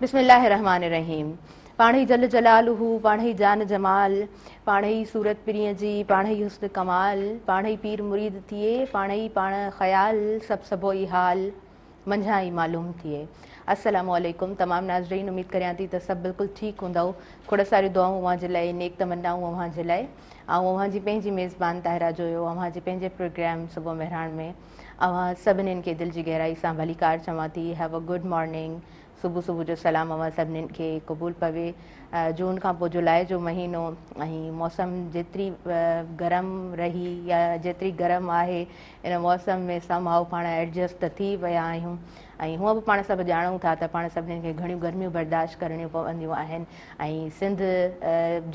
بسم الله الرحمٰن الرحيم پاڻهئي جل جلاله پاڻهئي جان جمال پاڻهئي صورت پرينء جي پاڻهئي حسن ڪمال پاڻهئي پير مريد ٿئي پاڻهئي پاڻ خيال سڀ سڀوئي حال منجهان ئي معلوم ٿئي. السلام عليڪم تمام ناظرين اميد ڪريان ٿي ته سڀ بلڪل ٺيڪ هوندؤ کوڙ ساريون دعائون اوهان جي لاء نيڪ تمنائون اوهان جي لاء آئون اوهان جي پنهنجي ميزبان طاهره جويو اوهان جي پنهنجي پروگرام صبح مهراڻ ۾ اوهان سڀنين کي دل جي گهرائي سان ڀليڪار چوان ٿي هيو ا گڊ مارننگ صبح صبح جو سلام اوهان سڀنين کي قبول پوي. جون کان پوء جولاء جو مهينو ۽ موسم جيتري گرم رهي يا جيتري گرم آهي ان موسم ۾ سم هائو پاڻ ايڊجسٽ ته ٿي ويا آهيون ۽ هونء به پاڻ سڀ ڄاڻون ٿا ته پاڻ سڀنين کي گهڻيون گرميون برداشت ڪرڻيون پونديون آهن ۽ سنڌ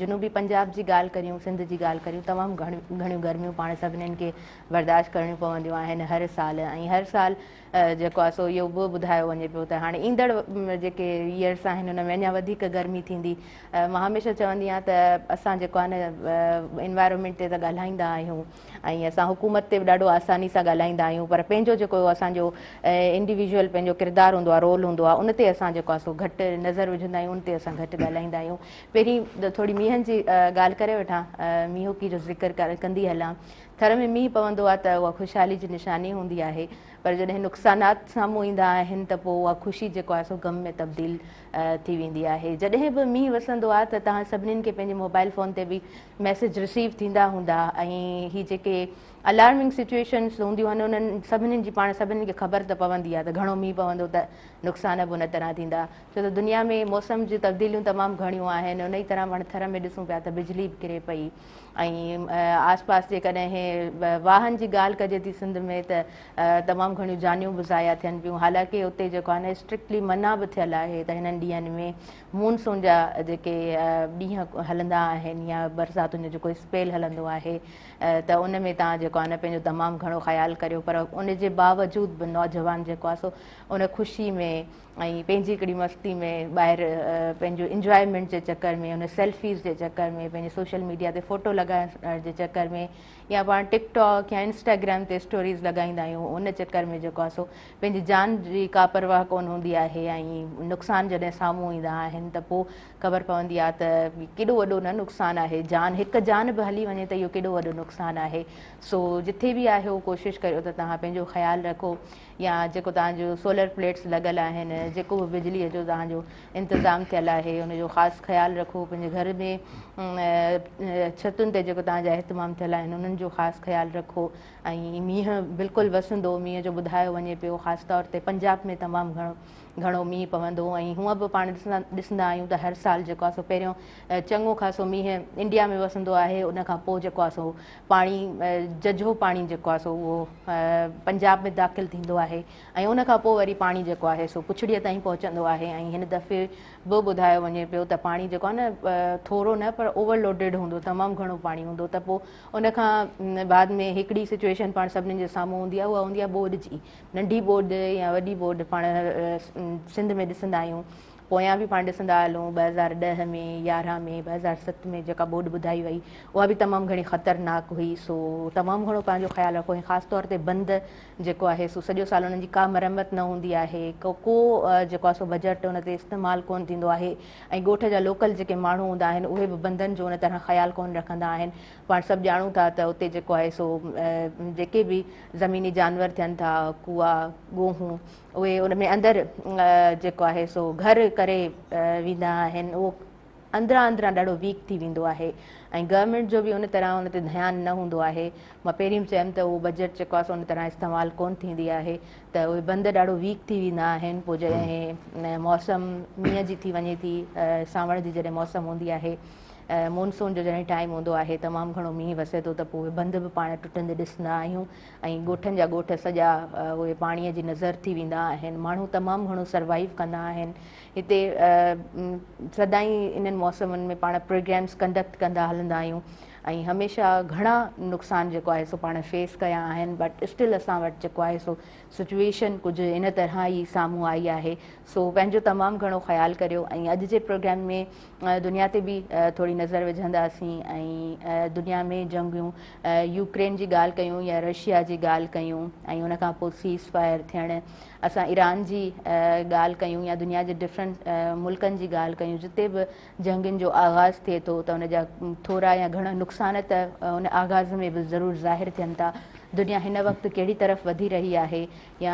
جنوبي پنجاب جي ڳالهه ڪريون سنڌ جي ڳالهه ڪريون تمام گهڻيون گرميون پاڻ سڀنين کي برداشت ڪرڻيون پونديون آهن هر سال ۽ هر سال جيڪو آهي سو اهو به ٻڌايو وڃي پيو ته هاڻي ايندڙ جيڪي يئرس آهن ان ۾ اڃا وڌيڪ گرمي ٿيندي. مان هميشه چوندي آهيان ته اسان جيڪو آهي نه انوائرمينٽ تي ته ڳالهائيندا آهيون ۽ اسان حڪومت تي به ڏاڍو آساني سان ڳالهائيندا آهيون پر پنهنجو جيڪو اسان جو انڊيويجوئل پنهنجو ڪردار هوندو آهي رول هوندو آهي ان تي اسان جيڪو آهي سو گهٽ نظر وجهندا آهيون ان تي اسان گهٽ ڳالهائيندا آهيون. پهرين ٿوري مينهن جي ڳالهه ڪري وٺان مينهوڪي جو ذڪر ڪندي هلان. ٿر ۾ مينهن پوندو آهي ته اها خوشحالي جي نشاني هوندي آهي پر جڏهن نقصانات سامهون ايندا آهن ته پوء اها خوشي جيڪو آهي سو غم ۾ تبديل ٿي ويندي آهي. جڏهن به مينهن وسندو آهي ته توهان سڀنين کي پنهنجي موبائل فون تي به ميسيج رسيو ٿيندا هوندا ۽ هي جيڪي الارمنگ سچويشنز هونديون آهن انهن سڀنين جي پاڻ سڀنين کي خبر ته پوندي آهي ته گهڻو مينهن پوندو ته نقصان به ان طرح ٿيندا ڇو ته دنيا ۾ موسم جون تبديليون تمام گهڻيون آهن انهي طرح پاڻ ٿر ۾ ڏسون پيا ته بجلي به ڪري پئي ۽ آس پاس جيڪڏهن واهن جي ڳالهه ڪجي ٿي سنڌ ۾ ته تمام گهڻيون جانيون به ضايع ٿين پيون حالانڪه اتي جيڪو آهي نه اسٽرڪٽلي منع به ٿيل آهي ته هنن ڏينهن ۾ مونسون جا جيڪي ڏينهن هلندا آهن يا برساتن جو جيڪو اسپيل هلندو آهي ته ان ۾ توهان جيڪو آهي نه پنهنجو تمام گهڻو خيال ڪريو پر ان جي باوجود به نوجوان جيڪو آهي سو ان خوشي ۾ ۽ پنهنجي هڪڙي مستي ۾ ٻاهر پنهنجو انجوائمينٽ جي چڪر ۾ ان سيلفيز جي چڪر ۾ پنهنجي سوشل ميڊيا تي فوٽو لڳائڻ جي چڪر ۾ يا پاڻ ٽڪ ٽاڪ يا انسٽاگرام تي اسٽوريز لڳائيندا آهيون ان چڪر ۾ جيڪو آهي سو پنهنجي جان جي ڪا پرواهه ڪونه هوندي آهي ۽ نقصان جڏهن سامهون ايندا آهن ته پوء خبر پوندي آهي ته ڪيڏو وڏو نه نقصان آهي جان هڪ جان به هلي وڃي ته اهو ڪيڏو وڏو نقصان آهي سو جٿي به آهيو ڪوشش ڪريو ته توهان پنهنجو خيال رکو يا جيڪو توهان جو سولر پليٽس لڳل آهن جيڪو به بجلي جو توهان جو انتظام ٿيل آهي ان جو خاص خيال رکو پنهنجي گهر ۾ ڇتن تي جيڪو توهان جا اهتمام ٿيل آهن انهن جو خاص خيال رکو ۽ مينهن بلڪل وسندو مينهن جو ٻڌايو وڃي پيو خاص طور تي پنجاب ۾ تمام گهڻو گهڻو مينهن پوندو ۽ هونء به پاڻ ڏسندا آهيون ته هر سال جيڪو آهي سو پهريون چڱو خاصو مينهن انڊيا ۾ وسندو آهي ان کان پوء جيڪو آهي سو پاڻي ججهو پاڻي جيڪو آهي سو اهو پنجاب ۾ داخل ٿيندو آهي ۽ ان کان پوء وري پاڻي جيڪو آهي سو پڇڙيء تائين پهچندو آهي ۽ هن دفعي به ٻڌايو وڃي پيو ته پاڻي جيڪو آهي نه ٿورو نه پر اوور لوڊيڊ هوندو تمام گهڻو پاڻي هوندو ته پوء ان کان بعد ۾ هڪڙي سچويشن پاڻ سڀني جي سامهون هوندي آهي اها هوندي آهي ٻوڏ جي ننڍي ٻوڏ يا وڏي ٻوڏ پاڻ سنڌ ۾ ڏسندا آهيون پويان به پاڻ ڏسندا هلون 2010 ۾ 11 ۾ 2007 ۾ جيڪا ٻوڏ ٻڌائي وئي اها به تمام گهڻي خطرناڪ هئي سو تمام گهڻو پنهنجو خيال رکو ۽ خاص طور تي بند جيڪو آهي سو سڄو سال انهن جي ڪا مرمت نه هوندي آهي ڪو ڪو جيڪو آهي سو بجيٽ ان تي استعمال ڪون ٿيندو آهي ۽ ڳوٺ جا لوڪل جيڪي ماڻهو هوندا آهن اهي به بندن جو ان طرح خيال ڪون رکندا آهن پاڻ سڀ ڄاڻون ٿا ته اتي جيڪو آهي سو جيڪي به زميني جانور ٿين ٿا ڪوئا ڳوهون اهي ان ۾ اندر جيڪو آهي سو گهر ڪري ويندا آهن اهو اندران اندران ڏاڍو ويڪ ٿي ويندو آهي ۽ گورنمينٽ جو به ان طرح ان تي ڌيان نه هوندو آهي مان پهرين به چيم ته اهو بجيٽ جيڪو آهي سو ان طرح استعمال ڪون ٿيندي آهي ته اهي بند ڏاڍو ويڪ ٿي ويندا آهن پوء جڏهن موسم مينهن جي ٿي وڃي ٿي سانوڻ جي جڏهن موسم هوندي آهي مونسون جو جڏهن ٽائيم هوندو آهي تمام گهڻو مينهن وسي ٿو ته پوء اهي بند به پاڻ ٽٽندي ڏسندا آهيون ۽ ڳوٺن جا ڳوٺ سڄا اهي پاڻيء جي نظر ٿي ويندا آهن. ماڻهو تمام گهڻو سروائيو ڪندا آهن. هتي سدائين انهن موسمن ۾ پاڻ پروگرامز ڪنڊڪٽ ڪندا هلندا آهيون ۽ هميشه گهڻا نقصان جيڪو آهي سو پاڻ فيس ڪيا آهن بٽ اسٽل اسان وٽ جيڪو آهي سو سچويشن ڪجهه ان طرح ئي سامهون آئي آهي سو پنهنجو تمام گهڻو خيال ڪريو ۽ اڄ جي پروگرام ۾ دنيا تي به ٿوري نظر وجهنداسين ۽ دنيا ۾ جنگيون يوڪرين جي ڳالهه ڪيون يا رشيا جي ڳالهه ڪيون ۽ ان کان پوء سيز فائر ٿيڻ اسان ايران جي ڳالهه ڪيون يا دنيا جي ڊفرنٽ ملڪن جي ڳالهه ڪيون جتي به جنگين جو آغاز ٿئي ٿو ته ان جا ٿورا يا گهڻا نقصان ته ان آغاز ۾ به ضرور ظاهر ٿين ٿا. دنيا هن وقت ڪهڙي طرف وڌي رهي آهي يا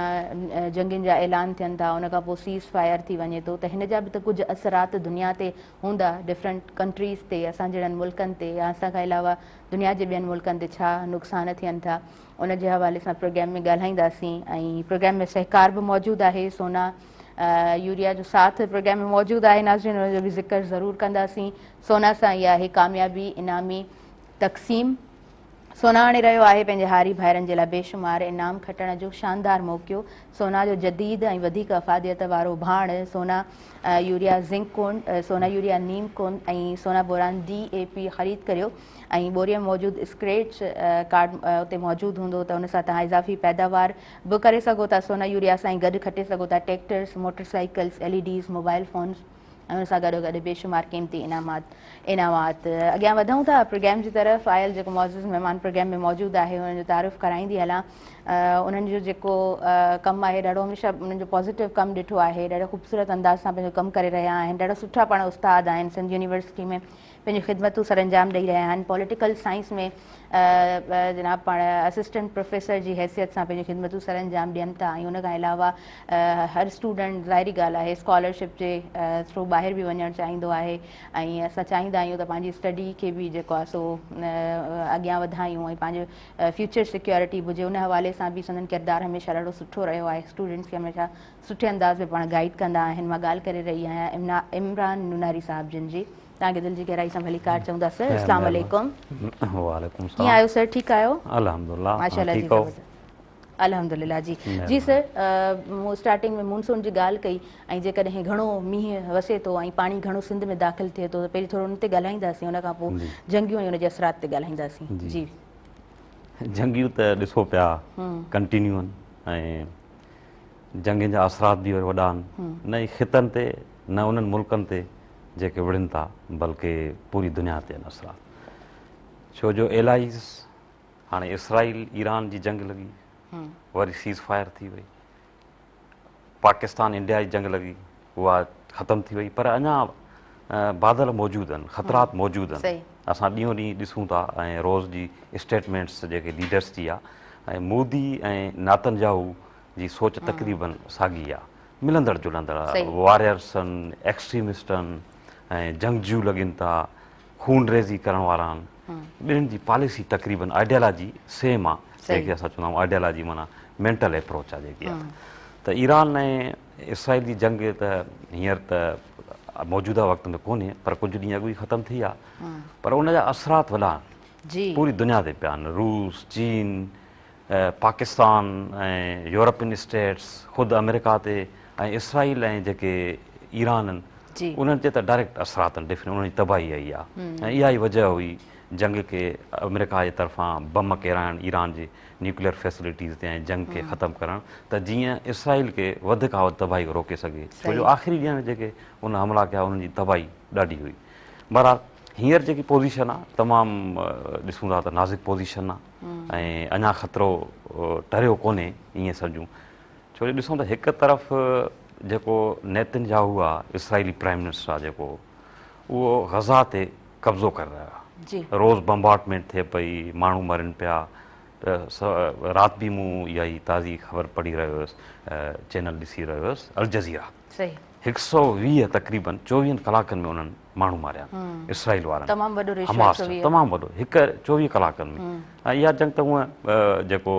جنگين جا اعلان ٿين ٿا ان کان پوء سيز فائر ٿي وڃي ٿو ته هن جا به ته ڪجهه اثرات دنيا تي هوندا ڊفرنٽ ڪنٽريز تي اسان جهڙن ملڪن تي يا اسان کان علاوه دنيا جي ٻين ملڪن تي ڇا نقصان ٿين ٿا ان جي حوالي سان پروگرام ۾ ڳالهائينداسين ۽ پروگرام ۾ سهڪار به موجود آهي سونا يوريا جو ساٿ پروگرام ۾ موجود آهي ناظرين ان جو به ذڪر ضرور ڪنداسين سونا سان ئي آهي ڪاميابي انعامي تقسيم سونا آڻي رهيو آهي پنهنجي هاري ڀائرن جي لاء بيشمار انعام کٽڻ جو شاندار موقعو سونا جو جديد ۽ وڌيڪ افاديت وارو ڀاڻ سونا يوريا زنڪ ڪون سونا يوريا نيم ڪون ۽ سونا بوران ڊي اي پي خريد ڪريو ۽ ٻوري ۾ موجود اسڪريچ ڪارڊ اتي موجود هوندو ته ان سان توهان اضافي پيداوار به ڪري سگهو ٿا سونا يوريا سان ئي گڏ کٽي سگهو ٿا tractors, motor cycles, L E Ds, mobile phones ۽ ان سان گڏو گڏ بيشمار قيمتي انعامات انعامات اڳيان وڌون ٿا پروگرام جي طرف آيل جيڪو معزز مهمان پروگرام ۾ موجود آهي انهن جو تعارف ڪرائيندي هلان انهن جو جيڪو ڪم آهي ڏاڍو هميشه انهن جو پازيٽو ڪم ڏٺو آهي ڏاڍو خوبصورت انداز سان پنهنجو ڪم ڪري رهيا آهن ڏاڍا سٺا پاڻ استاد آهن سنڌ يونيورسٽي ۾ پنهنجون خدمتون سرانجام ڏئي رهيا آهن پوليٽيڪل سائنس ۾ جناب پاڻ اسسٽنٽ پروفيسر جي حيثيت سان پنهنجون خدمتون سرانجام ڏين ٿا ۽ ان کان علاوه هر اسٽوڊنٽ ظاهري ڳالهه آهي اسڪالرشپ جي ٿرو ٻاهر به وڃڻ چاهيندو آهي ۽ اسان چاهيندا آهيون ته پنهنجي اسٽڊي کي به جيڪو آهي سو اڳيان وڌايون ۽ پنهنجو فيوچر سيڪيورٽي به هجي ان حوالي سان به سندن ڪردار هميشه ڏاڍو سٺو رهيو آهي اسٽوڊنٽس کي هميشه سٺي انداز ۾ پاڻ گائيڊ ڪندا آهن مان ڳالهه ڪري رهي آهيان عمران نوناري صاحب جن جي توهان کي دل جي گهرائي سان ڀليڪار چئون ٿا سر اسلام عليڪم. وعليڪم السلام. ڪيئن آهيو سر ٺيڪ آهيو؟ الحمدلله ماشاءالله جي زبردست الحمدلله جي جي سر مون اسٽارٽنگ ۾ مونسون جي ڳالهه ڪئي ۽ جيڪڏهن گهڻو مينهن وسي ٿو ۽ پاڻي گهڻو سنڌ ۾ داخل ٿئي ٿو ته پهرين ٿورو ان تي ڳالهائينداسين ان کان پوء جنگيون ۽ ان جي اثرات تي ڳالهائينداسين جي جنگيون ته ڏسو پيا ڪنٽينيو آهن ۽ جنگين جا اثرات به وڏا آهن نه ئي خطن تي نه انهن ملڪن تي جيڪي وڙهن ٿا بلڪه پوري دنيا تي آهن اثرات ڇو جو الائيز هاڻي اسرائيل ايران جي جنگ لڳي وري سيز فائر ٿي وئي پاڪستان انڊيا جي جنگ لڳي اها ختم ٿي وئي پر اڃا بادل موجود آهن خطرات موجود آهن اسان ڏينهون ڏينهن ڏسون ٿا ۽ روز جي اسٽيٽمينٽس جيڪي ليڊرس جي آهي ۽ مودي ۽ ناتن جاهو جي سوچ تقريبن ساڳي آهي ملندڙ جلندڙ واريئرس آهن، ايڪسٽريمسٽ آهن ۽ جنگجو لڳن ٿا، خون ريزي ڪرڻ وارا آهن. ٻنهين جي پاليسي تقريبن آئيڊيالاجي سيم آهي، جنهن کي اسان چوندا آهيون آئيڊيالاجي معنيٰ مينٽل ايپروچ آهي جيڪي آهي ته ايران ۽ اسرائيل جي جنگ ته هينئر ته موجوده وقت ۾ ڪونهي پر ڪجهه ڏينهن اڳ ئي ختم ٿي آهي پر ان جا اثرات وڏا آهن پوري دنيا تي پيا آهن روس، چين، پاڪستان ۽ يورپين اسٽيٽس خود آمريڪا تي ۽ اسرائيل ۽ جيڪي ايران آهن انهن تي ته ڊائريڪٽ اثرات آهن ڊفرنٽ انهن جي تباهي آئي آهي ۽ اها ئي وجه هئي جنگ کي آمريڪا جي طرفان بم ڪيرائڻ ايران جي نيوڪليئر فيسلٽيز تي ۽ جنگ کي ختم ڪرڻ ته جيئن اسرائيل کي وڌ کان وڌ تباهي کان روڪي سگهي ڇو جو آخري ڏينهن ۾ جيڪي ان حملا ڪيا انهن جي تباهي ڏاڍي هئي بهرحال هينئر جيڪي پوزيشن آهي تمام ڏسون ٿا ته نازڪ پوزيشن آهي ۽ اڃا خطرو ٽريو ڪونهي ائين سمجهون ڇو جو ڏسون ته هڪ طرف جيڪو نيتن ياهو آ اسرائيلي پرائم منسٽر آ جيڪو اهو غزا تي قبضو ڪري رهيو آ روز بمبارٽمينٽ ٿئي پئي ماڻهو مرن پيا رات به مون اها ئي تازي خبر پڙهي رهيو هيس چينل ڏسي رهيو هيس الجزيره هڪ سئو 20 تقريبن چوويهن ڪلاڪن ۾ انهن ماڻهو ماريا اسرائيل وارن تمام وڏو ريشو حماس تمام وڏو هڪ 24 ڪلاڪن ۾ ۽ اها جنگ ته هونء جيڪو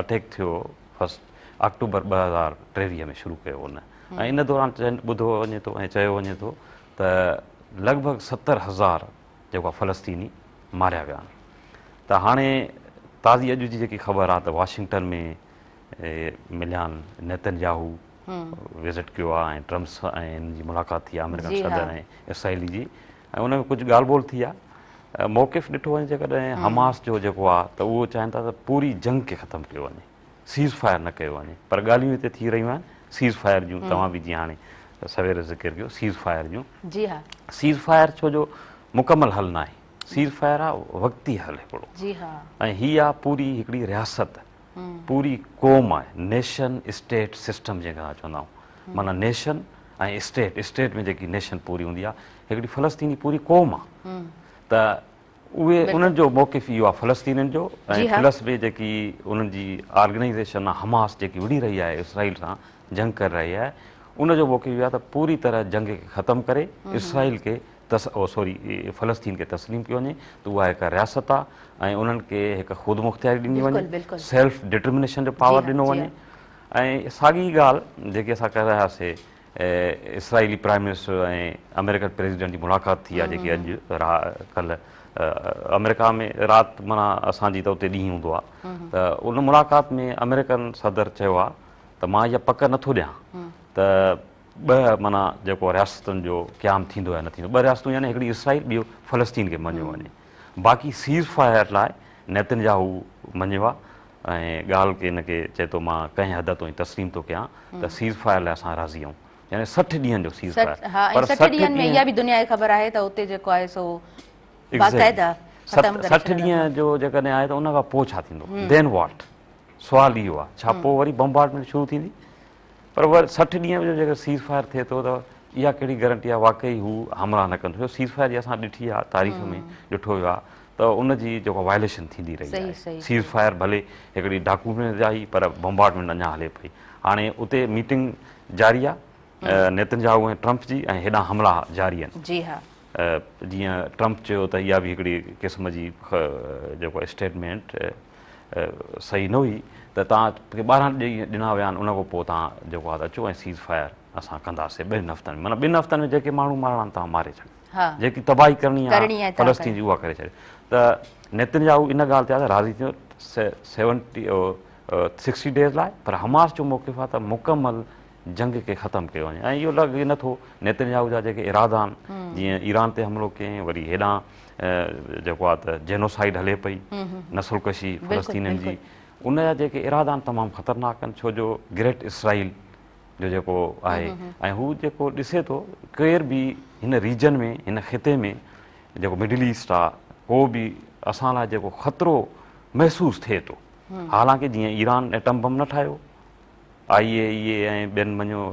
اٽيڪ ٿيو فرسٽ آڪٽوبر 2023 ۾ شروع ڪيو ان ۽ ان دوران ٻڌو وڃي ٿو ۽ چيو وڃي ٿو ته لڳ ڀڳ 70,000 جيڪو فلسطيني ماريا ويا آهن ته هاڻي تازي اڄ جي جيڪي خبر آهي ته واشنگٽن ۾ مليان نيتن ياهو وزٽ ڪيو آهي ۽ ٽرمپ سان ۽ هن جي ملاقات ٿي آهي آمريڪن صدر ۽ اسرائيلي جي ۽ ان ۾ ڪجهه ڳالهه ٻولهه ٿي آهي. موقف ڏٺو وڃي جيڪڏهن حماس جو جيڪو آهي ته اهو چاهين ٿا ته پوري جنگ کي ختم ڪيو وڃي سيز فائر نه ڪيو وڃي پر ڳالهيون هتي ٿي رهيون آهن سيز فائر جون توهان به جيئن هاڻي سوير ذڪر ڪيو سيز فائر جون جي ها سيز فائر ڇو جو مڪمل حل ناهي سيز فائر آ وقتي حل هڪڙو جي ها ۽ هي آ پوري هڪڙي رياست پوري قوم آهي نيشن اسٽيٽ سسٽم جنهن کي اسان چوندا آهيون معنيٰ نيشن ۽ اسٽيٽ اسٽيٽ ۾ جيڪي نيشن پوري هوندي آهي هڪڙي فلسطيني پوري قوم آهي ته اهي انهن جو موقف اهو آهي فلسطينين جو ۽ پلس به جيڪي انهن جي آرگنائيزيشن آهي حماس جيڪي وڙهي رهي آهي اسرائيل سان جنگ ڪري رهي آهي ان جو موقف اهو آهي ته پوري طرح جنگ کي ختم ڪري اسرائيل کي سوري فلسطين کي تسليم ڪيو وڃي ته اها هڪ رياست آهي ۽ انهن کي هڪ خودمختياري ڏني وڃي سيلف ڊٽرمنيشن جو پاور ڏنو وڃي ۽ ساڳي ڳالهه جيڪي اسان ڪري رهيا هئاسي اسرائيلي پرائم منسٽر ۽ آمريڪن پريزيڊنٽ جي ملاقات ٿي آهي جيڪي اڄ ڪلهه آمريڪا ۾ رات معنيٰ اسان جي ته اتي ڏينهن هوندو آهي ته ان ملاقات ۾ آمريڪن صدر چيو آهي ته مان اها پڪ نٿو ڏيان ته ٻه معنيٰ جيڪو رياستن جو قيام ٿيندو يا نه ٿيندو ٻه رياستون يعني هڪڙي اسرائيل ٻيو فلسطين کي مڃيو وڃي باقي سيز فائر لاء نيتن ياهو مڃيو آهي ۽ ڳالهه کي ان کي چئي ٿو مان ڪنهن حد تائين تسليم ٿو ڪيان ته سيز فائر لاء اسان راضي آهيون يعني 60 ڏينهن جو سيز فائر پر 60 ڏينهن ۾ اها به دنيا کي خبر آهي ته اتي جيڪو آهي سو باقاعده ختم ڪري 60 ڏينهن جو جيڪڏهن آهي ته ان کان پوء ڇا ٿيندو دين واٽ سوال اهو آهي ڇا پوء وري بمبارڊمينٽ شروع ٿيندي پر وري 60 ڏينهن جو جيڪر سيز فائر ٿئي ٿو ته اها ڪهڙي گرنٽي آهي واقعي هو حملا نه ڪندو ڇو سيز فائر جي اسان ڏٺي آهي تاريخ ۾ ڏٺو ويو آهي ته ان جي جيڪو وائليشن ٿيندي رهي آهي سيز فائر ڀلي هڪڙي ڊاڪومينٽ آئي پر بمبارڊمينٽ اڃا هلي پئي هاڻي اتي ميٽنگ جاري آهي نيتن ياهو ۽ ٽرمپ جي ۽ هيڏانهن حملا جاري آهن جي ها جيئن ٽرمپ چيو ته اها به هڪڙي قسم جي جيڪو اسٽيٽمينٽ صحيح نه هئي ته توهان کي 12 ڏينهن ڏنا ويا آهن ان کان پوء توهان جيڪو آهي اچو ۽ سيز فائر اسان ڪنداسين ٻن هفتن ۾ معنيٰ ٻن هفتن ۾ جيڪي ماڻهو مارڻا آهن توهان ماري ڇڏيو جيڪي تباهي ڪرڻي آهي فلسطين جي اها ڪري ڇڏيو ته نيتن ياهو ان ڳالهه تي آهي ته راضي ٿيو سيونٽي سڪسٽي ڊيز لاء پر حماس جو موقف آهي ته مڪمل جنگ کي ختم ڪيو وڃي ۽ اهو لڳي نٿو نيتن ياهو جا جيڪي ارادا آهن جيئن ايران تي حملو ڪيائين وري هيڏانهن جيڪو آهي ته جينوسائيڊ هلي پئي نسل ڪشي فلسطينين جي ان جا جيڪي ارادا آهن تمام خطرناڪ آهن ڇو جو گريٽ اسرائيل جو جيڪو آهي ۽ هو جيڪو ڏسي ٿو ڪير به هن ريجن ۾ هن خطي ۾ جيڪو مڊل ايسٽ آهي ڪو به اسان لاء جيڪو خطرو محسوس ٿئي ٿو حالانڪه جيئن ايران ايٽم بم نه ٺاهيو آء اي اي اي ۽ ٻين مڃو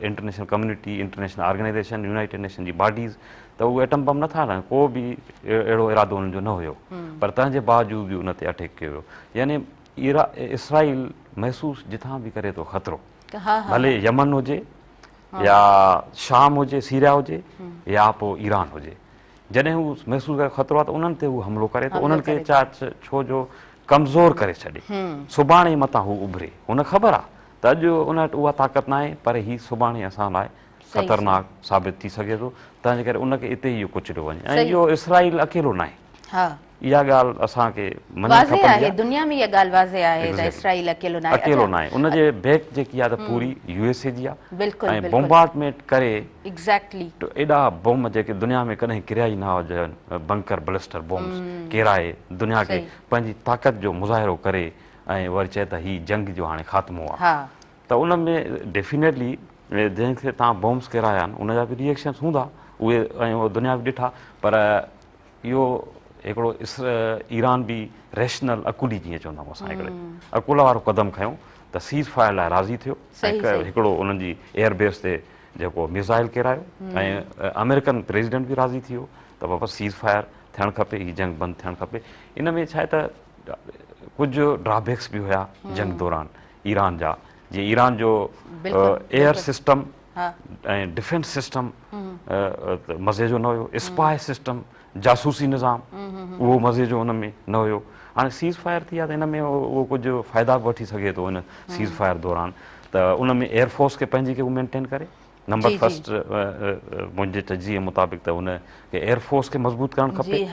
international community, international organisation, United Nation جي باڊيز ته اهي ايٽم بم نٿا هلائن ڪو به اهڙو ارادو انهن جو نه هيو پر تنهن جي باوجود به ان تي اٽيڪ ڪيو ويو يعني اسرائيل محسوس جتان به ڪري ٿو خطرو ڀلي يمن هجي يا شام هجي سيريا هجي يا پوء ايران هجي جڏهن هو محسوس ڪري خطرو آهي ته انهن تي هو حملو ڪري ٿو انهن کي ڇو جو ڪمزور ڪري ڇڏي سڀاڻي متان هو اڀري هن خبر آهي ته اڄ ان وٽ اها طاقت ناهي پر هي سڀاڻي اسان لاء خطرناڪ ثابت ٿي سگهي ٿو تنهن جي ڪري ان کي اتي ئي اهو ڪچليو وڃي ۽ اهو اسرائيل اڪيلو ناهي اها ڳالهه اسان کي مڃڻ واضح کپندي آهي آهي. دنيا ۾ اها ڳالهه واضح آهي ته اسرائيل اڪيلو ناهي. اڪيلو ناهي ان جي بيڪ جيڪي آهي ته پوري يو ايس اي جي آهي بلڪل ۽ بلڪل بمبارڊمينٽ ڪري ايگزيڪٽلي ايڏا بم جيڪي دنيا ۾ ڪڏهن ڪريا ئي نه هجن بنڪر بلسٽر بمز ڪيرائي دنيا کي پنهنجي طاقت جو مظاهرو ڪري ۽ وري چئي ته هي جنگ جو هاڻي خاتمو آهي ها ته ان ۾ ڊيفينيٽلي جنهن کي توهان بمز ڪيرايا آهن ان جا به ريئيڪشنس هوندا اهي ۽ دنيا به ڏٺا پر اهو هڪڙو ايران به ريشنل عقلي جيئن چوندا آهيون اسان هڪڙي عقل وارو قدم کنيو ته سيز فائر لاء راضي ٿيو ۽ هڪڙو انهن جي ايئر بيس تي جيڪو ميزائل ڪيرايو ۽ آمريڪن پريزيڊنٽ به راضي ٿي ويو ته بابا سيز فائر ٿيڻ کپي هي جنگ بند ٿيڻ کپي ان ۾ ڇا آهي ته ڪجهه ڊرابيڪس به هيا جنگ دوران ايران جا جيئن ايران جو ايئر سسٽم ۽ ڊفينس سسٽم مزي جو نه هيو اسپائي سسٽم جاسوسي نظام اهو مزي جو ان ۾ نه هيو هاڻي سيز فائر ٿي آ ته ان ۾ اهو ڪجهه فائدا به وٺي سگهي ٿو ان سيز فائر دوران ته ان ۾ ايئر فورس کي پنهنجي کي مينٽين ڪري نمبر فرسٽ منهنجي تجزيي مطابق ته ان کي ايئر فورس کي مضبوط ڪرڻ کپي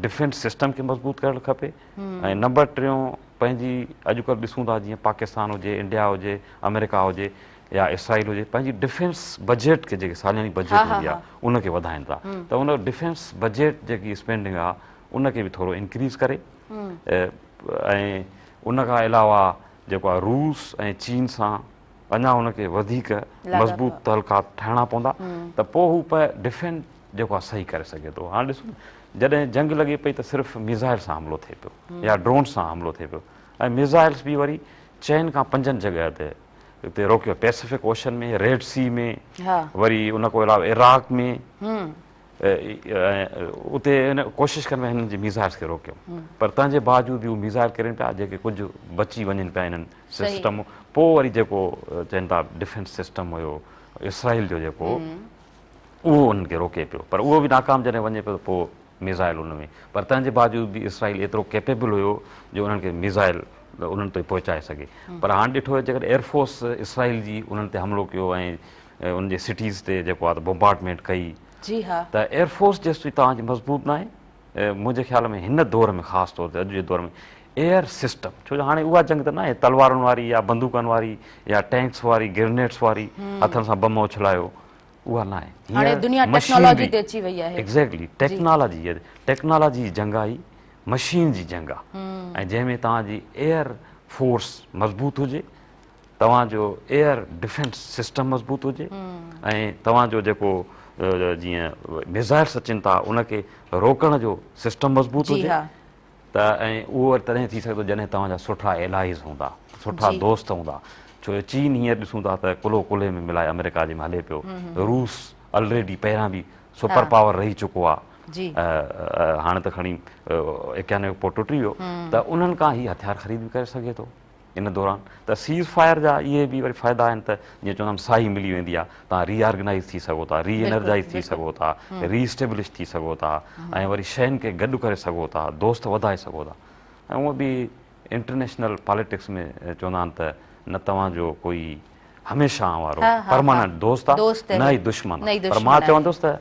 ڊفينس سسٽم کي مضبوط ڪرڻ کپي ۽ نمبر ٽيون پنهنجي اڄڪلهه ڏسون ٿا جيئن پاڪستان هجي انڊيا هجي آمريڪا هجي يا اسرائيل هجي پنهنجي ڊفينس بجيٽ کي جيڪي سالياني بجيٽ هوندي آهي ان کي وڌائين ٿا ته ان ڊفينس بجيٽ جيڪي اسپينڊنگ آهي ان کي به ٿورو انڪريز ڪري ۽ ان کان علاوه جيڪو آهي روس ۽ چين سان اڃا ان کي وڌيڪ مضبوط تعلقات ٺاهڻا پوندا ته پوء هو پ ڊفينڊ جيڪو آهي صحيح ڪري سگهي ٿو. هاڻ ڏسو نه جڏهن جنگ لڳي پئي ته صرف ميزائل سان حملو ٿئي پيو يا ڊرون سان حملو ٿئي پيو ۽ ميزائلس به وري چئن کان پنجن جڳهه تي اتي روڪيو پيسفڪ اوشن ۾ ريڊ سي ۾ وري ان کان علاوه عراق ۾ اتي ڪوشش ڪن پيا هنن جي ميزائلس کي روڪيو پر تنهن جي باوجود به هو ميزائل ڪرين پيا جيڪي ڪجهه بچي وڃن پيا انهن سسٽم پوء وري جيڪو چون ٿا ڊفينس سسٽم هيو اسرائيل جو جيڪو اهو انهن کي روڪي پيو پر اهو به ناڪام جڏهن وڃي پيو ته پوء ميزائل ان ۾ پر تنهن جي باوجود به اسرائيل ايترو ڪيپيبل هيو جو انهن کي ميزائل انهن تائين پهچائي سگهي پر هاڻ ڏٺو ويو جيڪڏهن ايئرفورس اسرائيل جي انهن تي حملو ڪيو ۽ انهن جي سٽيز تي جيڪو آهي ته بمبارڊمينٽ ڪئي جي ها ته ايئرفورس جيستائين توهان جي مضبوط ناهي منهنجي خيال ۾ هن دور ۾ خاص طور تي اڄ جي دور ۾ ايئر سسٽم ڇو جو هاڻي اها جنگ ته ناهي تلوارن واري يا بندوقن واري يا ٽينڪس واري گرنيڊس واري هٿن سان بم اڇلايو اها ناهي هاڻي دنيا ٽيڪنالاجي تي اچي وئي آهي ايگزيڪٽلي ٽيڪنالاجي ٽيڪنالاجي جي جنگ آهي مشين جي جنگ آهي ۽ جنهن ۾ توهان جي ايئر فورس مضبوط هجي توهان جو ايئر ڊفينس سسٽم مضبوط هجي ۽ توهان جو جيڪو جيئن ميزائلس اچن ٿا ان کي روڪڻ جو سسٽم مضبوط هجي ته ۽ اهو وري تڏهن ٿي سگهندو جڏهن توهان جا سٺا الائيز هوندا، سٺا دوست هوندا. ڇو جو چين هينئر ڏسون ٿا ته ڪلهو ڪلهي ۾ ملائي آمريڪا جي ۾ هلي پيو. روس الريڊي پهريان به سپر پاور رهي چڪو آهي. هاڻي ته کڻي 91 پوء ٽٽي ويو ته انهن کان هي هٿيار خريد به ڪري سگهي ٿو. ان دوران ته سيز فائر جا اهي به وري فائدا آهن ته جيئن چوندا آهن ساهي ملي ويندي آهي توهان ري آرگنائيز ٿي سگهو ٿا ري انرجائيز ٿي سگهو ٿا ري اسٽيبلش ٿي سگهو ٿا ۽ وري شين کي گڏ ڪري سگهو ٿا دوست وڌائي سگهو ٿا ۽ هونء به انٽرنيشنل پاليٽڪس ۾ چوندا آهن ته نه توهان جو ڪوئي هميشه وارو پرماننٽ دوست آهي نه ئي دشمن آهي پر مان چوندس ته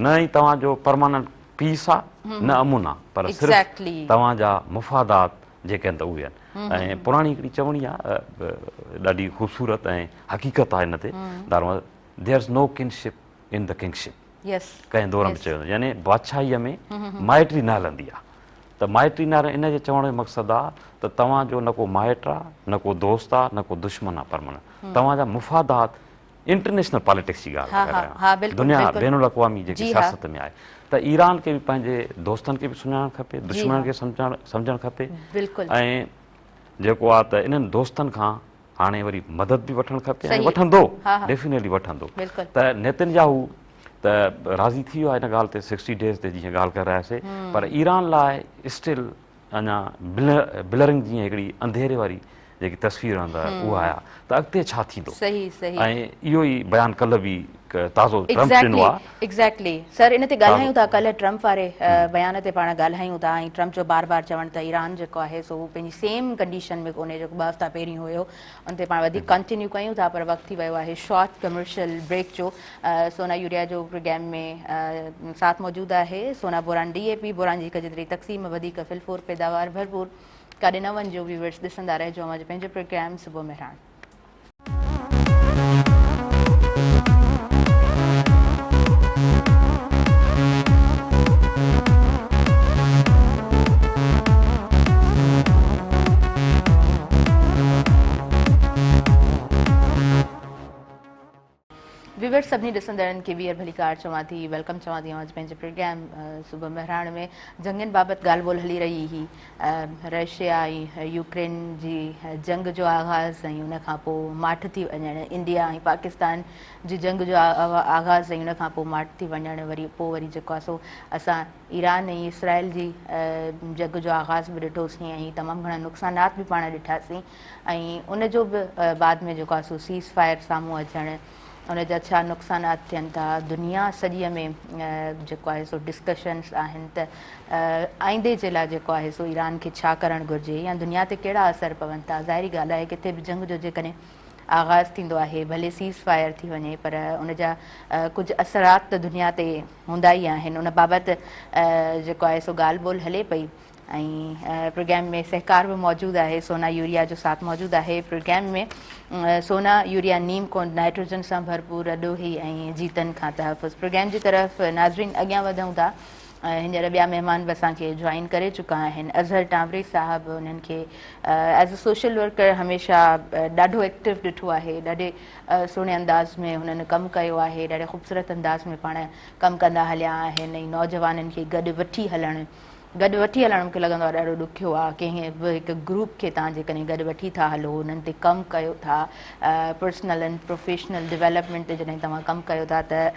نه ئي توهان جو پرماننٽ پيس آهي نه امن آهي پر صرف توهان جا مفادات جيڪي آهن ته اهي آهن ۽ پراڻي هڪڙي چوڻي آهي ڏاڍي خوبصورت ۽ حقيقت آهي ان تي دارو there is no kinship in the kingship ڪنهن دور ۾ چيو يعني بادشاهيء ۾ مائٽي نه هلندي آهي ته مائٽي نه ان جي چوڻ جو مقصد آهي ته توهان جو نه ڪو مائٽ آهي نه ڪو دوست آهي نه ڪو دشمن آهي پرماننٽ توهان جا مفادات انٽرنيشنل پاليٽڪس جي ڳالهه ٿو ڪريان دنيا بين الاقوامي جيڪي سياست ۾ آهي ته ايران کي به پنهنجي دوستن کي به سڃاڻڻ کپي دشمنن کي سمجهڻ کپي ۽ جيڪو آهي ته انهن دوستن کان هاڻي وري مدد به وٺڻ کپي ۽ وٺندو ڊيفينيٽلي وٺندو ته نيتن ياهو ته راضي ٿي ويو آهي ان ڳالهه تي سڪسٽي ڊيز تي جيئن ڳالهه ڪري رهياسي پر ايران لاء اسٽل اڃا بلرنگ جيئن هڪڙي انڌيري واري جيڪي تصوير هوندا اها آيا ته اڳتي ڇا ٿيندو صحيح صحيح ۽ اهو ئي بيان ڪلهه به تازو ٽرمپ ڏنو آ ايگزيڪٽلي سر ان تي ڳالهايون ٿا ڪلهه ٽرمپ واري بيان تي پاڻ ڳالهايون ٿا ۽ ٽرمپ جو بار بار چوڻ ته ايران جيڪو آهي سو هو پنهنجي سيم ڪنڊيشن ۾ ڪونهي جيڪو ٻه هفتا پهرين هيو ان تي پاڻ وڌيڪ ڪنٽينيو ڪيون ٿا پر وقت ٿي ويو آهي شارٽ ڪمرشل بريڪ جو سونا يوريا جو پروگرام ۾ ساٿ موجود آهي سونا بوران ڊي اي پي بوران جي هڪ جيتري تقسيم وڌيڪ فلفور پيداوار ڀرپور ڪاڏي نه وڃجو ويورز ڏسندا رهجو اوهان جو پنهنجو پروگرام صبح مهراڻ. ويورز سڀني ڏسندڙن کي ٻيهر ڀليڪار چوان ٿي welcome چوان ٿي اوهان جي پنهنجي پروگرام صبح مهراڻ ۾ جنگين بابت ڳالهه ٻولهه هلي رهي هئي رشيا ۽ يوڪرين جي جنگ جو آغاز ۽ ان کان پوء ماٺ ٿي وڃڻ انڊيا ۽ پاڪستان جي جنگ جو آغاز ۽ ان کان پوء ماٺ ٿي وڃڻ وري پوء وري جيڪو آهي سو اسان ايران ۽ اسرائيل جي جنگ جو آغاز به ڏٺوسين ۽ تمام گهڻا نقصانات به پاڻ ڏٺاسين ۽ ان جو به بعد ۾ جيڪو آهي سو سيز فائر سامهون اچڻ ان جا ڇا نقصانات ٿين ٿا دنيا سڄي ۾ جيڪو آهي سو ڊسڪشنس آهن ته آئيندي جي لاء جيڪو آهي سو ايران کي ڇا ڪرڻ گهرجي يا دنيا تي ڪهڙا اثر پون ٿا ظاهري ڳالهه آهي ڪٿي به جنگ جو جيڪڏهن آغاز ٿيندو آهي ڀلي سيز فائر ٿي وڃي پر ان جا ڪجهه اثرات ته دنيا تي هوندا ئي آهن ان بابت جيڪو آهي سو ڳالهه ٻولهه هلي پئي ۽ پروگرام ۾ سهڪار به موجود آهي سونا يوريا جو ساٿ موجود آهي پروگرام ۾ سونا يوريا نيم ڪونڊ نائٽروجن سان ڀرپور اڏوهي ۽ جيتن کان تحفظ پروگرام جي طرف ناظرين اڳيان وڌون ٿا هينئر ٻيا مهمان به اسان کي جوائن ڪري چڪا آهن. اظهر ٽانوري صاحب انهن کي ايز اي سوشل ورڪر هميشه ڏاڍو ايڪٽو ڏٺو آهي، ڏاڍي سهڻي انداز ۾ هنن ڪم ڪيو آهي، ڏاڍي خوبصورت انداز ۾ پاڻ ڪم ڪندا هليا آهن ۽ نوجوانن کي گڏ وٺي هلڻ گڏ وٺي هلڻ مونکي لڳندو آهي ڏاڍو ڏکيو آهي. ڪنهن به هڪ گروپ کي توهان جيڪڏهن گڏ وٺي ٿا هلو، انهن تي ڪم ڪيو ٿا، پرسنل اينڊ پروفيشنل ڊولپمينٽ تي جڏهن توهان ڪم ڪيو ٿا ته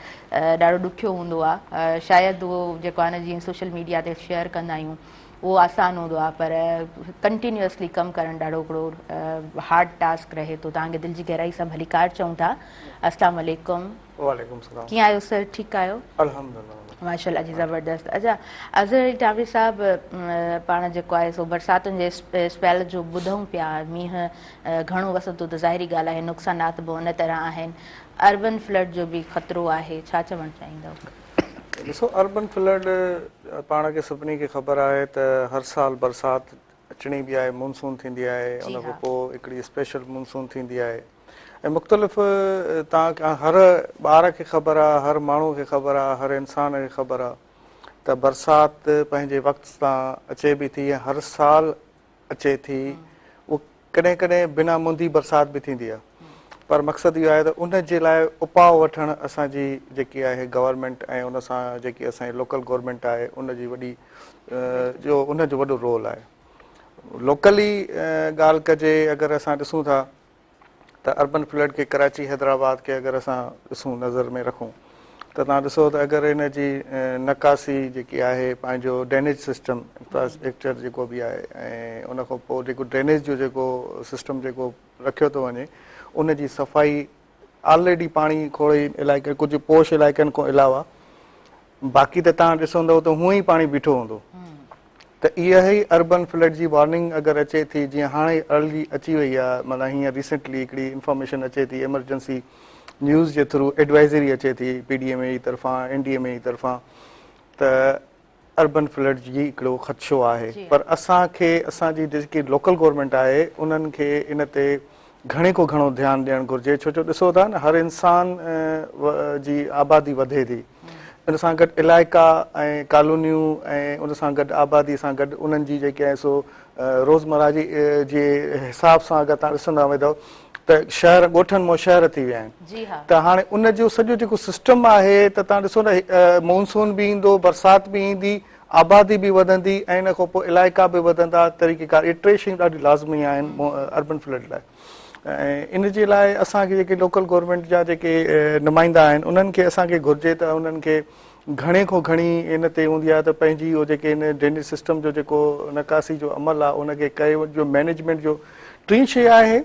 ڏاڍو ڏکيو هوندو آهي. شايد اهو جيڪو آهي نه جيئن سوشل ميڊيا تي شيئر ڪندا آهيون اهو آسان هوندو آهي پر ڪنٽينيوسلي ڪم ڪرڻ ڏاڍو هڪڙو هارڊ ٽاسڪ رهي ٿو. توهان کي دل جي گهرائي سان ڀليڪار چئون ٿا. السلام عليڪم. وعليڪم السلام. ڪيئن آهيو سر ٺيڪ آهيو؟ الحمدلله. ماشاءالله جي زبردست. اچا اظهر علي ٽانوري صاحب پاڻ جيڪو آهي سو برساتن جي اسپيل جو ٻڌون پيا، مينهن گهڻو وسندو ته ظاهري ڳالهه آهي نقصانات به ان طرح آهن، اربن فلڊ جو به خطرو آهي، ڇا چوڻ چاهيندؤ؟ ڏسو اربن فلڊ پاڻ کي سڀني کي خبر آهي ته هر سال برسات اچڻي به آهي، مونسون ٿيندي آهي، ان کان پوء هڪڙي اسپيشل مونسون ٿيندي آهي ۽ مختلف تان هر ٻار کي خبر آهي، هر ماڻهو کي خبر آهي، هر انسان کي خبر آهي ته برسات پنهنجي وقت سان اچي به ٿي ۽ هر سال اچي ٿي، اهو ڪڏهن ڪڏهن بنا مندي برسات به ٿيندي آهي پر مقصد اهو آهي ته ان جي لاء اپاء وٺڻ اسان جي جيڪي آهي گورنمينٽ ۽ ان سان جيڪي اسان جي لوڪل گورنمينٽ آهي ان جي وڏي جو ان جو وڏو رول آهي. لوڪلي ڳالهه ڪجي اگر اسان ڏسون ٿا ته اربن فلڊ کي ڪراچي حيدرآباد کي اگر اسان ڏسون نظر ۾ رکون ته توهان ڏسو ته اگر ان جي نڪاسي جيڪي آهي پنهنجو ڊرينيج سسٽم انفراسٽرڪچر جيڪو به آهي ۽ ان کان پوء جيڪو ڊرينيج جو جيڪو سسٽم جيڪو رکيو ٿو وڃي ان جي صفائي آلريڊي پاڻي کوڙ ئي علائقي ڪجهه پوش علائقن کان علاوه باقي ته توهان ڏسندو ته هونئن ئي پاڻي بيٺو هوندو ته اها ئي اربن فلڊ جي وارننگ اگر اچي ٿي جيئن هاڻي ارلي اچي وئي آهي معنيٰ هينئر ريسنٽلي هڪڙي انفارميشن اچي ٿي ايمرجنسي نيوز جي ٿرو ايڊوائزري اچي ٿي پي ڊي ايم اي جي طرفان اين ڊي ايم اي جي طرفان ته اربن فلڊ جي هڪڙو خدشو آهي پر اسان کي اسان جي جيڪي لوڪل گورنمينٽ آهي انهن کي ان تي گهڻي کان گهڻو ڌيان ڏيڻ گهرجي ڇو جو ڏسو ٿا نه هر انسان جي آبادي وڌي ٿي ان سان گڏ علائقا ۽ ڪالونيون ۽ ان سان گڏ آبادي سان گڏ انهن جي جيڪي آهي سو روزمره جي جي حساب سان اگر تان ڏسندا ويندو ته شهر ڳوٺن مون شهر ٿي ويا آهن ته هاڻي ان جو سڄو جيڪو سسٽم آهي ته تان ڏسو نه مونسون به ايندو برسات به ايندي آبادي به وڌندي ۽ ان کان پوء علائقا به وڌندا، طريقيڪار اهي ٽي شيون ڏاڍيون لازمي آهن اربن فلڊ لاء ۽ ان جي لاء اسان کي جيڪي لوڪل گورنمينٽ جا جيڪي نمائندا آهن انهن کي اسان کي گهرجي ته انهن کي گهڻي کان گهڻي ان تي هوندي آهي ته پنهنجي اهو جيڪي ان ڊرينيج سسٽم جو جيڪو نڪاسي جو عمل آهي ان کي ڪيو جو مينيجمينٽ جو ٽين شي آهي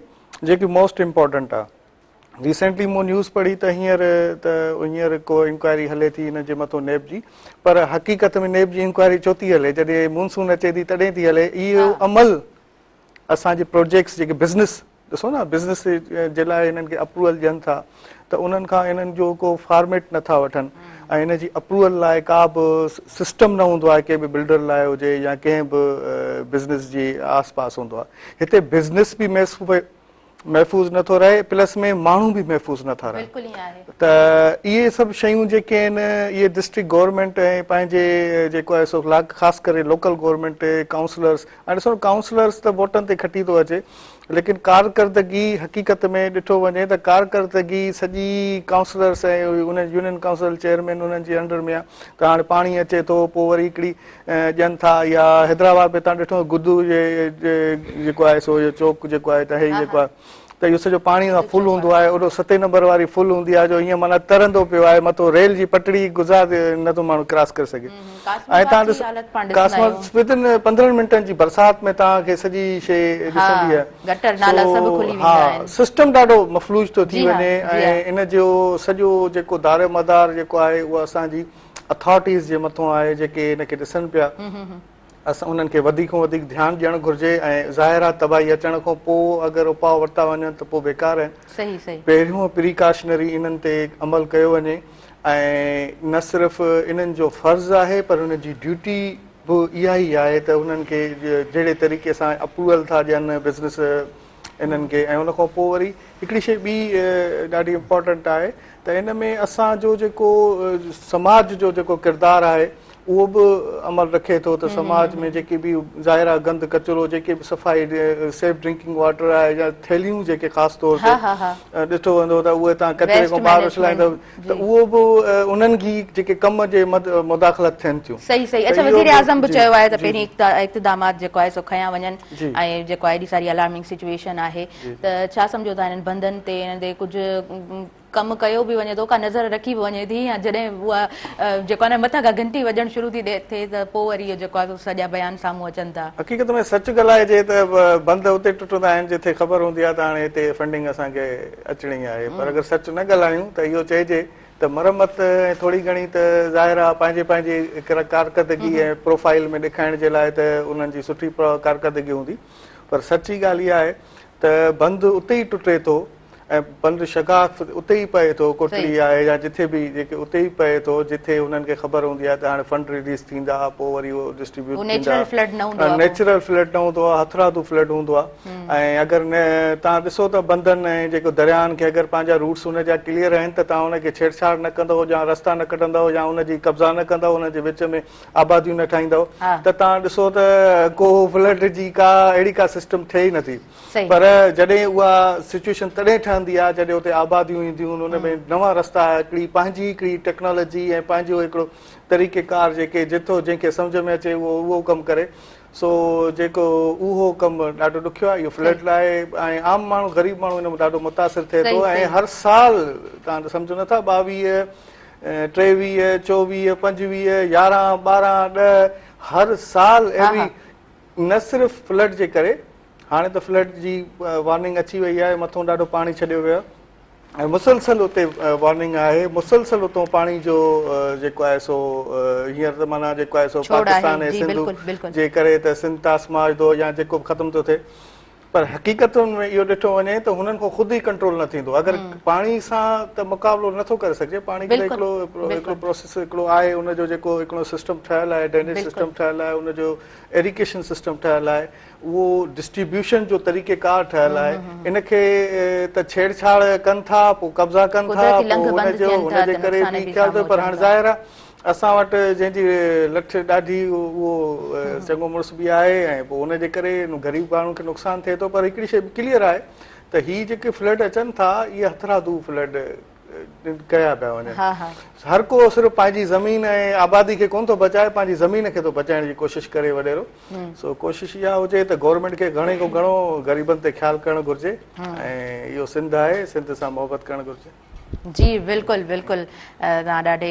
جيڪي موسٽ امپورٽنٽ آهي ريسينٽلي مون نيوز پڙهي ته هينئر ته هينئر ڪو انڪوائري هلي ٿي هن جي مٿو نيب جي پر حقيقت ۾ نيب جي انڪوائري ڇو ٿي هلي جڏهن مونسون اچي ٿي تڏهن ٿي هلي اهو عمل اسان جي پروجيڪٽس جيڪي بزنس ڏسو نه بزنس جي لاء هنن کي اپروول ڏين ٿا ته انهن کان انهن جو ڪو فارميٽ نٿا وٺن ۽ ان جي اپروول لاء ڪا به سسٽم نه هوندو آهي ڪنهن به بلڊر لاء هجي يا ڪنهن به بزنس جي آس پاس هوندو آهي هتي بزنس به محفوظ نه ٿو رهي پلس ۾ ماڻهو به محفوظ نه ٿا رهن ته اهي سڀ شيون جيڪي آهن اهي ڊسٽرڪٽ گورنمينٽ ۽ پنهنجي جيڪو آهي سو خاص ڪري لوڪل گورنمينٽ ڪائونسلرس ۽ ڏسو ڪائونسلرس ته ووٽن تي کٽي ٿو اچي ليڪن ڪارڪردگي حقيقت ۾ ڏٺو وڃي ته ڪارڪردگي سڄي ڪائونسلرس ۽ ان يونين ڪائونسل چيئرمين انهن جي انڊر ۾ آهي ته هاڻي پاڻي اچي ٿو پوء وري هڪڙي ڏين ٿا يا حيدرآباد ۾ تان ڏٺو گدو جي جيڪو آهي سو اهو چوڪ جيڪو آهي ته هي جيڪو آهي ته اهو سڄو پاڻي سان فل هوندو آهي اوڏو ستين نمبر واري فل هوندي آهي جو ائين معنيٰ ترندو پيو آهي مٿو ريل جي پٽڙي گذار نٿو ماڻهو ڪراس ڪري سگهي ۽ تان ڏس قاسم ودن 15 منٽن جي برسات ۾ تان کي سڄي شي ڏسندي آهي گٽر نالا سڀ کلي ويندا آهن سسٽم ڏاڍو مفلوج ٿو ٿي وڃي ۽ ان جو سڄو جيڪو دار مدار جيڪو آهي اهو اسان جي اٿارٽيز جي مٿو آهي جيڪي ان کي ڏسن پيا اسان انهن کي وڌيڪ کان وڌيڪ ڌيان ڏيڻ گهرجي ۽ ظاهر آهي تباهي اچڻ کان پوء اگر اپاء ورتا وڃن ته پوء بيڪار آهن صحيح صحيح پهريون پريڪاشنري انهن تي عمل ڪيو وڃي ۽ نه صرف انهن جو فرض آهي پر انهن جي ڊيوٽي به اها ئي آهي ته انهن کي جهڙي طريقي سان اپروول ٿا ڏين بزنس انهن کي ۽ ان کان پوء وري هڪڙي شيء ٻي ڏاڍي امپارٽنٽ آهي ته ان ۾ اسان جو جيڪو سماج جو جيڪو ڪردار آهي اهو به عمل رکي ٿو ته سماج ۾ جيڪي به ظاهر آهي گند ڪچرو جيڪي به صفائي سيف ڊرنڪنگ واٽر آهي يا ٿيلهيون جيڪي خاص طور تي ڏٺو ويندو ته اهي تان ڪچري کان ٻاهر اڇلائيندو ته اهو به انهن جي جيڪي ڪم جي مداخلت ٿين ٿيون. صحيح صحيح اڇا وزير اعظم به چيو آهي ته پهرين اقتدامات جيڪو آهي سو کنيا وڃن ۽ جيڪو آهي ايڏي ساري الارمنگ سچويشن آهي ته ڇا سمجهو ٿا انهن بندن تي انهن تي ڪجهه ڪم ڪيو به وڃي ٿو، ڪا نظر رکي به وڃي ٿي يا جڏهن اها جيڪو آهي نه مٿان کان گهنٽي وڄڻ شروع ٿي ٿئي ته پوء وري اهو جيڪو آهي سو سڄا بيان سامهون اچن ٿا. حقيقت ۾ سچ ڳالهائجي ته بند اتي ٽٽندا آهن جتي خبر هوندي آهي ته هاڻي هتي فنڊنگ اسان کي اچڻي آهي پر اگر سچ نه ڳالهايون ته اهو چئجي ته مرمت ۽ ٿوري گهڻي ته ظاهر آهي پنهنجي پنهنجي ڪارڪردگي ۽ پروفائيل ۾ ڏيکائڻ جي لاء ته انهن جي سٺي ڪارڪردگي هوندي پر سچي ڳالهه اها آهي ته بند اتي ئي ٽٽي ٿو ۽ بند شگاف اتي ئي پئي ٿو، ڪوٽڙي آهي يا جٿي به جيڪي اتي ئي پئي ٿو جٿي انهن کي خبر هوندي آهي ته هاڻي فنڊ رليز ٿيندا پوء وري اهو ڊسٽريبيوٽ ٿيندا. نيچرل فلڊ نه هوندو آهي هٿرادو فلڊ هوندو آهي ۽ اگر توهان ڏسو ته بندن ۽ جيڪو درياهن کي اگر پنهنجا روٽس ان جا ڪليئر آهن ته توهان ان کي ڇيڙڇاڙ نه ڪندؤ يا رستا نه ڪڍندؤ يا ان جي قبضا نه ڪندؤ ان جي وچ ۾ آباديون نه ٺاهيندؤ ته توهان ڏسو ته ڪو فلڊ جي ڪا اهڙي ڪا سسٽم ٿئي ئي نٿي. پر جڏهن اها سچويشن تڏهن ٺهندي آهي جڏهن اتي آباديون اينديون آهن ان ۾ نوان رستا هڪڙي پنهنجي هڪڙي ٽيڪنالاجي ۽ پنهنجو هڪڙو طريقي ڪار جيڪي جٿو جنهن کي سمجهه ۾ اچي اهو اهو ڪم ڪري سو جيڪو اهو ڪم ڏاڍو ڏکيو آهي اهو فلڊ لاء ۽ عام ماڻهو غريب ماڻهو ان ۾ ڏاڍو متاثر ٿئي ٿو ۽ هر سال تان سمجهو نٿا 22 23 24 25 11 12 10 هر سال ايوري نه صرف فلڊ جي ڪري هاڻي ته فلڊ جي وارننگ اچي وئي آهي مٿون ڏاڍو پاڻي ڇڏيو ويو آهي ۽ مسلسل اتي وارننگ آهي مسلسل اتو پاڻي جو جيڪو آهي سو هينئر ته معنيٰ جيڪو آهي سو پاڪستان ۽ سنڌ جي ڪري ته سنڌ طاس معاهدو يا جيڪو به ختم ٿو ٿئي پر حقيقتن ۾ اهو ڏٺو وڃي ته هنن کان خود ئي ڪنٽرول نه ٿيندو اگر پاڻي سان ته مقابلو نه ٿو ڪري سگهجي پاڻي کي هڪڙو هڪڙو پروسيس هڪڙو آهي ان جو جيڪو هڪڙو سسٽم ٺهيل آهي ڊرينيج سسٽم ٺهيل آهي ان جو ايريگيشن سسٽم ٺهيل آهي اهو ڊسٽريبيوشن جو طريقه ڪار ٺهيل آهي ان کي ته ڇيڙ ڇاڙ ڪن ٿا پوء قبضا ڪن ٿا پوء ان جو ان جي ڪري به خيال ٿو پر هاڻي ظاهر آهي اسان وٽ جنهن جي لٺ ڏاڍي اهو چڱو مڙس به آهي ۽ پوء ان جي ڪري غريب ماڻهن کي نقصان ٿئي ٿو پر هڪڙي شيء ڪليئر آهي ته هي جيڪي فلڊ اچن ٿا اهي هٿرادو فلڊ ڪيا پيا وڃن هر ڪو صرف پنهنجي زمين ۽ آبادي کي ڪونه ٿو بچائي پنهنجي زمين کي ٿو بچائڻ جي ڪوشش ڪري وڏيرو سو ڪوشش اها هجي ته گورنمينٽ کي گهڻي کان گهڻو غريبن تي خيال ڪرڻ گهرجي ۽ اهو سنڌ آهي سنڌ سان محبت ڪرڻ گهرجي. جي بلڪل بلڪل توهان ڏاڍي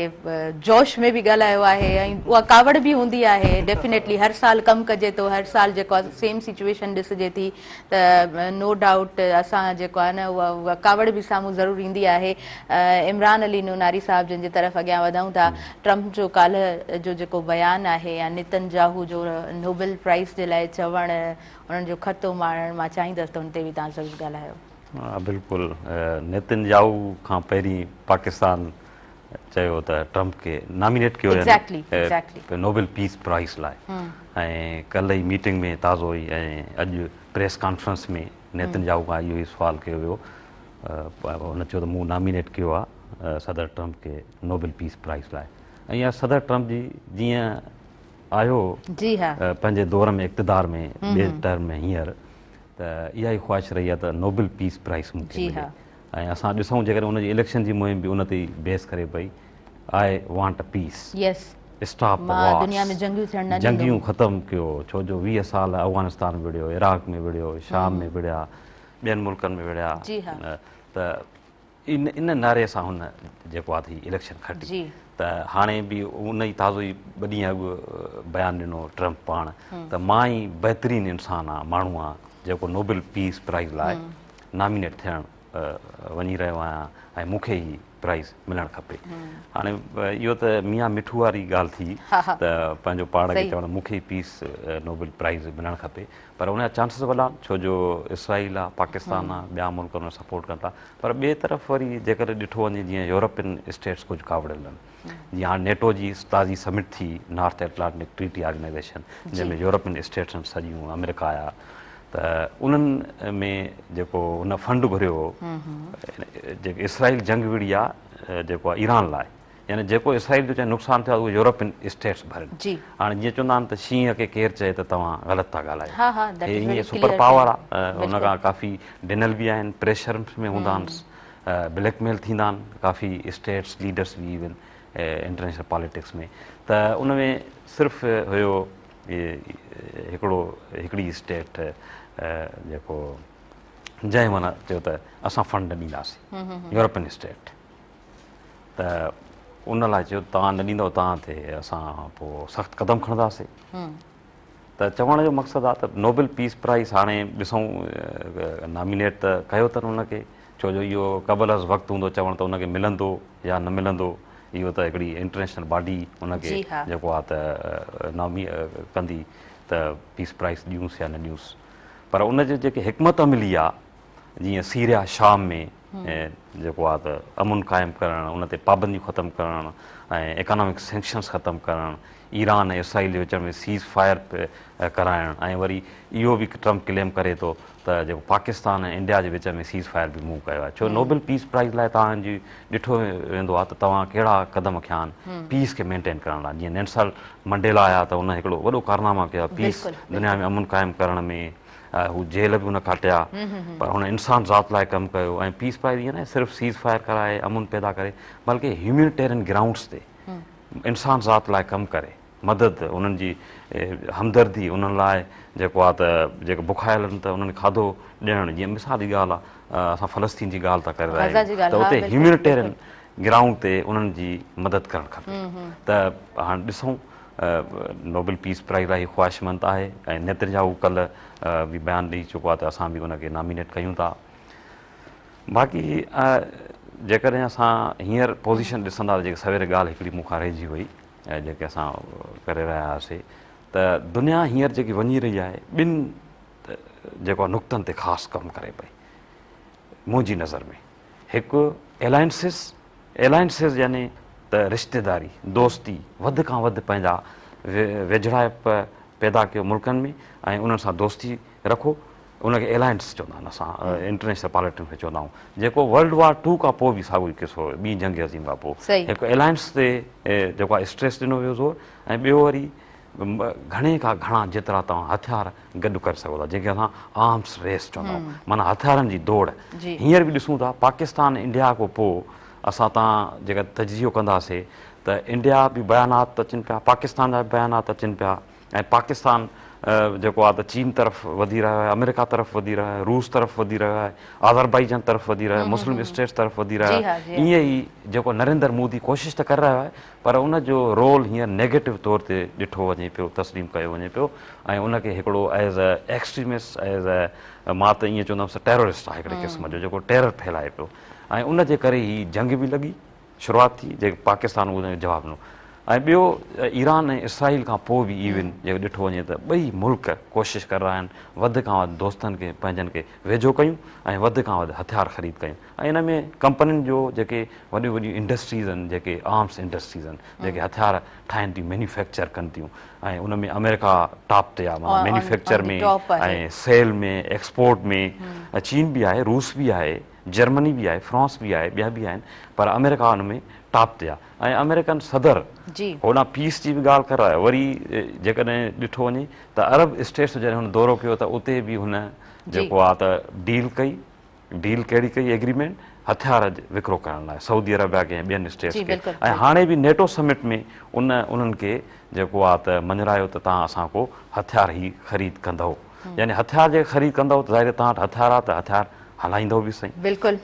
جوش ۾ به ڳالهايو آهي ۽ اها ڪاوڙ به هوندي آهي ڊيفينيٽلي هر سال ڪم ڪجي ٿو هر سال جيڪو آهي سيم سچويشن ڏسجي ٿي ته نو ڊائوٽ اسان جيڪو آهي نه اها ڪاوڙ به سامهون ضرور ايندي آهي عمران علي نوناري صاحب جن جي طرف اڳيان وڌون ٿا ٽرمپ جو ڪالهه جو جيڪو بيان آهي يا نتن جاهو جو نوبل پرائز جي لاء چوڻ انهن جو خط اماڻڻ مان چاهيندس ته ان تي به توهان ضرور ڳالهايو. ها بلڪل نيتن ياهو کان پهرين پاڪستان چيو ته ٽرمپ کي نامينيٽ ڪيو يعني نوبل پيس پرائز لاء ۽ ڪلهه ئي ميٽنگ ۾ تازو ئي ۽ اڄ پريس ڪانفرنس ۾ نيتن ياهو کان اهو ئي سوال ڪيو ويو هن چيو ته مون نامينيٽ ڪيو آهي صدر ٽرمپ کي نوبل پيس پرائز لاء ۽ اها صدر ٽرمپ جي جيئن آيو پنهنجي دور ۾ اقتدار ۾ ٻئي ٽرم ۾ هينئر ته اها ئي خواهش رهي آهي ته نوبل پيس پرائز مون کي ملي ۽ اسان ڏسون جيڪڏهن ان جي اليڪشن جي مهم به ان تي ئي بيس ڪري پئي I want peace stop the wars جنگيون ختم ڪيو ڇو جو 20 سال افغانستان وڙهيو عراق ۾ وڙهيو شام ۾ وڙهيا ٻين ملڪن ۾ وڙهيا ته ان ان نعري سان هن جيڪو آ ٿي اليڪشن کٽي ته هاڻي به ان ئي تازو ئي ٻه ڏينهن اڳ بيان ڏنو ٽرمپ پاڻ ته مان ئي بهترين انسان آ ماڻهو آ جيڪو نوبل پيس پرائز لاء نامينيٽ ٿيڻ وڃي رهيو آهيان ۽ مون کي ئي پرائز ملڻ کپي هاڻي اهو ته ميان مٺو واري ڳالهه ٿي ته پنهنجو پاڻ کي چوڻ مون کي ئي پيس نوبل پرائز ملڻ کپي پر ان جا چانسز وڏا آهن ڇو جو اسرائيل آ پاڪستان آ ٻيا ملڪ ان سپورٽ ڪن ٿا پر ٻئي طرف وري جيڪڏهن ڏٺو وڃي جيئن يورپين اسٽيٽس ڪجهه ڪاوڙيل آهن جيئن هاڻي نيٽو جي تازي سمٽ ٿي نارٿ ايٽلانٽڪ ٽريٽي آرگنائيزيشن جنهن ۾ يورپين اسٽيٽس آهن سڄيون آمريڪا آيا ته انهن ۾ جيڪو هن فنڊ گهريو هو جيڪي اسرائيل جنگ وڙهي آ جيڪو آ ايران لاء يعني جيڪو اسرائيل جو چاهي نقصان ٿيو آهي اهو يورپين اسٽيٽس ڀرين. هاڻي جيئن چوندا آهن ته شينهن کي ڪير چئي ته توهان غلط ٿا ڳالهايو. هي ائين سپر پاور آهي ان کان ڪافي ڊنل به آهن پريشر ۾ هوندا آهن بليڪ ميل ٿيندا آهن ڪافي اسٽيٽس ليڊرس به ايون انٽرنيشنل پاليٽڪس ۾ ته ان ۾ صرف هيو هڪڙو هڪڙي اسٽيٽ جيڪو جنهن معنيٰ چيو ته اسان فنڊ نه ڏينداسين يورپين اسٽيٽ ته ان لاء چيو توهان نه ڏيندؤ توهان تي اسان پوء سخت قدم کڻنداسين ته چوڻ جو مقصد آهي ته نوبل پيس پرائز هاڻي ڏسون نامينيٽ ته ڪيو اٿن ان کي ڇو جو اهو قبل از وقت هوندو چوڻ ته ان کي ملندو يا نه ملندو اهو ته هڪڙي انٽرنيشنل باڊي ان کي جيڪو آهي ته نامي ڪندي ته پيس پرائز ڏيونس يا نه ڏيونس پر ان جي جيڪي حڪمت عملي آهي جيئن سيريا شام ۾ جيڪو آهي ته امن قائم ڪرڻ، ان تي پابنديون ختم ڪرڻ ۽ اڪانامڪ سينڪشنز ختم ڪرڻ، ايران ۽ اسرائيل جي وچ ۾ سيز فائر ڪرائڻ ۽ وري اهو به ٽرمپ ڪليم ڪري ٿو ته جيڪو پاڪستان ۽ انڊيا جي وچ ۾ سيز فائر به مون ڪيو آهي ڇو نوبل پيس پرائز لاء توهان جي ڏٺو ويندو آهي ته توهان ڪهڙا قدم کنيا آهن پيس کي مينٽين ڪرڻ لاء جيئن نيلسن منڊيلا آيا ته ان هڪڙو وڏو ڪارناما ڪيو پيس دنيا ۾ امن قائم ڪرڻ ۾ هو جيل به هن ڪاٽيا پر هن انسان ذات لاء ڪم ڪيو ۽ پيس پرائز ائين ناهي صرف سيز فائر ڪرائي امن پيدا ڪري بلڪه هيومينيٽيرين گرائونڊس تي انسان ذات لاء ڪم ڪري مدد انهن جي همدردي انهن لاء جيڪو آهي ته جيڪي بکايل آهن ته انهن کي کاڌو ڏيڻ جيئن مثال جي ڳالهه آهي اسان فلسطين جي ڳالهه ٿا ڪري رهيا آهيون ته اتي هيومينيٽيرين گرائونڊ تي انهن جي مدد ڪرڻ کپي ته هاڻ ڏسون نوبل پيس پرائز لاء هي خواهشمند آهي ۽ نتنياهو ڪلهه به بيان ڏئي چڪو آهي ته اسان به ان کي نامينيٽ ڪيون ٿا. باقي جيڪڏهن اسان هينئر پوزيشن ڏسندا ته جيڪي سوير ڳالهه هڪڙي مون کان رهجي وئي جيڪي اسان ڪري رهيا هئاسي ته دنيا هينئر جيڪي وڃي رهي آهي ٻن جيڪو نقطن تي خاص ڪم ڪري پئي منهنجي نظر ۾ هڪ الائنسز، Alliances، يعني ته رشتيداري، دوستي، وڌ کان وڌ پنهنجا ويجهڙائپ پيدا ڪيو ملڪن ۾ ۽ انهن سان دوستي رکو ان کي الائنس چوندا آهن اسان انٽرنيشنل پاليٽڪس ۾ چوندا آهيون جيڪو ورلڊ وار ٽو کان پوء به ساڳيو ئي قصو هيو ٻي جنگ عظيم کان پوء هڪ الائنس تي جيڪو آهي اسٽريس ڏنو ويو زور ۽ ٻيو وري گهڻي کان گهڻا جيترا توهان هٿيار گڏ ڪري سگهو ٿا جنهن کي اسان آرمس ريس چوندا آهيون معنيٰ هٿيارن جي دوڙ هينئر به ڏسون ٿا پاڪستان انڊيا کان پوء اسان تان جيڪا تجزيو ڪنداسي ته انڊيا به بيانات اچن پيا پاڪستان جا به بيانات اچن پيا ۽ پاڪستان جيڪو آهي ته چين طرف وڌي رهيو آهي آمريڪا طرف وڌي رهيو آهي روس طرف وڌي رهيو آهي آذربائيجان طرف وڌي رهيو آهي مسلم اسٽيٽس طرف وڌي رهيو آهي ائين ئي جيڪو نريندر مودي ڪوشش ته ڪري رهيو آهي پر ان جو رول هينئر نيگيٽو طور تي ڏٺو وڃي پيو، تسليم ڪيو وڃي پيو ۽ ان کي هڪڙو as a extremist as a مان ته ائين چوندم ته ٽيررسٽ آهي هڪڙي قسم جو جيڪو ٽيرر ڦهلائي پيو ۽ ان جي ڪري هي جنگ به لڳي شروعات ٿي جيڪي پاڪستان ان جو جواب ڏنو ۽ ٻيو ايران ۽ اسرائيل کان پوء به ايون جيڪو ڏٺو وڃي ته ٻئي ملڪ ڪوشش ڪري رهيا آهن وڌ کان وڌ دوستن کي پنهنجن کي ويجهو ڪيون ۽ وڌ کان وڌ هٿيار خريد ڪيون ۽ ان ۾ ڪمپنين جو جيڪي وڏيون وڏيون انڊسٽريز آهن جيڪي آرمس انڊسٽريز آهن جيڪي هٿيار ٺاهين ٿيون مينيوفيڪچر ڪن ٿيون ۽ ان ۾ آمريڪا ٽاپ تي آهي معنيٰ مينيوفيڪچر ۾ ۽ سيل ۾ ايڪسپورٽ ۾ چين به آهي روس به آهي جرمني به آهي فرانس به آهي ٻيا به آهن پر آمريڪا ان ۾ ٽاپ تي آهي ۽ آمريڪن صدر هوڏانهن پيس جي به ڳالهه ڪري رهيو وري جيڪڏهن ڏٺو وڃي ته عرب اسٽيٽس جڏهن هن دورو ڪيو ته اتي به هن جيڪو آهي ته ڊيل ڪئي ڊيل ڪهڙي ڪئي ايگريمينٽ هٿيار وڪرو ڪرڻ لاء سعودي عربيا کي ۽ ٻين اسٽيٽس کي ۽ هاڻي به نيٽو سمٽ ۾ ان انهن کي جيڪو آ ته مڃرايو ته توهان اسان کو هٿيار هي خريد ڪندؤ يعني هٿيار جيڪي خريد ڪندؤ ته ظاهر توهان وٽ هٿيار آ ته هٿيار هلائيندؤ به سهي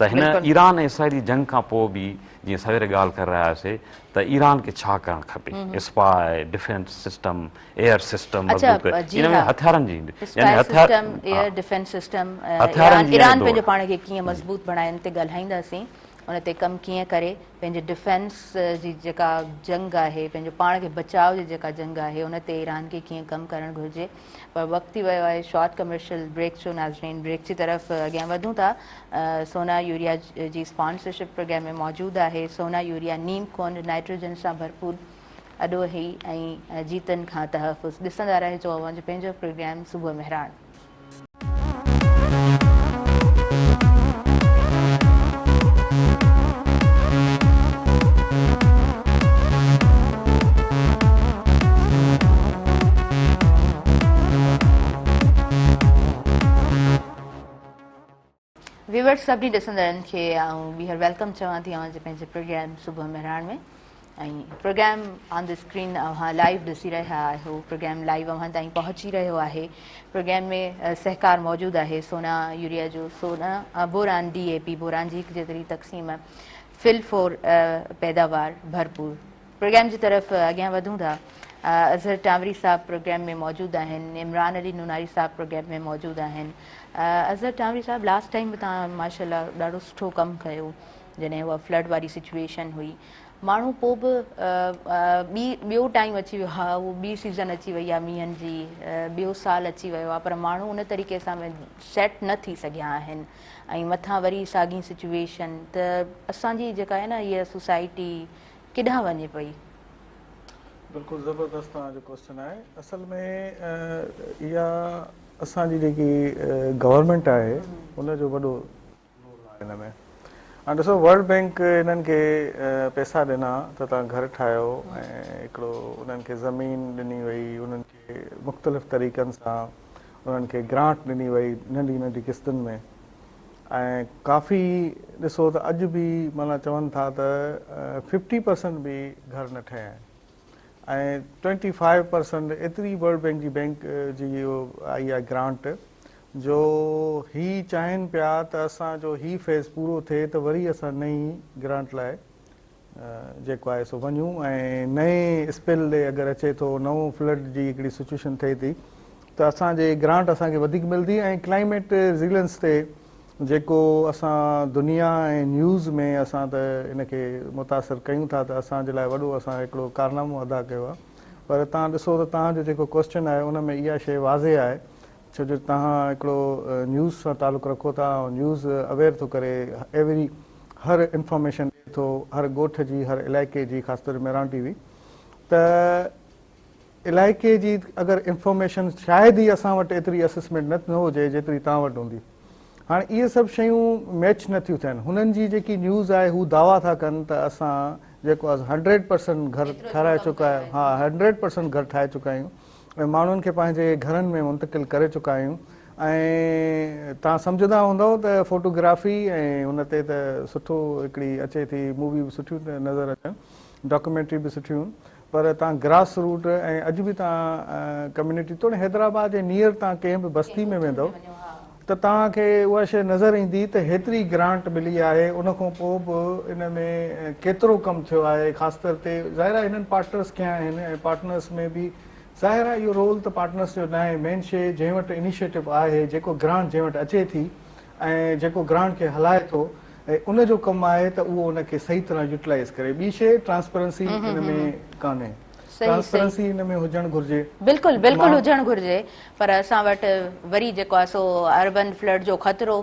ته هن ايران ۽ اسرائيل جي جنگ کان پوء به جيئن سوير ڳالهه ڪري رهيا هياسي ته ايران کي ڇا ڪرڻ کپي spy defence system air system مضبوط ڪري ان ۾ هٿيارن جي يعني هٿيار system air defence system Iran Iran پنهنجو پاڻ کي ڪيئن مضبوط بڻائي ان تي ڳالهائينداسين ان تي ڪم ڪيئن ڪري پنهنجي ڊيفنس جي جيڪا جنگ آهي پنهنجو پاڻ کي بچاء جي جيڪا جنگ آهي ان تي ايران کي ڪيئن ڪم ڪرڻ گهرجي پر وقت ٿي ويو آهي شارٽ ڪمرشل بريڪ جو ناظرين بريڪ جي طرف اڳيان وڌون ٿا سونا يوريا جي اسپانسرشپ پروگرام ۾ موجود آهي سونا يوريا نيم ڪونڊ نائٽروجن سان ڀرپور اڏوهي ۽ جيتن کان تحفظ ڏسندا رهجو اوهان جو پنهنجو پروگرام صبح مهراڻ. ويورز سڀني ڏسندڙن کي آئون ٻيهر welcome چوان ٿي اوهان جي پنهنجي پروگرام صبح Mehran ۾ ۽ programme on the screen اوهان لائيو ڏسي رهيا آهيو پروگرام لائيو اوهان تائين پهچي رهيو آهي پروگرام ۾ سهڪار موجود آهي سونا يوريا جو سونا بوران ڊي اي پي بوران جي هڪ جيتري تقسيم فل فور پيداوار ڀرپور پروگرام جي طرف اڳيان وڌون ٿا اظهر ٽانوري صاحب پروگرام ۾ موجود آهن عمران علي نوناري صاحب پروگرام ۾ موجود آهن اظهر ٽانوري صاحب لاسٽ ٽائيم به توهان ماشاء الله ڏاڍو سٺو ڪم ڪيو جڏهن اها فلڊ واري سچويشن هئي ماڻهو پوء به ٻي ٻيو ٽائيم اچي ويو آهي اهو ٻي سيزن اچي وئي آهي مينهن جي ٻيو سال اچي ويو آهي پر ماڻهو ان طريقي سان سيٽ نه ٿي سگهيا آهن ۽ مٿان وري ساڳي سچويشن ته اسان جي جيڪا آهي نه هيء سوسائٽي ڪيڏانهن وڃي پئي؟ بلڪل زبردست توهان جو ڪوسچن آهي اصل ۾ اها اسان جي جيڪي گورنمينٽ آهي ان جو وڏو رول آهي ان ۾ هاڻي ڏسو ورلڊ بينڪ انهن کي پئسا ڏنا ته توهان گهر ٺاهيو ۽ هڪڙو انهن کي زمين ڏني وئي انهن کي مختلف طريقن سان انهن کي گرانٽ ڏني وئي ننڍي ننڍي قسطن ۾ ۽ ڪافي ڏسو ته اڄ به معنيٰ چون ٿا ته ففٽي پرسنٽ به گهر نه ٺهيا آهن ۽ ٽوئنٽي فائيو پرسنٽ ايتري ورلڊ بينڪ جي بينڪ جي اهو آئي آهي گرانٽ جو هي چاهين پيا ته اسان جو هي فيز پورو ٿئي ته وري اسان نئين گرانٽ لاء جيڪو آهي سو وڃون ۽ نئين اسپيل ڏي اگر اچي ٿو نئون فلڊ جي هڪڙي سچويشن ٿئي ٿي ته اسان جي گرانٽ اسان کي وڌيڪ ملندي ۽ ڪلائميٽ ريزيلنس تي جيڪو اسان دنيا ۽ نيوز ۾ اسان ته ان کي متاثر ڪيون ٿا ته اسان جي لاء وڏو اسان هڪڙو ڪارنامو ادا ڪيو آهي پر تان ڏسو ته تان جو جيڪو ڪوسچن آهي ان ۾ اها شيء واضح آهي ڇو جو توهان هڪڙو نيوز سان تعلق رکو ٿا ۽ نيوز اويئر ٿو ڪري ايوري هر انفارميشن ڏي ٿو هر ڳوٺ جي هر علائقي جي خاص طور مهراڻ ٽي وي ته علائقي جي اگر انفارميشن شايد ئي اسان وٽ ايتري اسسمينٽ نه نه هجي جيتري توهان وٽ هوندي هاڻي اهي سڀ شيون ميچ نه ٿيون ٿين هنن جي جيڪي نيوز آهي هو دعويٰ ٿا ڪن ته اسان جيڪو آهي هنڊريڊ پرسنٽ گهر ٺهرائي چڪا آهيون ها هنڊريڊ پرسنٽ گهر ٺاهي چڪا آهيون ۽ ماڻهن کي پنهنجي گهرن ۾ منتقل ڪري چڪا آهيون ۽ توهان سمجهندا هوندؤ ته فوٽو گرافي ۽ ان تي ته سٺو هڪڙي اچي ٿي مووي به سٺيون نظر اچن ڊاڪيومينٽري به سٺيون پر توهان گراس روٽ ۽ اڄ به توهان ڪميونٽي توڙي حيدرآباد جي نيئر توهان ڪنهن به بستي ۾ ويندؤ ته توهان کي اها شيء نظر ايندي ته هيتري گرانٽ ملي آهي ان کان پوء به ان ۾ ڪيترو ڪم ٿيو آهي خاص طور تي ظاهر آهي هنن پارٽنرس ڪيا آهن ۽ پارٽنرس ۾ به ظاهر آهي اهو رول ته پارٽنرس جو ناهي مين شيء جنهن وٽ انيشيٽو آهي جيڪو گرانٽ جنهن وٽ اچي ٿي ۽ جيڪو گرانٽ کي هلائي ٿو ۽ ان جو ڪم آهي ته اهو ان کي صحيح طرح يوٽيلائز ڪري ٻي شيء ٽرانسپرنسي ان ۾ ڪانهي ٽرانسپرنسي ان ۾ هجڻ گهرجي. بلڪل بلڪل هجڻ گهرجي پر اسان وٽ وري جيڪو آهي سو اربن فلڊ جو خطرو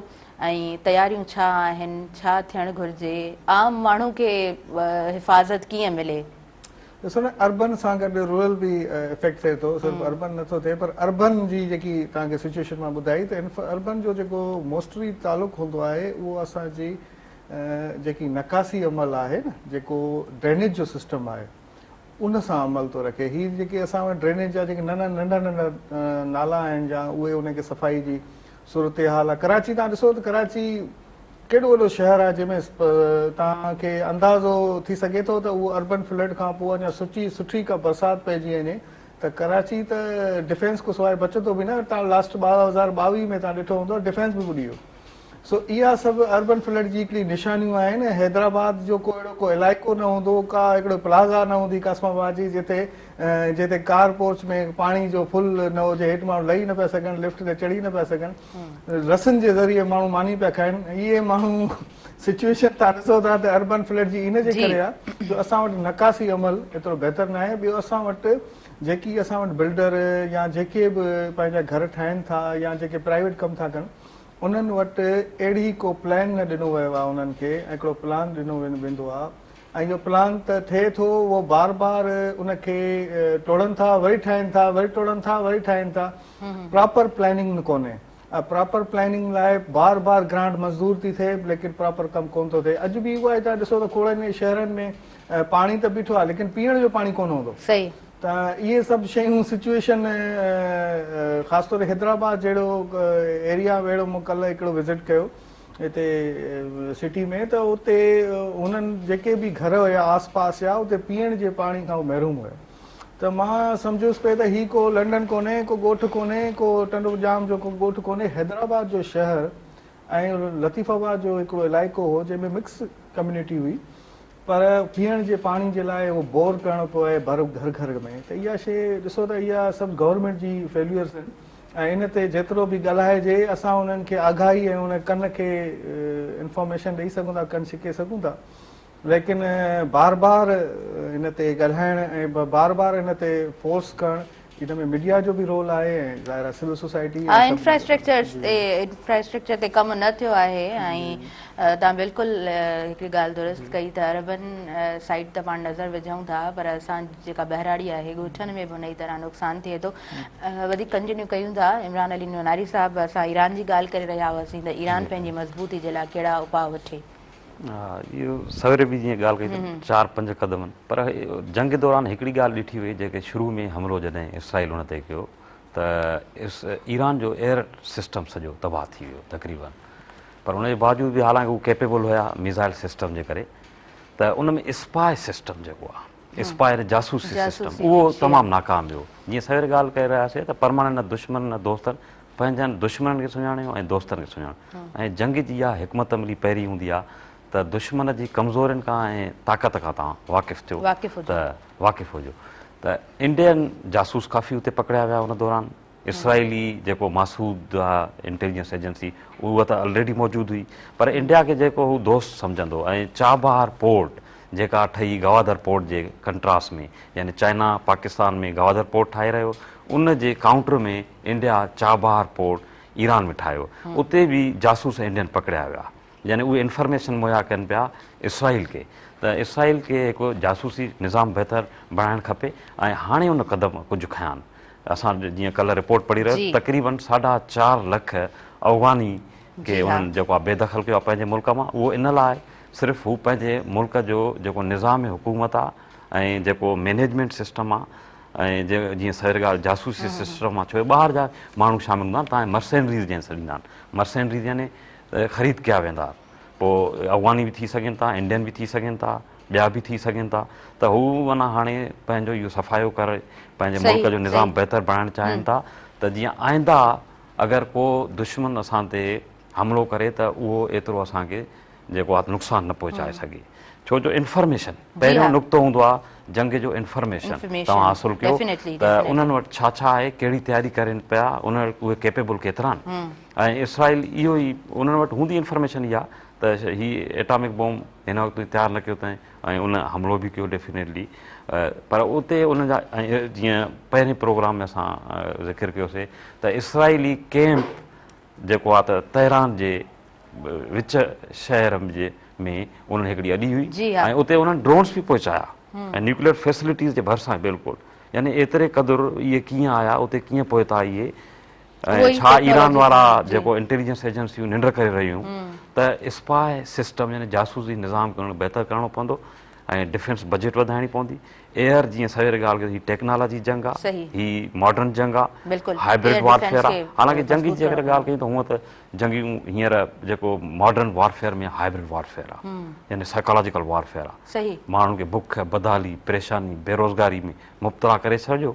۽ تياريون ڇا آهن ڇا ٿيڻ گهرجي عام ماڻهو کي حفاظت ڪيئن ملي. ڏسو نه اربن سان گڏ رورل به افيڪٽ ٿئي ٿو صرف اربن نٿو ٿئي پر اربن جي جيڪي توهان کي سچويشن مان ٻڌائي ته اربن جو جيڪو موسٽلي تعلق هوندو آهي اهو اسان جي جيڪي نڪاسي عمل آهي نه جيڪو ڊرينيج جو سسٽم آهي ان سان عمل ٿو رکي. هي جيڪي اسان وٽ ڊرينيج جا جيڪي ننڍا ننڍا ننڍا نالا آهن جا اهي ان کي صفائي جي صورتحال آهي. ڪراچي توهان ڏسو ته ڪراچي ڪيڏو وڏو شهر آهي جنهن ۾ توهان کي اندازو ٿي سگهي ٿو ته اهو اربن فلڊ کان پوء اڃا سٺي سٺي ڪا برسات پئجي وڃي ته ڪراچي ته ڊفينس کان سواء بچندو به نه. توهان لاسٽ 2022 ۾ توهان ڏٺو هوندو ڊفينس به ٻڏي ويو. سو اها سڀ اربن فلڊ جي هڪڙي نشانيون آهن ۽ حيدرآباد جو ڪو اهڙو ڪو علائقو نه هوندو، ڪا هڪڙو پلازا نه هوندي قاسم آباد جي جتي جتي ڪار پورچ ۾ پاڻي جو ڦل نه هجي، هيٺ ماڻهو لهي نه پيا سگهن، لفٽ تي چڙهي نه پيا سگهن، رسن جي ذريعي ماڻهو ماني پيا کائن، اهي ماڻهو سچويشن تان ڏسو ٿا ته اربن فلڊ جي ان جي ڪري آهي جو اسان وٽ نڪاسي عمل ايترو بهتر ناهي، ٻيو اسان وٽ جيڪي اسان وٽ بلڊر يا جيڪي به پنهنجا گهر ٺاهين ٿا يا جيڪي پرائيويٽ ڪم ٿا ڪن انهن وٽ اهڙي ڪو پلان نه ڏنو ويو آهي انهن کي هڪڙو پلان ڏنو ويندو آهي ۽ اهو پلان ته ٿئي ٿو اهو بار بار ان کي ٽوڙن ٿا وري ٺاهين ٿا وري ٽوڙن ٿا وري ٺاهين ٿا پراپر پلاننگ ڪونهي ۽ پراپر پلاننگ لاء بار بار گرانٽ منظور ٿي ٿئي ليڪن پراپر ڪم ڪونه ٿو ٿئي اڄ به اهو آهي تان ڏسو ته کوڙن شهرن ۾ پاڻي ته بيٺو آهي ليڪن پيئڻ جو پاڻي ڪونه هوندو صحيح ته اهي سڀ شيون سچوئيشن خاص طور حيدرآباد جهڙو ايريا اهڙو مون ڪلهه هڪڙو وزٽ ڪيو هتي سٽي ۾ ته اتي هنن جيڪي به گهر هيا آس پاس جا اتي پيئڻ جي پاڻي کان هو محروم هيا ته مان سمجهيس پئي ته هي ڪو لنڊن ڪونهي ڪو ڳوٺ ڪونهي ڪو ٽنڊو ڄام جو ڪو ڳوٺ ڪونهي حيدرآباد جو شهر ۽ لطيف آباد جو هڪڙو علائقو هو جنهن ۾ مڪس ڪميونٽي هئي پر پيئڻ جي پاڻي جي لاء اهو بور ڪرڻو پوي ڀر گهر گهر ۾ ته اها شيء ڏسو ته اها سڀ گورنمينٽ جي فيليورس آهن ۽ ان تي جيترو به ڳالهائجي اسان انهن کي آگاهي ۽ ان ڪن کي انفارميشن ڏئي سگهون ٿا ڪن ڇڪي سگهون ٿا ليڪن بار بار ان تي ڳالهائڻ ۽ بار بار ان تي فورس ڪرڻ ان ۾ ميڊيا جو به رول آهي ۽ ظاهر آهي سول سوسائٽي ها انفراسٽرڪچر تي انفراسٽرڪچر تي ڪم نه ٿيو آهي ۽ توهان بلڪل هڪڙي ڳالهه درست ڪئي ته اربن سائيڊ ته پاڻ نظر وجهون ٿا پر اسان جيڪا ٻهراڙي آهي ڳوٺن ۾ به ان ئي طرح نقصان ٿئي ٿو وڌيڪ ڪنٽينيو ڪيون ٿا عمران علي نوناري صاحب اسان ايران جي ڳالهه ڪري رهيا هئاسين ته ايران پنهنجي مضبوطي جي لاء ڪهڙا اپاء وٺي. اهو سوير به جيئن ڳالهه ڪئي ته چار پنج قدم پر جنگ دوران هڪڙي ڳالهه ڏٺي وئي جيڪي شروع ۾ حملو جڏهن اسرائيل ان تي ڪيو ته ايران جو ايئر سسٽم سڄو تباهه ٿي ويو تقريبن پر ان جي باوجود به حالانڪه هو ڪيپيبل هيا ميزائل سسٽم جي ڪري ته ان ۾ اسپاء سسٽم جيڪو آهي اسپاء يعني جاسوسي سسٽم اهو تمام ناڪام ويو جيئن سوير ڳالهه ڪري رهياسي ته پرماننٽ نه دشمن نه دوستن پنهنجن دشمنن کي سڃاڻيو ۽ دوستن کي سڃاڻو ۽ جنگ جي اها حڪمت عملي پهرين هوندي آهي ته دشمن جي ڪمزورين کان ۽ طاقت کان توهان واقف ٿيو ته واقف هجو ته انڊين جاسوس ڪافي اتي پڪڙيا ويا ان دوران اسرائيلي جيڪو ماسود آ انٽيليجنس ايجنسي اها ته الريڊي موجود هئي پر انڊيا کي جيڪو هو دوست سمجهندو ۽ چابهار پورٽ جيڪا ٺهي گوادر پورٽ جي ڪنٽراس ۾ يعني چائنا پاڪستان ۾ گوادر پورٽ ٺاهي رهيو ان جي counter ۾ India Chabahar port Iran ۾ ٺاهيو اتي به جاسوس انڊين پڪڙيا ويا يعني اهي انفارميشن مهيا ڪن پيا اسرائيل کي ته اسرائيل کي هڪ جاسوسي نظام بهتر بڻائڻ کپي ۽ هاڻي ان قدم ڪجهه کنيا آهن اسان جيئن ڪلهه رپورٽ پڙهي رهيو تقريبن ساڍا چار لک افغاني کي انهن جيڪو آهي بي دخل ڪيو آهي پنهنجي ملڪ مان اهو ان لاء صرف هو پنهنجي ملڪ جو جيڪو نظام حڪومت آهي ۽ جيڪو مينيجمينٽ سسٽم آهي ۽ جيئن سر ڳالهه جاسوسي سسٽم آ ڇو ٻاهر جا ماڻهو شامل هوندا آهن تان مرسينريز جنهن سڏيندا آهن مرسينريز يعني خريد ڪيا ويندا پوء افغاني به ٿي سگهن ٿا انڊين به ٿي سگهن ٿا ٻيا به ٿي سگهن ٿا ته هو معنيٰ هاڻي پنهنجو اهو صفايو ڪري پنهنجي ملڪ جو نظام بهتر بڻائڻ چاهين ٿا ته جيئن آئنده اگر ڪو دشمن اسان تي حملو ڪري ته اهو ايترو اسان کي جيڪو آ نقصان نه پهچائي سگهي ڇو جو انفارميشن پهريون نقطو هوندو آ جنگ جو انفارميشن توهان حاصل ڪيو ته انهن وٽ ڇا ڇا آهي ڪهڙي تياري ڪرين پيا انهن وٽ اهي ڪيپيبل ڪيترا آهن ۽ اسرائيل اهو ئي انهن وٽ هوندي انفارميشن اها ته هي ايٽامڪ بوم هن وقت تيار نه ڪيو اٿائين ۽ ان حملو به ڪيو ڊيفينيٽلي پر اتي انهن جا جيئن پهرين پروگرام ۾ اسان ذڪر ڪيوسي ته اسرائيلي ڪيمپ جيڪو آ ته تهران جي وچ شهر جي ۾ انهن هڪڙي اڏي هئي ۽ اتي انهن ڊرونس به پهچايا ۽ نيوڪليئر فيسلٽيز جي ڀرسان بلڪل يعني ايتري قدر اهي ڪيئن آيا اتي ڪيئن پهتا اهي ۽ ڇا ايران وارا جيڪو انٽيليجنس ايجنسيون ننڊ ڪري رهيون ته اسپاء سسٽم يعني جاسوسي نظام کي بهتر ڪرڻو پوندو ۽ ڊفينس بجيٽ وڌائڻي پوندي ايئر جيئن سوير ڳالهه ڪئي هي ٽيڪنالاجي جنگ آ هي ماڊرن جنگ آ هائبرڊ وارفيئر آ حالانڪه جنگ جي جيڪڏهن ڳالهه ڪيون ته هونء ته جنگيون هينئر جيڪو ماڊرن وارفيئر ۾ هائبرڊ وارفيئر آ يعني سائيڪالاجيڪل وارفيئر آ ماڻهن کي بک بدحالي پريشاني بيروزگاري ۾ مبتلا ڪري ڇڏيو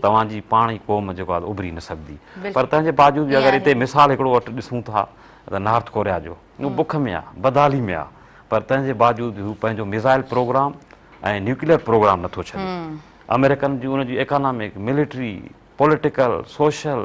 توهان جي پاڻ ئي قوم جيڪو آ اڀري نه سگهندي پر تنهن جي باوجود به اگر هتي مثال هڪڙو وٽ ڏسون ٿا ته نارٿ ڪوريا جو اهو بک ۾ آ بدحالي ۾ آ پر تنهن جي باوجود به هو پنهنجو ميزائل پروگرام ۽ نيوڪليئر پروگرام نٿو ڇڏي. آمريڪن جون ان جون economic, military, political, social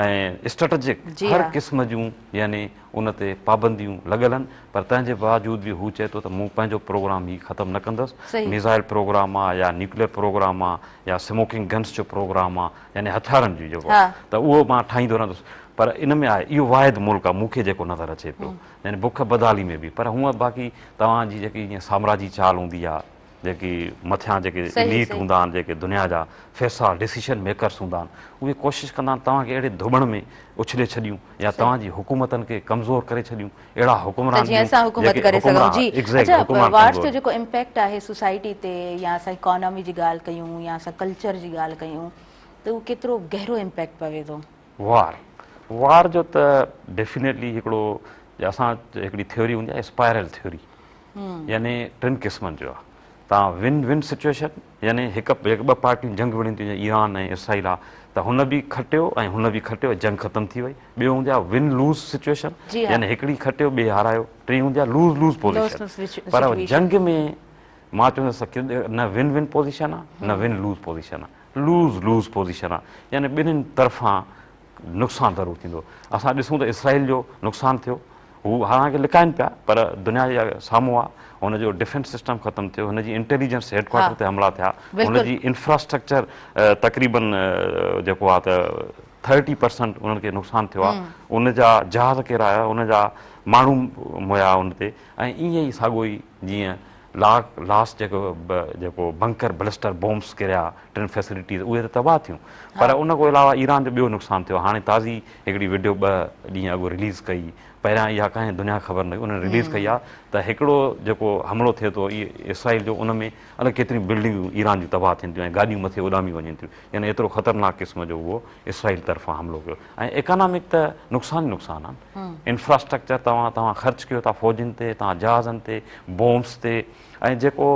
۽ strategic هر قسم جون يعني ان تي پابنديون لڳل آهن پر تنهن جي باوجود به هو چئي ٿو ته مون پنهنجو پروگرام هي ختم نه ڪندس، ميزائل پروگرام آ يا نيوڪليئر پروگرام آ يا سموڪنگ گنس جو پروگرام آ يعني هٿيارن جو جيڪو آ ته اهو مان ٺاهيندو رهندس پر ان ۾ آهي اهو واحد ملڪ آ مون کي جيڪو نظر اچي پيو يعني بک بدحالي ۾ به پر هونء باقي توهان جي جيڪي جيئن سامراجي چال هوندي آ جيڪي مٿيان جيڪي اليٽ هوندا آهن جيڪي دنيا جا فيصا ڊسيشن ميڪرس هوندا آهن اهي ڪوشش ڪندا آهن توهان کي اهڙي ڌوٻڻ ۾ اڇلي ڇڏيون يا توهان جي حڪومتن کي ڪمزور ڪري ڇڏيون اهڙا حڪمران ڏيون اسان حڪومت ڪري سگهون جي اڇا وارس جو جيڪو امپيڪٽ آهي سوسائٽي تي يا اسان اڪانومي جي ڳالهه ڪيون يا اسان ڪلچر جي ڳالهه ڪيون ته اهو ڪيترو گهرو امپيڪٽ پوي ٿو وار وار جو ته ڊيفينيٽلي هڪڙو اسان هڪڙي ٿيوري هوندي آهي اسپائرل ٿيوري يعني ٽن قسمن جو آهي تان ون ون سچويشن يعني هڪ ٻه پارٽيون جنگ وڙهن ٿيون جيئن ايران ۽ اسرائيل آهي ته هن به کٽيو ۽ هن به کٽيو جنگ ختم ٿي وئي ٻيو هوندي آهي ون لوز سچويشن يعني هڪڙي کٽيو ٻئي هارايو ٽين هوندي آهي لوز لوز پوزيشن پر جنگ ۾ مان چوندس نه ون ون پوزيشن آهي نه ون لوز پوزيشن آهي لوز لوز پوزيشن آهي يعني ٻنهين طرفان نقصان ضرور ٿيندو. اسان ڏسون ته اسرائيل جو نقصان ٿيو، هو حالانڪه لڪائن پيا پر دنيا جي سامهون آ، هن جو ڊفينس سسٽم ختم ٿيو، هن جي انٽيليجنس هيڊ ڪوارٽر تي حملا ٿيا، هن جي انفراسٽرڪچر تقريبن جيڪو آ ته ٿرٽي پرسنٽ انهن کي نقصان ٿيو آ، ان جا جهاز ڪيرايا، ان جا ماڻهو مئا ان تي ۽ ائين ئي ساڳيو ئي جيئن لاڪ لاس جيڪو جيڪو بنڪر بلسٽر بومس ڪريا ٽن فيسلٽيز اهي ته تباهه ٿيون پر ان کان علاوه ايران جو ٻيو نقصان ٿيو هاڻي تازي هڪڙي وڊيو ٻه ڏينهن اڳ رليز ڪئي پهريان اها ڪنهن دنيا کي خبر نه هئي انهن رليز ڪئي آهي ته هڪڙو جيڪو حملو ٿئي ٿو اسرائيل جو ان ۾ الائي ڪيتريون بلڊنگون ايران جون تباهه ٿين ٿيون ۽ گاڏيون مٿي اڏامي وڃن ٿيون يعني ايترو خطرناڪ قسم جو اهو اسرائيل طرفان حملو ڪيو ۽ ايڪانامڪ ته نقصان ئي نقصان آهن انفراسٽرڪچر توهان توهان خرچ ڪيو ٿا فوجين تي توهان جهازن تي بومس تي ۽ جيڪو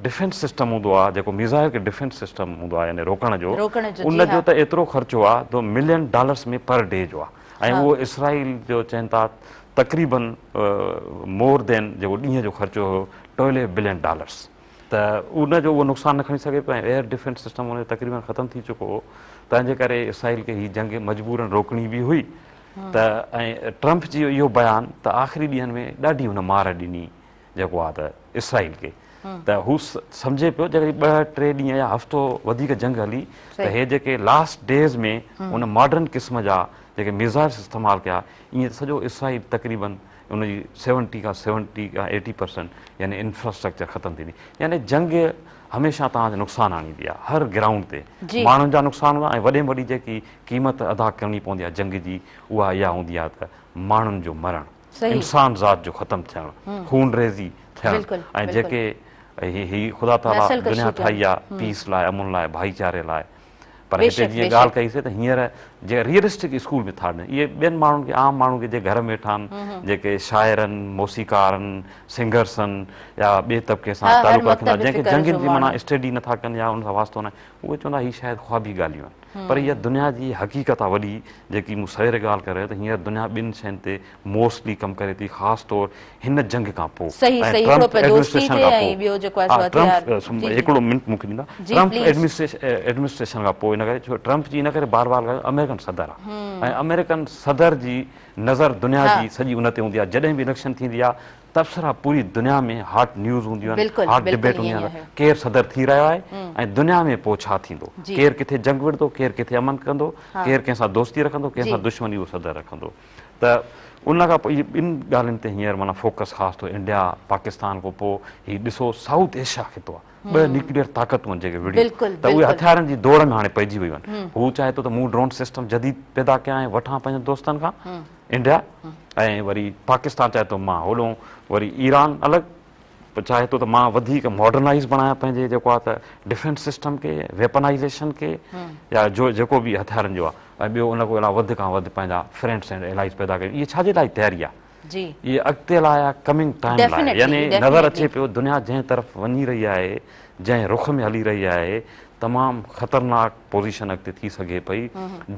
ڊفينس سسٽم هوندو آهي جيڪو ميزائل کي ڊفينس سسٽم هوندو آهي يعني روڪڻ جو ان جو ته ايترو خرچو آهي تو ملين ڊالرس ۾ پر ڊي جو آهي ۽ اهو اسرائيل جو چون ٿا تقريبن مور دين جيڪو ڏينهن جو خرچو هو ٽوئلي بلين ڊالرس ته ان جو اهو نقصان نه کڻي سگهي پيو ۽ ايئر ڊفينس سسٽم ان جو تقريبن ختم ٿي چڪو هو تنهن جي ڪري اسرائيل کي هي جنگ مجبورن روڪڻي به هئي ته ۽ ٽرمپ جي اهو بيان ته آخري ڏينهن ۾ ڏاڍي هن مار ڏني جيڪو آهي ته اسرائيل کي ته هو سمجهي پيو جيڪڏهن ٻه ٽي ڏينهن يا هفتو وڌيڪ جنگ هلي ته هي جيڪي لاسٽ ڊيز ۾ ان ماڊرن قسم جا جيڪي ميزائلس استعمال ڪيا ائين سڄو اسرائيل تقريبن ان جي سيونٽي کان سيونٽي کان ايٽي پرسنٽ يعني انفراسٽرڪچر ختم ٿيندي يعني جنگ هميشه توهان کي نقصان آڻيندي آهي هر گرائونڊ تي ماڻهن جا نقصان هوندا ۽ وڏي ۾ وڏي جيڪي قيمت ادا ڪرڻي پوندي آهي جنگ جي اها اها هوندي آهي ته ماڻهن جو مرڻ انسان ذات جو ختم ٿيڻ خون ريزي ٿيڻ ۽ جيڪي هي خدا تعالي دنيا ٺاهي آهي پيس لاء امن لاء ڀائيچاري لاء پر هتي جيئن ڳالهه ڪئي سي ته هينئر جيڪا ريئلسٽڪ اسڪول ۾ ٿا ڏين اهي ٻين ماڻهن کي عام ماڻهن کي جيڪي گهر ۾ ويٺا آهن جيڪي شاعرن موسيقارن سنگرسن يا ٻئي طبقي سان تعلق رکن ٿا جنهن کي جنگين جي معنيٰ اسٽڊي نٿا ڪن يا ان سان واسطو ناهي اهي چوندا هي شايد خوابي ڳالهيون آهن پر اها دنيا جي حقيقت آهي وڏي جيڪي مون سوير ڳالهه ڪري ته هينئر دنيا ٻن شين تي موسٽلي ڪم ڪري ٿي خاص طور هن جنگ کان پوء ۽ ٽرمپ ايڊمنسٽريشن کان پوء ها ٽرمپ هڪڙو منٽ مون کي ڏيندا ٽرمپ ايڊمنسٽريشن کان پوء ان ڪري ڇو ٽرمپ جي ان ڪري بار بار ڳالهه آمريڪن صدر آهي ۽ آمريڪن صدر جي نظر دنيا جي سڄي ان تي هوندي آهي جڏهن به اليڪشن ٿيندي آهي تبصرا پوري دنيا ۾ هاٽ نيوز هونديون آهن هاٽ ڊبيٽ هونديون آهن ڪير صدر ٿي رهيو آهي ۽ دنيا ۾ پوء ڇا ٿيندو ڪير ڪٿي جنگ وڙهندو ڪير ڪٿي امن ڪندو ڪير ڪنهن سان دوستي رکندو ڪنهن سان دشمني اهو صدر رکندو ته ان کان پوء اهي ٻن ڳالهين تي هينئر معنيٰ فوڪس خاص طور انڊيا پاڪستان کان پوء هي ڏسو سائوٿ ايشيا خطو آهي ٻه نيوڪليئر طاقتون آهن جيڪي وڙهيون ته اهي هٿيارن جي دوڙ ۾ هاڻي پئجي ويون آهن هو چاهي ٿو ته مون ڊرون سسٽم جديد پيدا ڪيان ۽ وٺان پنهنجن دوستن کان انڊيا ۽ وري پاڪستان چاهي ٿو مان هوڏو وري ايران الڳ چاهي ٿو ته مان وڌيڪ ماڊرنائيز بڻايان پنهنجي جيڪو آهي ته ڊفينس سسٽم کي ويپنائيزيشن کي يا جو جيڪو به هٿيارن جو آهي ۽ ٻيو ان کان علاوه وڌ کان وڌ پنهنجا فرينڊس اينڊ الائيز پيدا ڪيون اهي ڇا جي لاء تياري آهي جي اهي اڳتي لاء آهي ڪمنگ ٽائيم لاء يعني نظر اچي پيو دنيا جنهن طرف وڃي رهي آهي جنهن رخ ۾ هلي رهي آهي تمام خطرناڪ پوزيشن اڳتي ٿي سگهي پئي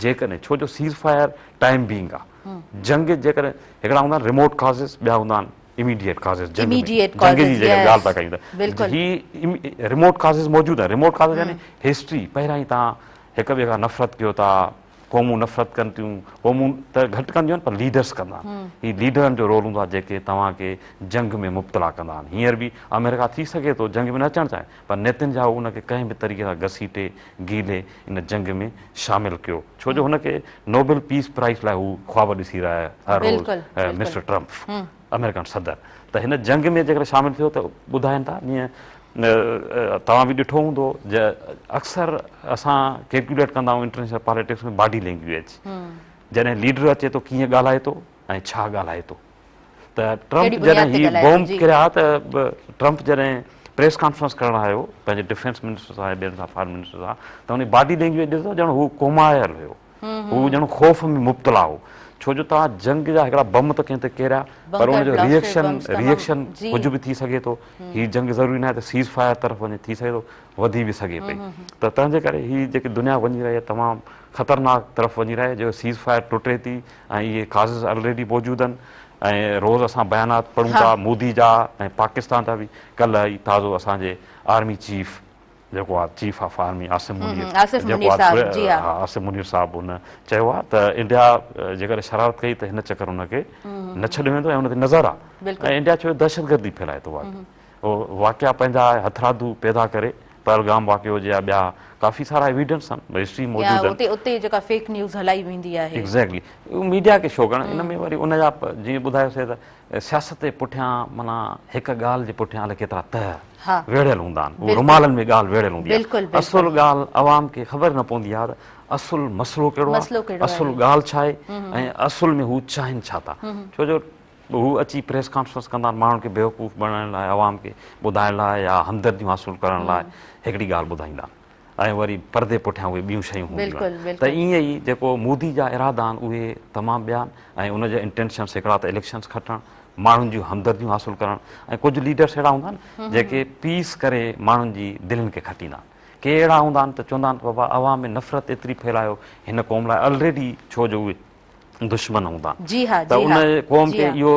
جيڪڏهن ڇو جو سيز فائر ٽائيم بينگ آهي جنگ جيڪڏهن هڪڙا هوندا آهن ريموٽ ڪازز ٻيا هوندا آهن اميڊيٽ ڪازز جنگ ۾ جنگ جي جيڪا ڳالهه ٿا ڪيون ته هي ريموٽ ڪازز موجود آهن ريموٽ ڪازز يعني هسٽري پهريان ئي توهان هڪ ٻئي کان نفرت ڪيو ٿا قومون نفرت ڪن ٿيون قومون ته گهٽ ڪنديون آهن پر ليڊرس ڪندا آهن هي ليڊرن جو رول هوندو آهي جيڪي توهان کي جنگ ۾ مبتلا ڪندا آهن هينئر به آمريڪا ٿي سگهي ٿو جنگ ۾ نه اچڻ چاهي پر نيتن جاهو ان کي ڪنهن به طريقي سان گسيٽي گيلي ان جنگ ۾ شامل ڪيو ڇو جو هن کي نوبل پيس پرائز لاء هو خواب ڏسي رهيا آهي هر روز مسٽر ٽرمپ آمريڪن صدر ته هن جنگ ۾ جيڪڏهن شامل ٿيو ته ٻڌائين ٿا جيئن توهان به ڏٺو هوندو اڪثر اسان ڪيلڪيوليٽ ڪندا آهيون انٽرنيشنل پاليٽڪس ۾ باڊي لينگويج جڏهن ليڊر اچي ٿو ڪيئن ڳالهائي ٿو ۽ ڇا ڳالهائي ٿو ته ٽرمپ جڏهن هي بومب ڪريا ته ٽرمپ جڏهن پريس ڪانفرنس ڪرڻ آيو پنهنجي ڊفينس منسٽر سان ۽ ٻين سان فارن منسٽر سان ته ان جي باڊي لينگويج ڏسو ڄڻ هو ڪومايل هيو هو ڄڻ خوف ۾ مبتلا هو. ڇو جو توهان جنگ جا هڪڙا بم ته ڪنهن تي ڪيريا پر ان جو ريئڪشن ريئڪشن ڪجهه به ٿي سگهي ٿو. هي جنگ ضروري ناهي ته سيز فائر طرف وڃي، ٿي سگهي ٿو وڌي به سگهي پئي. ته تنهن جي ڪري هي جيڪي دنيا وڃي رهي آهي تمام خطرناڪ طرف وڃي رهي آهي جو سيز فائر ٽٽي ٿي ۽ اهي ڪازز الريڊي موجود آهن ۽ روز اسان بيانات پڙهون ٿا مودي جا ۽ پاڪستان جا به. ڪلهه ئي تازو اسان جي آرمي چيف جيڪو آ chief of army Asim Munir جيڪو آ عاصم منير صاحب ان چيو آ ته انڊيا جيڪڏهن شرارت ڪئي ته هن چڪر ان کي نه ڇڏيو ويندو ۽ ان تي نظر آ ۽ انڊيا ڇو دهشتگردي ڦهلائي ٿو واقعا پنهنجا هٿرادو پيدا ڪري پهلگام واقعو هجي يا ٻيا ڪافي سارا ايويڊنس آهن هسٽري موجود آهن اتي اتي جيڪا فيڪ نيوز هلائي ويندي آهي ايگزيڪٽلي ميڊيا کي شو ڪرڻ ان ۾ وري ان جا جيئن ٻڌايوسي ته سياست جي پٺيان معنيٰ هڪ ڳالهه جي پٺيان الائي ڪيترا تهه ويڙهيل هوندا آهن اهو رومالن ۾ ڳالهه ويڙهيل هوندي آهي اصل ڳالهه عوام کي خبر نه پوندي آهي ته اصل مسئلو ڪهڙو آهي اصل ڳالهه ڇا آهي ۽ اصل ۾ هو چاهين ڇا ٿا ڇو جو هو اچي پريس ڪانفرنس ڪندا آهن ماڻهن کي بيوقوف بڻائڻ لاء عوام کي ٻڌائڻ لاء يا همدرديون حاصل ڪرڻ لاء هڪڙي ڳالهه ٻڌائيندا آهن ۽ وري پردي پٺيان اهي ٻيون شيون هونديون آهن ته ائين ئي جيڪو مودي جا ارادا آهن اهي تمام ٻيا آهن ۽ ان جا انٽينشنس هڪڙا ته اليڪشنس کٽڻ، ماڻهن جون همدرديون حاصل ڪرڻ ۽ ڪجهه ليڊرس اهڙا هوندا آهن جيڪي پيس ڪري ماڻهن جي دلين کي کٽيندا آهن. ڪي اهڙا هوندا آهن ته چوندا آهن ته بابا عوام ۾ نفرت ايتري ڦهلايو هن قوم لاء الريڊي ڇو جو اهي دشمن هوندا ته ان قوم کي اهو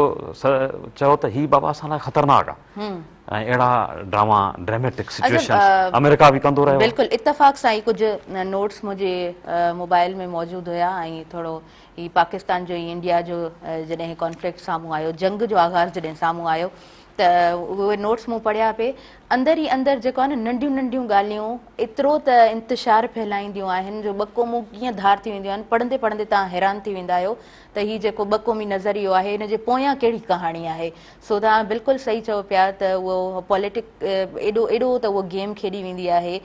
چئو ته هي بابا اسان لاء خطرناڪ آهي ۽ اهڙا ڊراما ڊراميٽڪ سچويشنز آمريڪا به ڪندو رهيو. بلڪل اتفاق سان ئي ڪجهه نوٽس منهنجي موبائل ۾ موجود هيا ۽ ٿورو هي پاڪستان جو ۽ انڊيا جو جڏهن ڪانفلڪٽ سامهون آيو جنگ جو آغاز جڏهن سامهون آيو ته اهي نوٽس مون پڙهيا پئي اندر ئي اندر جيڪو آهي نه ننڍيون ننڍيون ڳالهيون ايترو ته انتشار ڦهلائينديون آهن جو ٻه قومون ڪيئن ڌار ٿي وينديون آهن پڙهندي پڙهندي توهان حيران ٿي ويندا آهيو ته هي جيڪو ٻه قومي نظريو آهي ان جي پويان ڪهڙي ڪهاڻي آهي سو توهان بلڪل صحيح چئو پيا ته اهو پوليٽڪ ايڏو ايڏو ته اهو گيم کيڏي ويندي آهي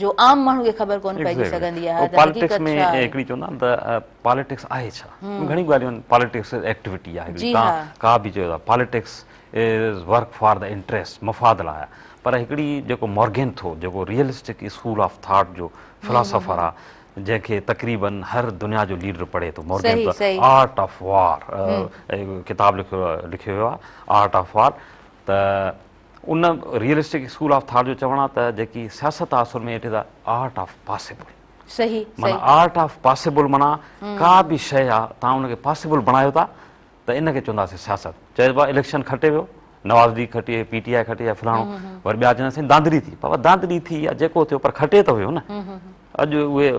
جو عام ماڻهو کي خبر ڪونه پئجي سگهندي آهي ته حقيقت ڇا آهي. هڪڙي چوندا آهن ته پاليٽڪس آهي ڇا؟ گهڻيون ڳالهيون آهن پاليٽڪس از ايڪٽيوٽي آهي هڪڙي توهان ڪا به چئو ٿا politics is work for the interest مفاد لاء آهي پر هڪڙي جيڪو مورگينٿو جيڪو ريئلسٽڪ اسڪول آف ٿاٽ جو فلاسافر آهي جنهن کي تقريبن هر دنيا جو ليڊر پڙهي ٿو مورگينٿو آرٽ آف وار ڪتاب لکيو ويو آهي آرٽ آف وار ته ان ريئلسٽڪ اسڪول آف ٿاٽ جو چوڻ آهي ته جيڪي سياست آهي اصل ۾ it is art of possible صحيح معنيٰ آرٽ آف پاسيبل معنيٰ ڪا به شيء آ توهان ان کي پاسيبل بڻايو ٿا ته ان کي چونداسين سياست. چئبو آ اليڪشن کٽي ويو، نواز ليگ کٽي، پي ٽي آء کٽي يا فلاڻو، وري ٻيا چوندا سائين دانڌلي ٿي، بابا دانڌلي ٿي يا جيڪو ٿيو پر کٽي ته ويو نه. اڄ اهي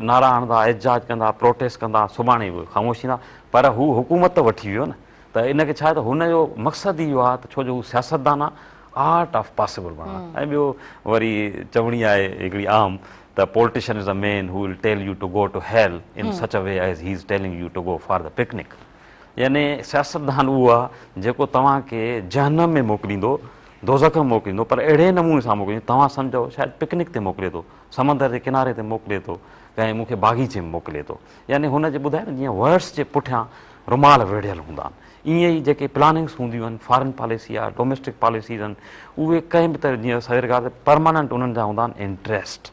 نعرا هڻندا، احتجاج ڪندا، پروٽيسٽ ڪندا، سڀاڻي اهي خاموش ٿيندا پر هو حڪومت ته وٺي ويو نه. ته ان کي ڇا آهي ته هن جو مقصد ئي اهو آهي ته ڇو جو هو سياستدان آهي آرٽ آف پاسيبل بڻائڻ ۽ ٻيو وري چوڻي آهي هڪڙي عام ته politician is a man who will tell you to go to hell in such a way as he is telling you to go for the picnic يعني سياستدان اهو آهي جيڪو توهان کي جهنم ۾ موڪليندو دوزخ ۾ موڪليندو پر اهڙي نموني سان موڪليندو توهان سمجهو شايد پڪنڪ تي موڪلي ٿو سمندر جي ڪناري تي موڪلي ٿو ڪنهن مون کي باغيچي ۾ موڪلي ٿو يعني هن جي ٻڌايو نه جيئن ورڊس جي پٺيان رومال ويڙهيل هوندا آهن ائين ئي جيڪي پلاننگس هونديون آهن فارن پاليسي آهي ڊوميسٽڪ پاليسيز آهن اهي ڪنهن به طرح جيئن سوير ڳالهه پرماننٽ انهن جا هوندا آهن انٽريسٽ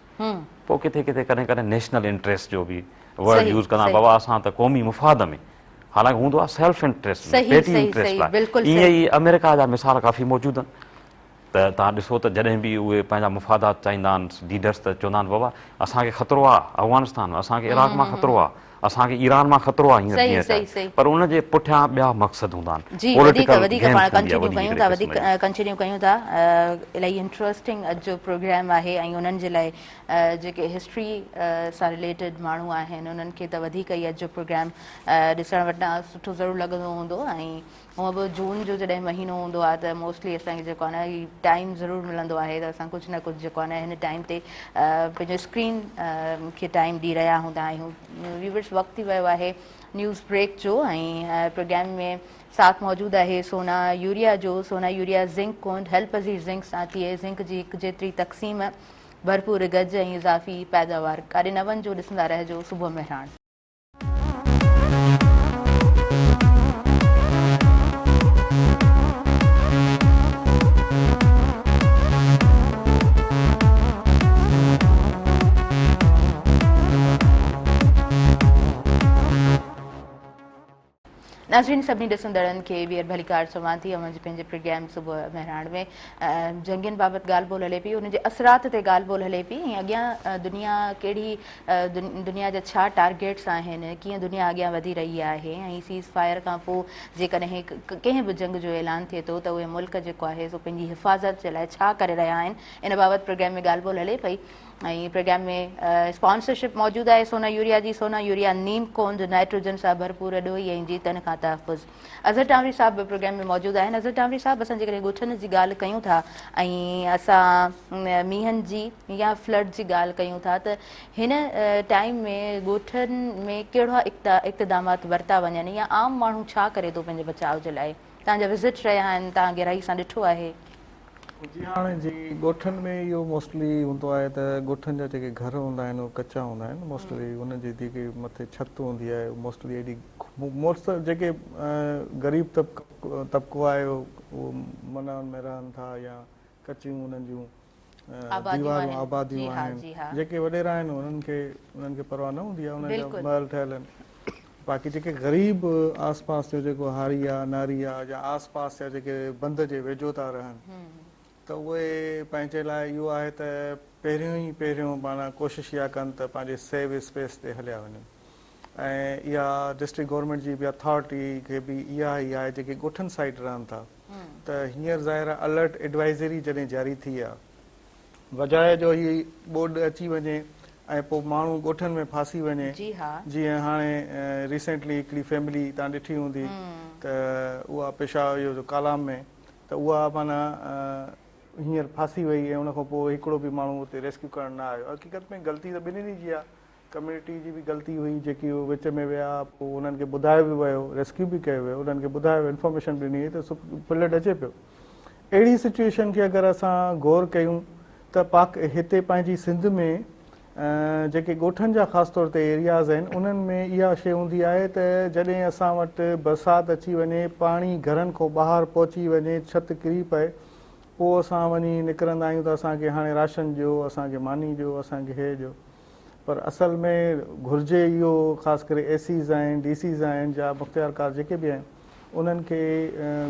پوء ڪٿي ڪٿي ڪڏهن ڪڏهن نيشنل انٽريسٽ جو به ورڊ يوز ڪندا آهن بابا اسان ته قومي مفاد ۾ حالانڪه هوندو آهي سيلف انٽريسٽ ۾ پيٽي انٽريسٽ لاء ائين ئي آمريڪا جا مثال ڪافي موجود آهن ته توهان ڏسو ته جڏهن به اهي پنهنجا مفادات چاهيندا آهن ليڊرس ته چوندا آهن بابا اسان کي خطرو آهي افغانستان ۾ اسان کي عراق مان خطرو آهي اسان کي ايران مان خطرو آهي هينئر جيئن چاهي پر ان جي پٺيان ٻيا مقصد هوندا آهن جي وڌيڪ وڌيڪ پاڻ ڪنٽينيو ڪيون ٿا وڌيڪ ڪنٽينيو ڪيون ٿا الاهي انٽرسٽنگ اڄ جو پروگرام آهي ۽ انهن جي لاء جيڪي هسٽري سان رليٽيڊ ماڻهو آهن انهن کي ته وڌيڪ ئي اڄ جو پروگرام ڏسڻ وٽان سٺو ضرور لڳندو هوندو ۽ هونء به جون جو جڏهن مهينو هوندو آهي ته موسٽلي اسان کي جيڪو آهي نه هي ٽائيم ضرور ملندو آهي ته اسان ڪجهه نه ڪجهه جيڪو آهي نه هن ٽائيم تي پنهنجو اسڪرين کي ٽائيم ڏئي رهيا هوندا آهيون. ويورس وقت ٿي ويو آهي نيوز بريڪ جو ۽ پروگرام ۾ ساٿ موجود آهي سونا يوريا جو. سونا يوريا زنڪ ڪونڊ حل پذير زنڪ سان ٿئي زنڪ جي هڪ جيتري تقسيم ڀرپور گج ۽ اضافي پيداوار. ڪاڏي نه وڃجو ڏسندا رهجو صبح مهراڻ. ناظرين سڀني ڏسندڙن کي ٻيهر ڀليڪار چوان ٿي اوهان جي پنهنجي پروگرام صبح مهراڻ ۾ جنگين بابت ڳالهه ٻولهه هلي پئي ان جي اثرات تي ڳالهه ٻولهه هلي پئي ۽ اڳيان دنيا ڪهڙي دنيا جا ڇا ٽارگيٽس آهن ڪيئن دنيا اڳيان وڌي رهي آهي ۽ سيز فائر کان پوء جيڪڏهن ڪنهن به جنگ جو اعلان ٿئي ٿو ته اهي ملڪ جيڪو آهي سو پنهنجي حفاظت جي لاء ڇا ڪري رهيا آهن ان بابت پروگرام ۾ ڳالهه ٻولهه هلي پئي ۽ پروگرام ۾ اسپانسرشپ موجود آهي سونا يوريا جي سونا يوريا نيم ڪونج نائٽروجن سان ڀرپور ڏوهي ۽ جيتن کان تحفظ اظهر ٽانوري صاحب به پروگرام ۾ موجود آهن اظهر ٽانوري صاحب اسان جيڪڏهن ڳوٺن جي ڳالهه ڪيون ٿا ۽ اسان مينهن جي يا فلڊ جي ڳالهه ڪيون ٿا ته هن ٽائيم ۾ ڳوٺن ۾ ڪهڙا اقتدامات ورتا وڃن يا عام ماڻهو ڇا ڪري ٿو پنهنجي بچاء جي لاء توهان جا وزٽ رهيا آهن توهان گهرائي سان ڏٺو آهي. جي هاڻي جي ڳوٺن ۾ اهو موسٽلي هوندو آهي ته ڳوٺن جا جيڪي گهر هوندا آهن اهي ڪچا هوندا آهن موسٽلي انهن جي جيڪي مٿي ڇت هوندي آهي موسٽلي ايڏي موسٽ جيڪي غريب طبقو آهي اهو معنيٰ ان ۾ رهن ٿا يا ڪچيون انهن جون ديوارون آباديون آهن جيڪي وڏيرا آهن انهن کي انهن کي پرواهه نه هوندي آهي انهن جا محل ٺهيل آهن باقي جيڪي غريب آس پاس جو جيڪو هاري آ ناري آ يا آس پاس جا جيڪي بند جي ويجهو ٿا رهن ته اهي پنهنجي لاء اهو آهي ته پهريون ئي پهريون معنيٰ ڪوشش اها ڪن ته پنهنجي سيف اسپيس تي هليا وڃن ۽ اها ڊسٽرڪٽ گورنمينٽ جي به اٿارٽي کي به اها ئي آهي جيڪي ڳوٺن سائيڊ رهن ٿا ته هينئر ظاهر آهي الرٽ ايڊوائزري جڏهن جاري ٿي آ بجاء جو هي ٻوڏ اچي وڃي ۽ پوء ماڻهو ڳوٺن ۾ ڦاسي وڃي جيئن هاڻي ريسينٽلي هڪڙي فيملي تان ڏٺي هوندي ته اها پشاور اهو جو ڪالام ۾ ته اها معنيٰ هينئر ڦاسي وئي ۽ ان کان پوء هڪڙو به ماڻهو اتي ريسڪيو ڪرڻ نه آيو حقيقت ۾ غلطي ته ٻنهي جي آهي ڪميونٽي جي به غلطي هئي جيڪي هو وچ ۾ ويا پوء انهن کي ٻڌايو به ويو ريسڪيو به ڪيو ويو انهن کي ٻڌايو ويو انفارميشن به ڏني وئي ته فلڊ اچي پيو اهڙي سچويشن کي اگر اسان غور ڪيون ته پاڪ هتي پنهنجي سنڌ ۾ جيڪي ڳوٺن جا خاص طور تي ايرياز آهن انهن ۾ اها شيء هوندي آهي ته جڏهن اسان وٽ برسات اچي وڃي پاڻي گهرن کان ٻاهر پهچي وڃي ڇت ڪري پئي پوء اسان وڃي نڪرندا آهيون ته اسان کي هاڻي راشن ڏيو اسان کي ماني ڏيو اسان کي هي ڏيو پر اصل ۾ گهرجي اهو خاص ڪري اي سيز آهن ڊي سيز آهن جا مختيار ڪار جيڪي به آهن انهن کي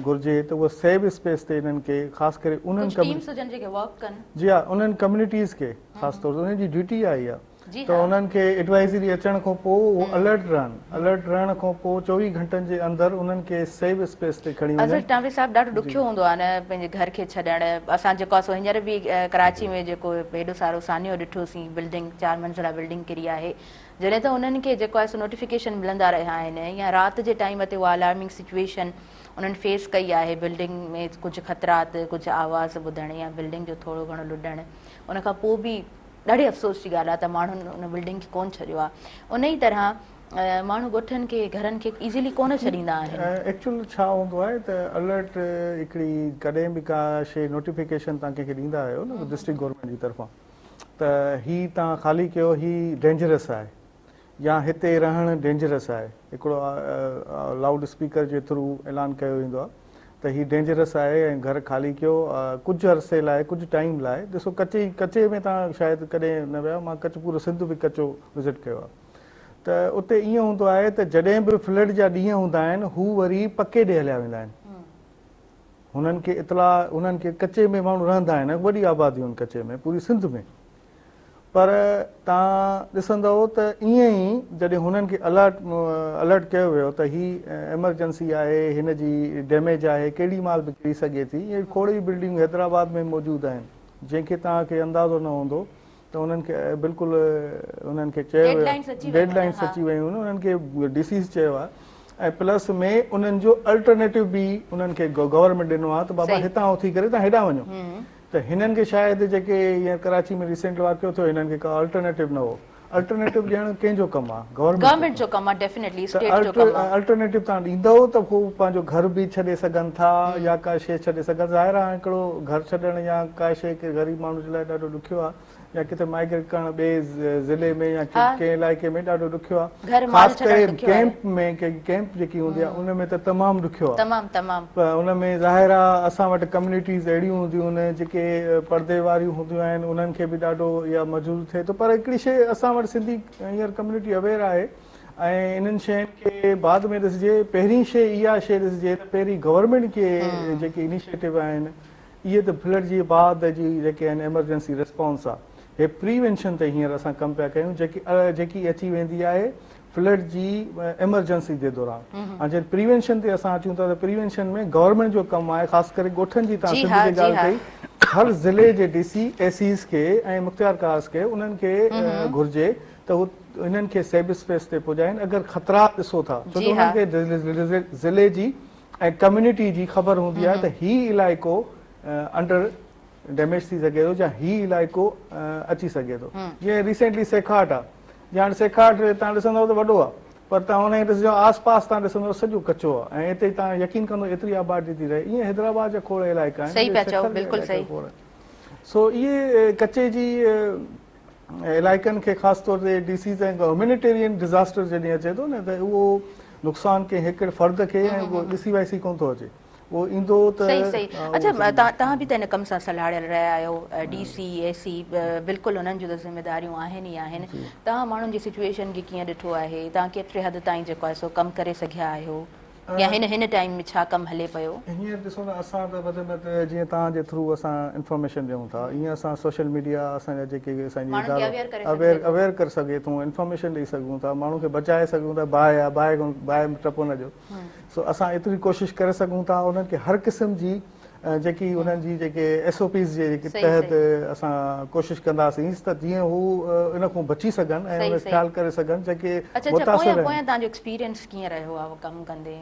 گهرجي ته اهو سيف اسپيس تي انهن کي خاص ڪري انهن ڪجهه ٽيمز هجن جيڪي ورڪ ڪن. جي ها انهن ڪميونٽيز کي خاص طور تي انهن جي ڊيوٽي آهي اها ته انهن کي ايڊوائزري اچڻ کان پوء اهو الرٽ رهن الرٽ رهڻ کان پوء 24 گهنٽن جي اندر انهن کي سيف اسپيس تي کڻي وڃن. اظهر ٽانوري صاحب ڏاڍو ڏکيو هوندو آهي نه پنهنجي گهر کي ڇڏڻ اسان جيڪو آهي سو هينئر به ڪراچي ۾ جيڪو هيڏو سارو سانحو ڏٺوسين بلڊنگ چار منزله بلڊنگ ڪري آهي جڏهن ته انهن کي جيڪو آهي سو نوٽيفڪيشن ملندا رهيا آهن يا رات جي ٽائيم تي اها الارمنگ سچويشن انهن فيس ڪئي آهي بلڊنگ ۾ ڪجهه خطرات ڪجهه آواز ٻڌڻ يا بلڊنگ جو ٿورو گهڻو لڏڻ ان کان پوء به ڏاڍي افسوس جي ڳالهه آهي ته ماڻهن ان بلڊنگ کي ڪونه ڇڏيو آهي ان ئي طرح ماڻهو ڳوٺن کي گهرن کي ايزلي ڪونه ڇڏيندا آهن. ايڪچوئل ڇا هوندو آهي ته الرٽ هڪڙي ڪڏهن به ڪا شي نوٽيفڪيشن توهان ڪنهن کي ڏيندا آهيو نه ڊسٽرڪٽ گورنمينٽ جي طرفان ته هي توهان خالي ڪيو هي ڊينجرس آهي يا هتي رهڻ ڊينجرس آهي هڪڙو لائوڊ اسپيڪر جي ٿرو اعلان ڪيو ويندو آهي ته هي ڊينجرس آهي ۽ گهر خالي ڪيو ڪجهه عرصي لاء ڪجهه ٽائيم لاء ڏسو ڪچي ڪچي ۾ توهان شايد ڪڏهن نه ويا مان ڪچ پورو سنڌ به ڪچو وزٽ ڪيو آهي ته اتي ائين هوندو آهي ته جڏهن به فلڊ جا ڏينهن هوندا آهن هو وري پڪي ڏي هليا ويندا آهن هنن کي اطلاع هنن کي ڪچي ۾ ماڻهو رهندا آهن وڏي آباديون آهن ڪچي ۾ پوري سنڌ ۾ پر تان ڏسندؤ ته ائين ئي جڏهن هنن کي الرٽ الرٽ ڪيو ويو ته هي ايمرجنسي آهي هن جي ڊيميج آهي ڪيڏي مهل به ڪري سگهي ٿي ائين کوڙ ئي بلڊنگون حيدرآباد ۾ موجود آهن جنهن کي توهان کي اندازو نه هوندو ته انهن کي بلڪل انهن کي چيو ويو ڊيڊ لائنس اچي ويون آهن انهن کي ڊي سيز چيو آهي ۽ پلس ۾ انهن جو الٽرنيٽو به انهن کي گورنمينٽ ڏنو آهي ته بابا هتان اٿي ڪري توهان هيڏانهن وڃو ته هنن کي شايد جيڪي هينئر ڪراچي ۾ ريسينٽ واقعو ٿيو هنن کي ڪا الٽرنيٽو نه هو الٽرنيٽو ڏيڻ ڪنهن جو ڪم آهي گورنمينٽ جو ڪم آهي ڊيفينيٽلي اسٽيٽ جو ڪم آهي الٽرنيٽو توهان ڏيندؤ ته هو پنهنجو گهر به ڇڏي سگهن ٿا يا ڪا شيء ڇڏي سگهن ظاهر آهي هڪڙو گهر ڇڏڻ يا ڪا شيء ڪنهن غريب ماڻهو جي لاء ڏاڍو ڏکيو آهي يا ڪٿي مائگريٽ ڪرڻ ٻئي ضلعي ۾ يا ڪنهن علائقي ۾ ڏاڍو ڏکيو آهي خاص ڪري ڪيمپ ۾ ڪيمپ جيڪي هوندي آهي ان ۾ ته تمام ڏکيو آهي تمام تمام ان ۾ ظاهر آهي اسان وٽ ڪميونٽيز اهڙيون هونديون آهن جيڪي پردي واريون هونديون آهن انهن کي به ڏاڍو اها مجبور ٿئي ٿو پر هڪڙي شيء اسان وٽ سنڌي هينئر ڪميونٽي اويئر آهي ۽ انهن شين کي بعد ۾ ڏسجي پهرين شي اها شي ڏسجي ته پهرين گورنمينٽ کي جيڪي انيشيٽو آهن اهي ته فلڊ جي بعد جي جيڪي آهن ايمرجنسي ريسپانس آ هي پريوينشن تي هينئر اسان ڪم پيا ڪيون جيڪي جيڪي اچي ويندي آهي فلڊ جي ايمرجنسي جي دوران هاڻ جڏهن پريوينشن تي اسان اچون ٿا ته پريوينشن ۾ گورنمينٽ جو ڪم آهي خاص ڪري ڳوٺن جي تان سنڌ جي ڳالهه ڪئي هر ضلعي جي ڊي سي اي سيز کي ۽ مختيار ڪارز کي انهن کي گهرجي ته هو انهن کي سيف اسپيس تي پڄائين اگر خطرات ڏسو ٿا ڇو ته انهن کي ضلعي جي ۽ ڪميونٽي جي خبر هوندي آهي ته هي علائقو انڊر ڊيميج ٿي سگهي ٿو يا هي علائقو اچي سگهي ٿو جيئن ريسينٽلي سيکاٽ آهي جيئن هاڻي سيکاٽ تان ڏسندو ته وڏو آهي پر تان ان کي ڏسجو آس پاس تان ڏسندو سڄو ڪچو آهي ۽ اتي تان يقين ڪندو ايتري آبادي ٿي رهي ائين حيدرآباد جا کوڙ علائقا آهن صحيح پيا چئو بلڪل صحيح سو اهي ڪچي جي علائقن کي خاص طور تي ڊي سيز ۽ هيومينيٽيرين ڊزاسٽر جڏهن اچي ٿو نه ته اهو نقصان ڪنهن هڪ فرد کي ۽ اهو ڏسي وائسي ڪونه ٿو اچي اهو ايندو ته صحيح صحيح اڇا توهان به ته ان ڪم سان سلهاڙيل رهيا آهيو ڊي سي اي سي بلڪل انهن جون ته ذميداريون آهن ئي آهن توهان ماڻهن جي سچويشن کي ڪيئن ڏٺو آهي توهان ڪيتري حد تائين جيڪو آهي سو ڪم ڪري سگهيا آهيو يا هن هن ٽائيم ۾ ڇا ڪم هلي پيو؟ هينئر ڏسو نه اسان ته وڌ ۾ وڌ جيئن توهان جي ٿرو اسان انفارميشن ڏيون ٿا ايئن اسان سوشل ميڊيا اسان جا جيڪي اسان جي ادارو اويئر اويئر ڪري سگهي ٿو انفارميشن ڏئي سگهون ٿا ماڻهو کي بچائي سگهون ٿا باهه آهي باهه کان باهه ۾ ٽپو نه ڏيو سو اسان ايتري ڪوشش ڪري سگهون ٿا انهن کي هر قسم جي جيڪي انهن جي جيڪي ايس او پيز جي جيڪي تحت اسان ڪوشش ڪنداسين ته جيئن هو ان کان بچي سگهن ۽ ان خيال ڪري سگهن جيڪي متاثر آهن. پويان توهان جو ايڪسپيرينس ڪيئن رهيو آهي ڪم ڪندي؟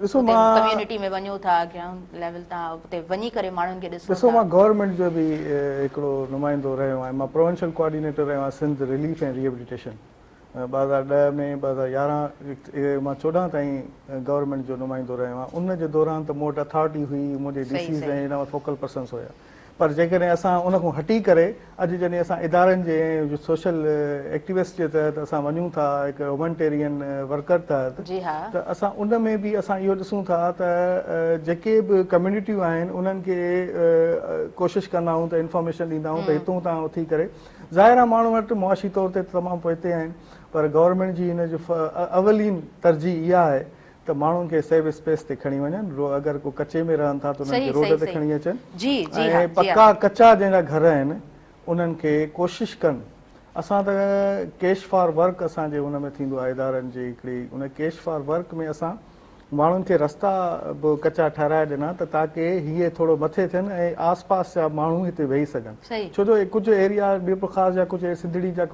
ڏسو مان ڪميونٽي ۾ وڃو ٿا گرائونڊ ليول تان اتي وڃي ڪري ماڻهن کي ڏسو ٿا. ڏسو مان گورنمينٽ جو به هڪڙو نمائندو رهيو آهيان مان پروونشل ڪوآرڊينيٽر رهيو آهيان سنڌ رليف ۽ ريهيبليٽيشن 2010 ۾ 2011 مان 14 تائين گورنمينٽ جو نمائندو رهيو آهيان ان جي دوران ته مون وٽ اٿارٽي هئي منهنجي ڊي سيز ۽ ان فوڪل پرسنس هيا پر جيڪڏهن اسان ان کان هٽي ڪري اڄ جڏهن اسان ادارن جي ۽ سوشل ايڪٽيوسٽ جي تحت اسان وڃون ٿا هڪ هيومنٽيرين ورڪر تحت ته اسان ان ۾ به اسان اهو ڏسون ٿا ته جيڪي به ڪميونٽيون آهن انهن کي ڪوشش ڪندا آهيون ته انفارميشن ڏيندا آهيون ته هتون تان اٿي ڪري ظاهر آهي ماڻهو وٽ معاشي طور تي تمام پوئتي آهن پر گورنمينٽ جي هن جو اولين ترجيح اها آهي ته ماڻهن کي سيف اسپيس تي کڻي وڃن اگر ڪو ڪچي ۾ رهن ٿا ته انهن کي روڊ تي کڻي اچن ۽ پڪا ڪچا جنهن جا گهر آهن انهن کي ڪوشش ڪن اسان ته ڪيش فار ورڪ اسان جي ان ۾ ٿيندو آهي ادارن جي هڪڙي ان ڪيش فار ورڪ ۾ اسان ماڻهن کي رستا به ڪچا ٺهرائي ڏنا ته تاڪه هيء ٿورو مٿي ٿين ۽ آس پاس جا ماڻهو هتي ويهي سگهن ڇو جو ڪجهه ايريا ميرپورخاص جا ڪجهه سنڌڙي جا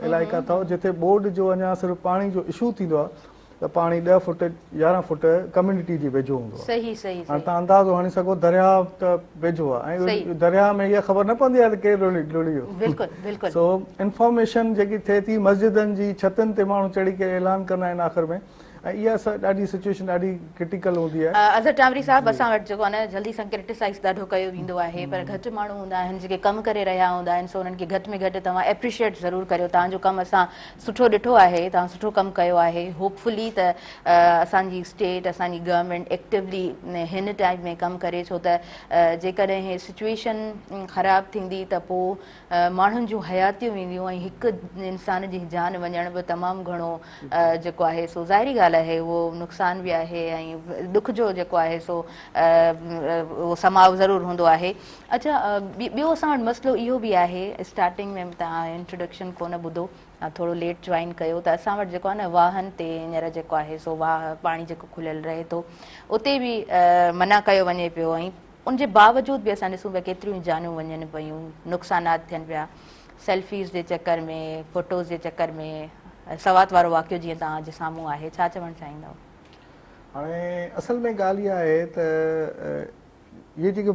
علائقا اٿو جتي ٻوڏ جو اڃا صرف پاڻي جو اشو ٿيندو آهي ته پاڻي 10 فوٽ 11 فوٽ ڪميونٽي جي ويجهو هوندو آهي هاڻي تان اندازو هڻي سگهو درياء ته ويجهو آهي ۽ درياء ۾ اها خبر نه پوندي آهي ته ڪير لڙهي ويو بلڪل بلڪل سو انفارميشن جيڪي ٿئي ٿي مسجدن جي ڇتن تي ماڻهو چڙهي ڪري اعلان ڪندا آهن آخر ۾ ۽ اها ڏاڍي سچويشن ڏاڍي ڪرٽيڪل هوندي آهي. اظهر ٽانوري صاحب اسان وٽ جيڪو آهي نه جلدي سان ڪرٽيسائز ڏاڍو ڪيو ويندو آهي پر گهٽ ماڻهو هوندا آهن جيڪي ڪم ڪري رهيا هوندا آهن سو انهن کي گهٽ ۾ گهٽ توهان ايپريشيئيٽ ضرور ڪريو توهان جو ڪم اسان سٺو ڏٺو آهي توهان سٺو ڪم ڪيو آهي هوپ فلي ته اسان جي اسٽيٽ اسان جي گورنمينٽ ايڪٽيولي هن ٽائيم ۾ ڪم ڪري ڇو ته جيڪڏهن سچويشن خراب ٿيندي ته پوء ماڻهن جون حياتيون وينديون ۽ هڪ انسان جي جان وڃڻ به تمام گهڻو جيڪو آهي سو ظاهري ڳالهه آهي اهو نقصان به آهي ۽ ڏک جو جيڪو آهي سو اهو سماء ضرور هوندو آهي. اڇا ٻيو اسان وٽ مسئلو اهو به آهي اسٽارٽنگ ۾ توهان انٽروڊڪشن ڪونه ٻڌو ٿورو ليٽ جوائن ڪيو ته اسان وٽ جيڪو آهي نه واهن تي هينئر جيڪو آهي سو واهه پاڻي جيڪو کليل رهي ٿو اتي به منع ڪيو وڃي پيو ۽ ان جي باوجود به اسان ڏسون پيا ڪيتريون ئي جانيون وڃن پيون، نقصانات ٿين پيا، سيلفيز جي چڪر ۾، فوٽوز جي چڪر ۾، سوات وارو واقعو جيئن توهان جي سامهون آهي، ڇا چوڻ چاهيندؤ؟ هاڻي اصل ۾ ڳالهه اها آهي ته اهي جيڪي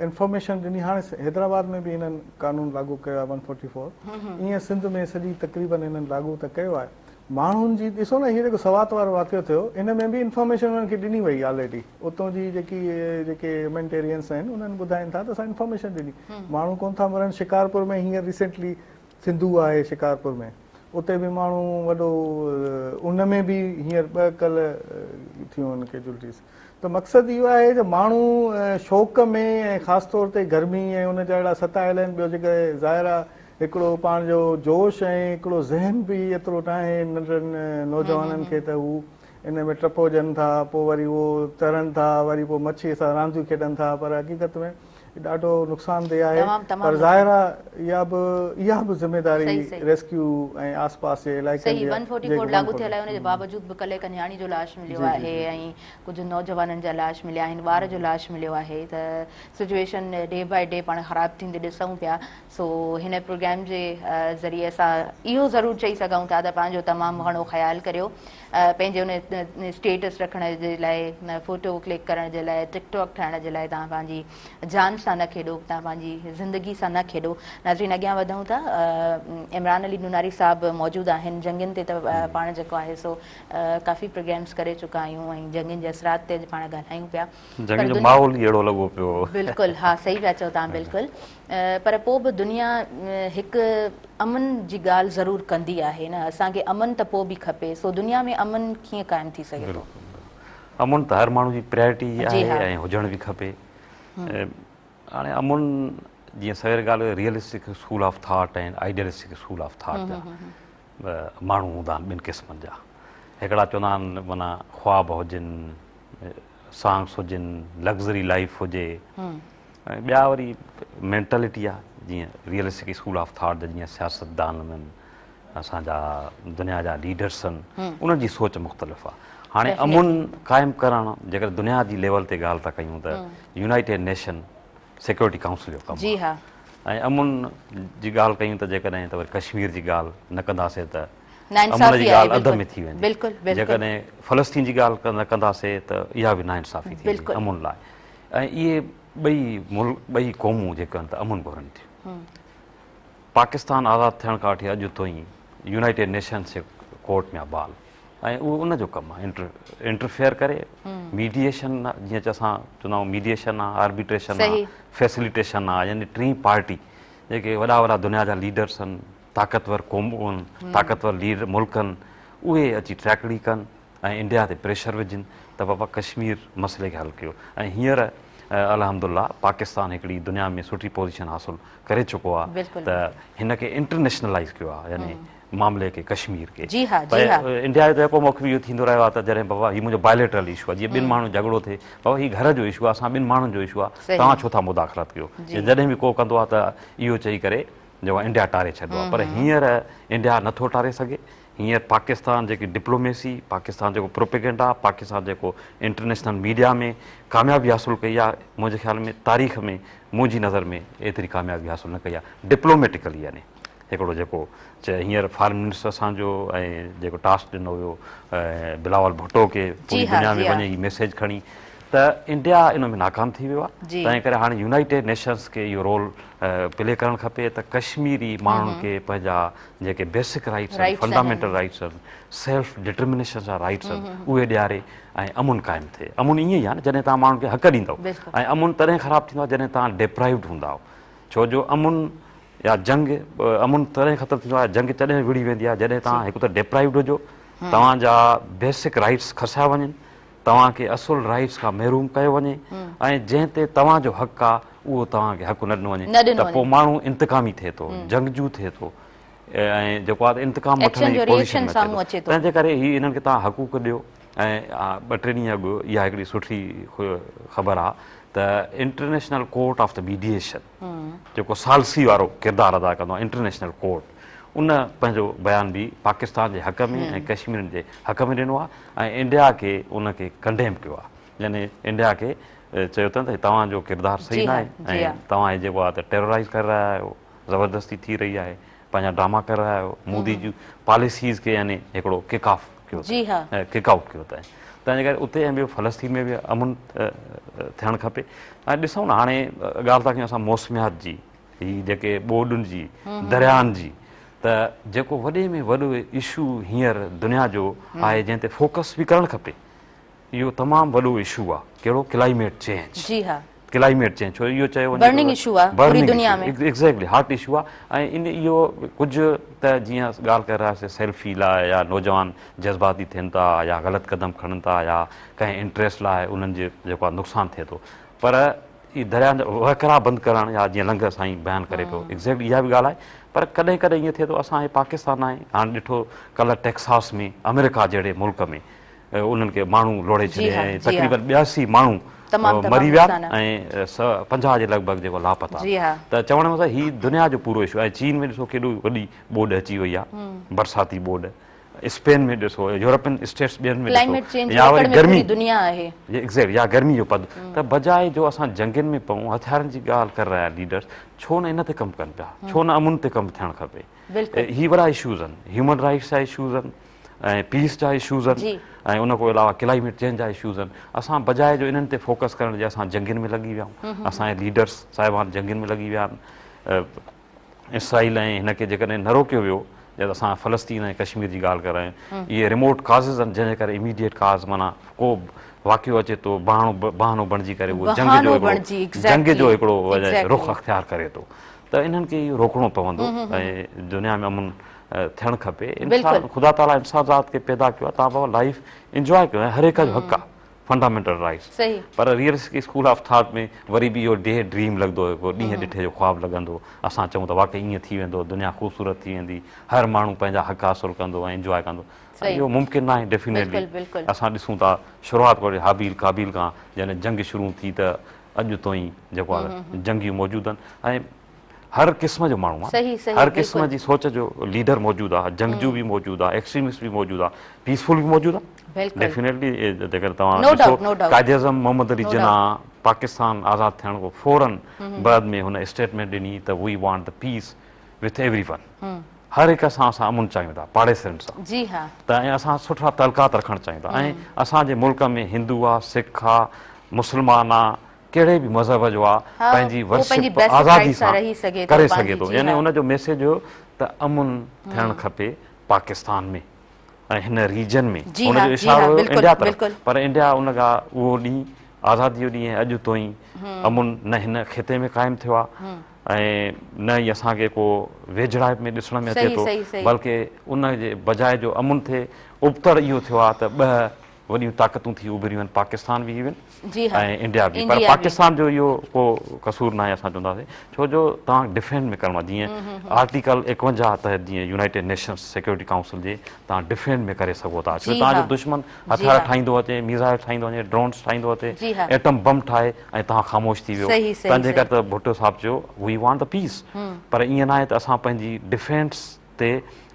انفارميشن ڏني هاڻي حيدرآباد ۾ به هنن قانون لاڳو ڪيو آهي ون فورٽي فور ائين سنڌ ۾ سڄي تقريبن هنن لاڳو ته ڪيو آهي ماڻهن جي ڏسو نه هي جيڪو سوات وارو واقعو ٿيو ان ۾ به انفارميشن انهن کي ڏني وئي آلريڊي اتون جي جيڪي جيڪي هيومينٽيرينس آهن انهن ٻڌائين ٿا ته اسان انفارميشن ڏني ماڻهو ڪون ٿا مرن شڪارپور ۾ هينئر ريسينٽلي سنڌو آهي شڪارپور ۾ اتي به ماڻهو وڏو ان ۾ به هينئر ٻه ڪل ٿيون آهن ڪيجولٽيز ته مقصد اهو آهي ته ماڻهو شوق ۾ ۽ خاص طور تي گرمي ۽ ان جا اهڙا ستايل آهن ٻيو جيڪي ظاهر آهي هڪڙو پاڻ جو جوش ۽ هڪڙو ذهن به ايترو ناهي ننڍڙن نوجوانن کي ته هو ان ۾ ٽپو ڏين ٿا پوء وري اهو ترن ٿا وري پوء مڇي سان رانديون کيڏن ٿا پر حقيقت ۾ ڏاڍو نقصان ده آهي پر ظاهر آهي اها به اها به ذميواري ريسڪيو ۽ آس پاس جي علائقن جي صحيح 144 لاڳو ٿيل آهي ان جي باوجود به ڪلهه هڪ نياڻي جو لاش مليو آهي ۽ ڪجهه نوجوانن جا لاش مليا آهن ٻار جو لاش مليو آهي ته سچويشن ڊي باء ڊي پاڻ خراب ٿيندي ڏسون پيا سو هن پروگرام جي ذريعي اسان اهو ضرور چئي سگهون ٿا ته پنهنجو تمام گهڻو خيال ڪريو پنهنجي ان اسٽيٽس رکڻ جي لاء فوٽو ڪلڪ ڪرڻ جي لاء ٽڪ ٽاڪ ٺاهڻ جي لاء توهان پنهنجي جان سان نه کيڏو توهان پنهنجي زندگي سان نه کيڏو. ناظرين اڳيان وڌون ٿا عمران علي نوناري صاحب موجود آهن جنگين تي ته پاڻ جيڪو آهي سو ڪافي پروگرامس ڪري چڪا آهيون ۽ جنگين جي اثرات تي اڄ پاڻ ڳالهايون پيا جنگ جو ماحول ئي اهڙو لڳو پيو هو. بلڪل ها صحيح پيا چئو توهان بلڪل پر پوء به دنيا هڪ امن جي ڳالهه ضرور ڪندي آهي نه اسان کي امن ته پوء به کپي سو دنيا ۾ امن ڪيئن قائم ٿي سگهي ٿو؟ بلڪل امن ته هر ماڻهو جي پريارٽي آهي ۽ هجڻ به کپي هاڻي امن جيئن سوير ڳالهه realistic school of thought ۽ idealistic school of thought جا ماڻهو هوندا آهن ٻن قسمن جا هڪڙا چوندا آهن معنيٰ خواب هجن سانگس هجن لگزري لائيف هجي ۽ ٻيا وري مينٽلٽي آ جيئن ريئلسٽڪ اسڪول آف ٿاٽ جا جيئن سياستدان آهن اسان جا دنيا جا ليڊرس آهن انهن جي سوچ مختلف آ هاڻي امن قائم ڪرڻ جيڪڏهن دنيا جي ليول تي ڳالهه ٿا ڪيون ته يونائيٽيڊ نيشن سيڪيورٽي ڪائونسل جو ڪم آ ۽ امن جي ڳالهه ڪيون ته جيڪڏهن ته وري ڪشمير جي ڳالهه نه ڪنداسين ته امن جي ڳالهه اڌ ۾ ٿي ويندي جيڪڏهن فلسطين جي ڳالهه نه ڪنداسين ته اها به ناانصافي ٿي ويندي امن لاء ۽ اهي ٻئي ملڪ ٻئي قومون جيڪي آهن ته امن گهرن ٿيون. پاڪستان آزاد ٿيڻ کان وٺي اڄ تائين يونائيٽيڊ نيشنز جي ڪورٽ ۾ آ بال ۽ اهو ان جو ڪم آ انٽرفيئر ڪري ميڊيئيشن جيئن چي اسان چوندا آهيون ميڊيئيشن آ آربيٽريشن آ فيسليٽيشن آ يعني ٽين پارٽي جيڪي وڏا وڏا دنيا جا ليڊرس آهن طاقتور قومون طاقتور ليڊر ملڪ آهن اهي اچي ٽريڪڙي ڪن ۽ انڊيا تي پريشر وجهن ته بابا ڪشمير مسئلي کي حل ڪيو ۽ هينئر الحمدالله پاڪستان هڪڙي دنيا ۾ سٺي پوزيشن حاصل ڪري چڪو آهي ته هن کي انٽرنيشنلائز ڪيو آهي يعني معاملي کي ڪشمير کي پر انڊيا جو ته هڪ موقف اهو ٿيندو رهيو آهي ته جڏهن بابا هي منهنجو بائليٽرل اشو آهي جيئن ٻن ماڻهن جو جهڳڙو ٿئي بابا هي گهر جو اشو آهي اسان ٻن ماڻهن جو اشو آهي توهان ڇو ٿا مداخلت ڪيو جڏهن به ڪو ڪندو آهي ته اهو چئي ڪري جيڪو انڊيا ٽاري ڇڏيو آهي پر هينئر انڊيا نٿو ٽاري سگهي هينئر پاڪستان جيڪي ڊپلوميسي، پاڪستان جيڪو پروپيگنڊا، پاڪستان جيڪو انٽرنيشنل ميڊيا ۾ ڪاميابي حاصل ڪئي آهي منهنجي خيال ۾ تاريخ ۾ منهنجي نظر ۾ ايتري ڪاميابي حاصل نه ڪئي آهي ڊپلوميٽيڪلي يعني هڪڙو جيڪو چئي هينئر فارن منسٽر اسان جو ۽ جيڪو ٽاسڪ ڏنو ويو بلاول ڀٽو کي پوري دنيا ۾ وڃي هي ميسيج کڻي ته انڊيا ان ۾ ناڪام ٿي ويو آهي تنهن ڪري هاڻي يونائيٽيڊ نيشنز کي اهو رول پلي ڪرڻ کپي ته ڪشميري ماڻهن کي پنهنجا جيڪي بيسڪ رائيٽس آهن، فنڊامينٽل رائيٽس آهن، سيلف ڊٽرمنيشن جا رائيٽس آهن، اهي ڏياري ۽ امن قائم ٿئي. امن ائين ئي آهي نه جڏهن توهان ماڻهن کي حق ڏيندؤ ۽ امن تڏهن خراب ٿيندو آهي جڏهن توهان ڊيپرائيوڊ هوندا آهيو. ڇو جو امن يا جنگ امن تڏهن ختم ٿيندو آهي جنگ تڏهن وڙهي ويندي آهي جڏهن توهان هڪ ته ڊيپرائيوڊ هجو، توهان جا بيسڪ رائيٽس کسيا وڃن، توهان کي اصل رائيٽس کان محروم ڪيو وڃي ۽ جنهن تي توهان جو حق آ اهو توهان کي حق نه ڏنو وڃي ته پوء ماڻهو انتقامي ٿئي ٿو، جنگجو ٿئي ٿو ۽ جيڪو آ ته انتقام وٺڻ جي پوزيشن ۾ اچي ٿو. تنهن جي ڪري هي انهن کي توهان حقوق ڏيو ۽ ٻه ٽي ڏينهن اڳ اها هڪڙي سٺي خبر آ ته international court of the mediation جيڪو ثالثي وارو ڪردار ادا ڪندو آ انٽرنيشنل ڪورٽ ان پنهنجو بيان به پاڪستان جي حق ۾ ۽ ڪشميرين جي حق ۾ ڏنو آ ۽ انڊيا کي ان کي ڪنڊيم ڪيو آهي يعني انڊيا کي چيو اٿن ته توهان جو ڪردار صحيح ناهي ۽ توهان هي جيڪو آهي ته ٽيرورائز ڪري رهيا آهيو زبردستي ٿي رهي آهي پنهنجا ڊراما ڪري رهيا آهيو مودي جون پاليسيز کي يعني هڪڙو ڪڪ آف ڪيو ڪڪ آئوٽ ڪيو اٿن تنهن جي ڪري اتي ۽ ٻيو فلسطين ۾ به امن ٿيڻ کپي ۽ ڏسون نه هاڻي ڳالهه ٿا ڪيون اسان موسميات جي هي جيڪي ٻوڏن جي درياهن جي ته جيڪو وڏي ۾ وڏو اشو هينئر دنيا جو آهي جنهن تي فوڪس به ڪرڻ کپي اهو تمام وڏو اشو آهي ڪهڙو ڪلائميٽ چينج جي ها ڪلائميٽ چينج ڇو اهو چيو وڃي برننگ اشو آهي پوري دنيا ۾ ايگزيڪٽلي هاٽ اشو آهي ۽ ان اهو ڪجهه ته جيئن ڳالهه ڪري رهياسي سيلفي لاء يا نوجوان جذباتي ٿين ٿا يا غلط قدم کڻن ٿا يا ڪنهن انٽريسٽ لاء انهن جي جيڪو آهي نقصان ٿئي ٿو پر اهي درياهن جا وهڪرا بند ڪرڻ يا جيئن لنگهه سائين بيان ڪري پيو ايگزيڪٽ اها به ڳالهه آهي پر ڪڏهن ڪڏهن ائين ٿئي ٿو اسان هي پاڪستان آهي هاڻي ڏٺو ڪلهه ٽيڪساس ۾ آمريڪا جهڙي ملڪ ۾ انهن کي ماڻهو لوڙهي ڇڏيا ۽ تقريبن 82 ماڻهو مري ويا ۽ 50 جي لڳ ڀڳ جيڪو لاپتا ته چوڻ جو مطلب هي دنيا جو پورو اشو آهي چين ۾ ڏسو ڪيڏو وڏي ٻوڏ اچي وئي آهي برساتي ٻوڏ اسپين ۾ ڏسو يورپين اسٽيٽس ٻين ۾ ڏسو يا وري گرمي دنيا آهي ايگزيڪٽ يا گرمي جو پد ته بجاء جو اسان جنگين ۾ پئون هٿيارن جي ڳالهه ڪري رهيا ليڊرس ڇو نه ان تي ڪم ڪن پيا ڇو نه امن تي ڪم ٿيڻ کپي هي وڏا اشوز آهن هيومن رائٽس جا اشوز آهن ۽ پيس جا اشوز آهن ۽ ان کان علاوه ڪلائميٽ چينج جا اشوز آهن اسان بجاء جو انهن تي فوڪس ڪرڻ جي اسان جنگين ۾ لڳي ويا آهيون اسان جا ليڊرس صاحبان جنگين ۾ لڳي ويا آهن اسرائيل ۽ هن کي جيڪڏهن نه روڪيو ويو جڏهن اسان فلسطين ۽ ڪشمير جي ڳالهه ڪري رهيا آهيون اهي ريموٽ ڪازز آهن جنهن جي ڪري اميڊيٽ ڪاز معنيٰ ڪو واقعو اچي ٿو بهانو بهانو بڻجي ڪري اهو جنگ جو هڪڙو جنگ جو هڪڙو رخ اختيار ڪري ٿو ته انهن کي اهو روڪڻو پوندو ۽ دنيا ۾ امن ٿيڻ کپي انسان خدا تعاليٰ انسان ذات کي پيدا ڪيو آهي تان بابا لائف انجواء ڪيو ۽ هر هڪ جو حق آهي fundamental rights per realistic school of thought ۾ وري به اهو ڊي ڊريم لڳندو هڪ ڏينهن ڏٺي جو خواب لڳندو اسان چئون ته واقعي ائين ٿي ويندو دنيا خوبصورت ٿي ويندي هر ماڻهو پنهنجا حق حاصل ڪندو ۽ انجواء ڪندو اهو ممڪن ناهي ڊيفينيٽلي اسان ڏسون ٿا شروعات کان هابيل قابيل کان جڏهن جنگ شروع ٿي ته اڄ تائين جيڪو آهي جنگيون موجود آهن ۽ هر قسم جو ماڻهو آهي هر قسم جي سوچ جو ليڊر موجود آهي جنگجو به موجود آهي ايڪسٽريمسٽ به موجود آهي پيسفل به موجود آهي ڊيفينيٽلي جيڪڏهن توهان ڏسو قائد اعظم محمد علي جناح پاڪستان آزاد ٿيڻ کان فورن بعد ۾ هن اسٽيٽمينٽ ڏني ته we want the peace with everyone هر هڪ سان اسان امن چاهيون ٿا پاڙيسرين سان جي ها ته ۽ اسان سٺا تعلقات رکڻ چاهيون ٿا ۽ اسان جي ملڪ ۾ هندو آ سک آ مسلمان آ ڪهڙي به مذهب جو آ پنهنجي ورشپ آزادي سان ڪري سگهي ٿو يعني ان جو ميسيج هيو ته امن ٿيڻ کپي پاڪستان ۾ ۽ هن ريجن ۾ ان جو اشارو هيو انڊيا طرف پر انڊيا ان کان اهو ڏينهن آزادي جو ڏينهن اڄ تائين امن نه هن خطي ۾ قائم ٿيو آ ۽ نه ئي اسان کي ڪو ويجهڙائپ ۾ ڏسڻ ۾ اچي ٿو بلڪه ان جي بجاء جو امن ٿئي ابتڙ اهو ٿيو آهي ته ٻه وڏيون طاقتون ٿي اڀريون آهن پاڪستان به ايون ۽ انڊيا به پر پاڪستان جو اهو ڪو قصور ناهي اسان چونداسين ڇو جو توهان ڊفينڊ ۾ ڪرڻو آهي جيئن آرٽيڪل 51 تحت جيئن يونائيٽيڊ نيشنز سيڪيورٽي ڪائونسل جي توهان ڊفينڊ ۾ ڪري سگهو ٿا ڇو توهان جو دشمن هٿيار ٺاهيندو اچي ميزائل ٺاهيندو وڃي ڊرونز ٺاهيندو اچي ايٽم بم ٺاهي ۽ توهان خاموش ٿي ويو تنهن جي ڪري ته ڀٽو صاحب چيو وي وانٽ the پيس پر ائين ناهي ته اسان پنهنجي ڊفينس تي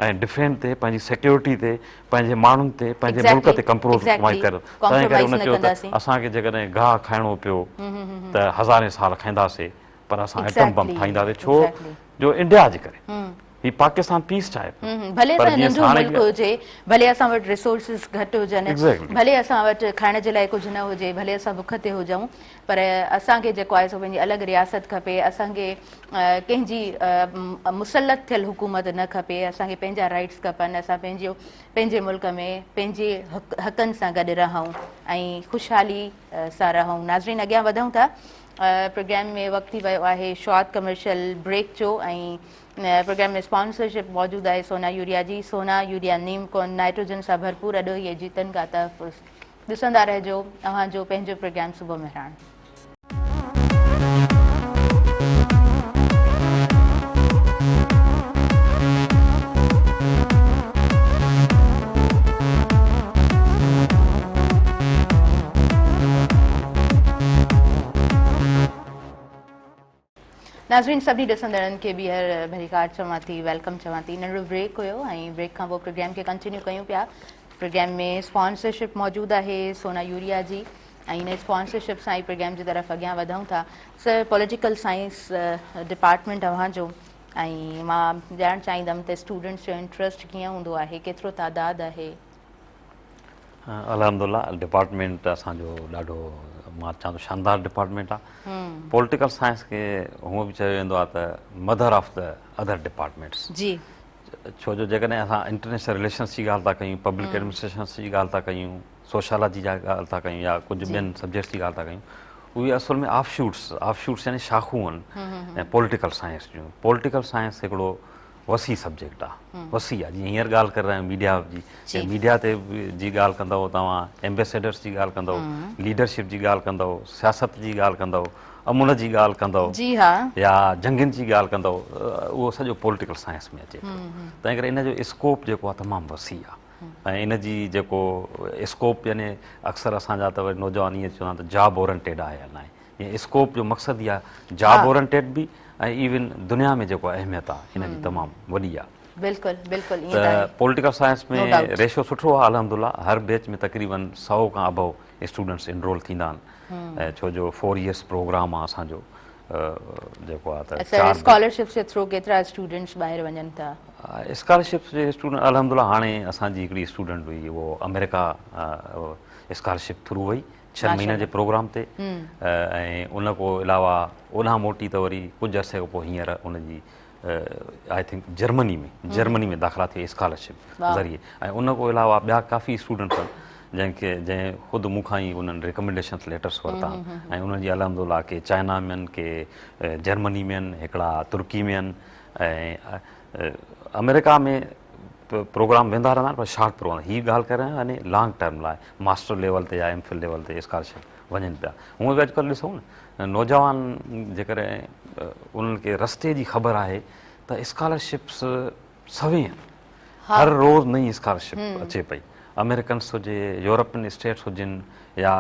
۽ ڊفينڊ تي پنهنجي سيڪيورٽي تي پنهنجي ماڻهن تي پنهنجي ملڪ تي ڪمپرومائز ڪري تنهن ڪري هن چيو ته اسان کي جيڪڏهن گاهه کائڻو پيو ته هزارين سال کائينداسي پر اسان ايٽم بم ٺاهينداسي ڇو جو انڊيا جي ڪري هي پاڪستان پيس چاهي پيو. ڀلي اسان جو ننڍو ملڪ هجي، ڀلي اسان وٽ ريسورسز گهٽ هجن، ڀلي اسان وٽ کائڻ جي لاء ڪجهه نه هجي، ڀلي اسان بک تي هجون، پر اسان کي جيڪو آهي سو پنهنجي الڳ رياست کپي، اسان کي ڪنهن جي مسلط ٿيل حڪومت نه کپي، اسان کي پنهنجا رائيٽس کپن، اسان پنهنجو پنهنجي ملڪ ۾ پنهنجي حقن سان گڏ رهون ۽ خوشحالي سان رهون. ناظرين اڳيان وڌون ٿا پروگرام ۾ وقت ٿي ويو آهي شارٽ ڪمرشل بريڪ جو ۽ پروگرام ۾ اسپانسرشپ موجود آهي سونا يوريا جي سونا يوريا نيم ڪون نائٽروجن سان ڀرپور اڏوهي ۽ جيتن کا تحفظ ڏسندا رهجو اوهان جو پنهنجو پروگرام صبح مهراڻ. ناظرين سڀني ڏسندڙن کي ٻيهر ڀليڪار چوان ٿي welcome چوان ٿي ننڍڙو بريڪ هيو ۽ بريڪ کان پوء پروگرام کي ڪنٽينيو ڪيون پيا پروگرام ۾ اسپانسرشپ موجود آهي سونا يوريا جي ۽ ان اسپانسرشپ سان ئي پروگرام جي طرف اڳيان وڌون ٿا سر پوليٽيڪل سائنس ڊپارٽمينٽ اوهان جو ۽ مان ڄاڻڻ چاهيندم ته اسٽوڊنٽس جو انٽرسٽ ڪيئن هوندو آهي ڪيترو تعداد آهي الحمدلله ڊپارٽمينٽ اسان جو ڏاڍو مان چوان ٿو شاندار ڊپارٽمينٽ آ پوليٽيڪل سائنس کي هونء به چيو ويندو آ ته mother of the other departments جي ڇو جو جيڪڏهن اسان انٽرنيشنل رليشنس جي ڳالهه ٿا ڪيون پبلڪ ايڊمنسٽريشنس جي ڳالهه ٿا ڪيون سوشالاجي جا ڳالهه ٿا ڪيون يا ڪجهه ٻين سبجيڪٽس جي ڳالهه ٿا ڪيون اهي اصل ۾ آف شوٽس آف شوٽس يعني شاخون آهن پوليٽيڪل سائنس جون پوليٽيڪل سائنس هڪڙو وسيع سبجيڪٽ آ وسيع آ جيئن هينئر ڳالهه ڪري رهيا آهيون ميڊيا جي جي ميڊيا تي جي ڳالهه ڪندؤ توهان ايمبيسيڊرس جي ڳالهه ڪندؤ ليڊرشپ جي ڳالهه ڪندؤ سياست جي ڳالهه ڪندؤ امن جي ڳالهه ڪندؤ جي ها يا جنگين جي ڳالهه ڪندؤ اهو سڄو پوليٽيڪل سائنس ۾ اچي ٿو تنهن ڪري ان جو اسڪوپ جيڪو آ تمام وسيع آ ۽ ان جي جيڪو اسڪوپ يعني اڪثر اسان جا ته وري نوجوان ائين چوندا آهن ته جاب اورنٽيڊ آهي يا ناهي يعني اسڪوپ جو مقصد ئي آهي جاب اورنٽيڊ به ۽ ايون دنيا ۾ جيڪو اهميت آهي ان جي تمام وڏي آهي. بلڪل بلڪل ائين ته آهي. پوليٽيڪل سائنس ۾ ريشو سٺو آهي الحمدلله هر بيچ ۾ تقريبن 100 کان ابو اسٽوڊنٽس انرول ٿيندا آهن ڇو جو 4 ايئرس پروگرام آهي اسان جو جيڪو آهي ته سر اسڪالرشپس جي ٿرو ڪيترا اسٽوڊنٽس ٻاهر وڃن ٿا؟ اسڪالرشپس جي اسٽوڊنٽ الحمدلله هاڻي اسان جي هڪڙي اسٽوڊنٽ هئي اهو آمريڪا اسڪالرشپ ٿرو وئي ڇهن مهينن جي پروگرام تي ۽ ان کان علاوه اوڏانهن موٽي ته وري ڪجهه عرصي کان پوء هينئر ان جي I think Germany ۾ Germany ۾ داخلا ٿي اسڪالرشپ ذريعي ۽ ان کان علاوه ٻيا ڪافي اسٽوڊنٽس آهن جنهن کي جنهن خود مون کان ئي انهن ريڪمينڊيشنس ليٽرس ورتا آهن ۽ انهن جي الحمد لله ڪي چائنا ۾ آهن ڪي جرمني ۾ آهن هڪڙا ترڪي ۾ آهن ۽ آمريڪا ۾ پروگرام ويندا رهندا آهن پر شارٽ پروگرام هي ڳالهه ڪري رهيا آهيون يعني لانگ ٽرم لاء ماسٽر ليول تي يا ايم فل ليول تي اسڪالرشپ وڃن پيا هونء به اڄڪلهه ڏسون نه نوجوان جيڪڏهن انهن کي رستي جي خبر آهي ته اسڪالرشپس سوين آهن هر روز نئين اسڪالرشپ اچي پئي آمريڪنس هجي يورپين اسٽيٽس هجن يا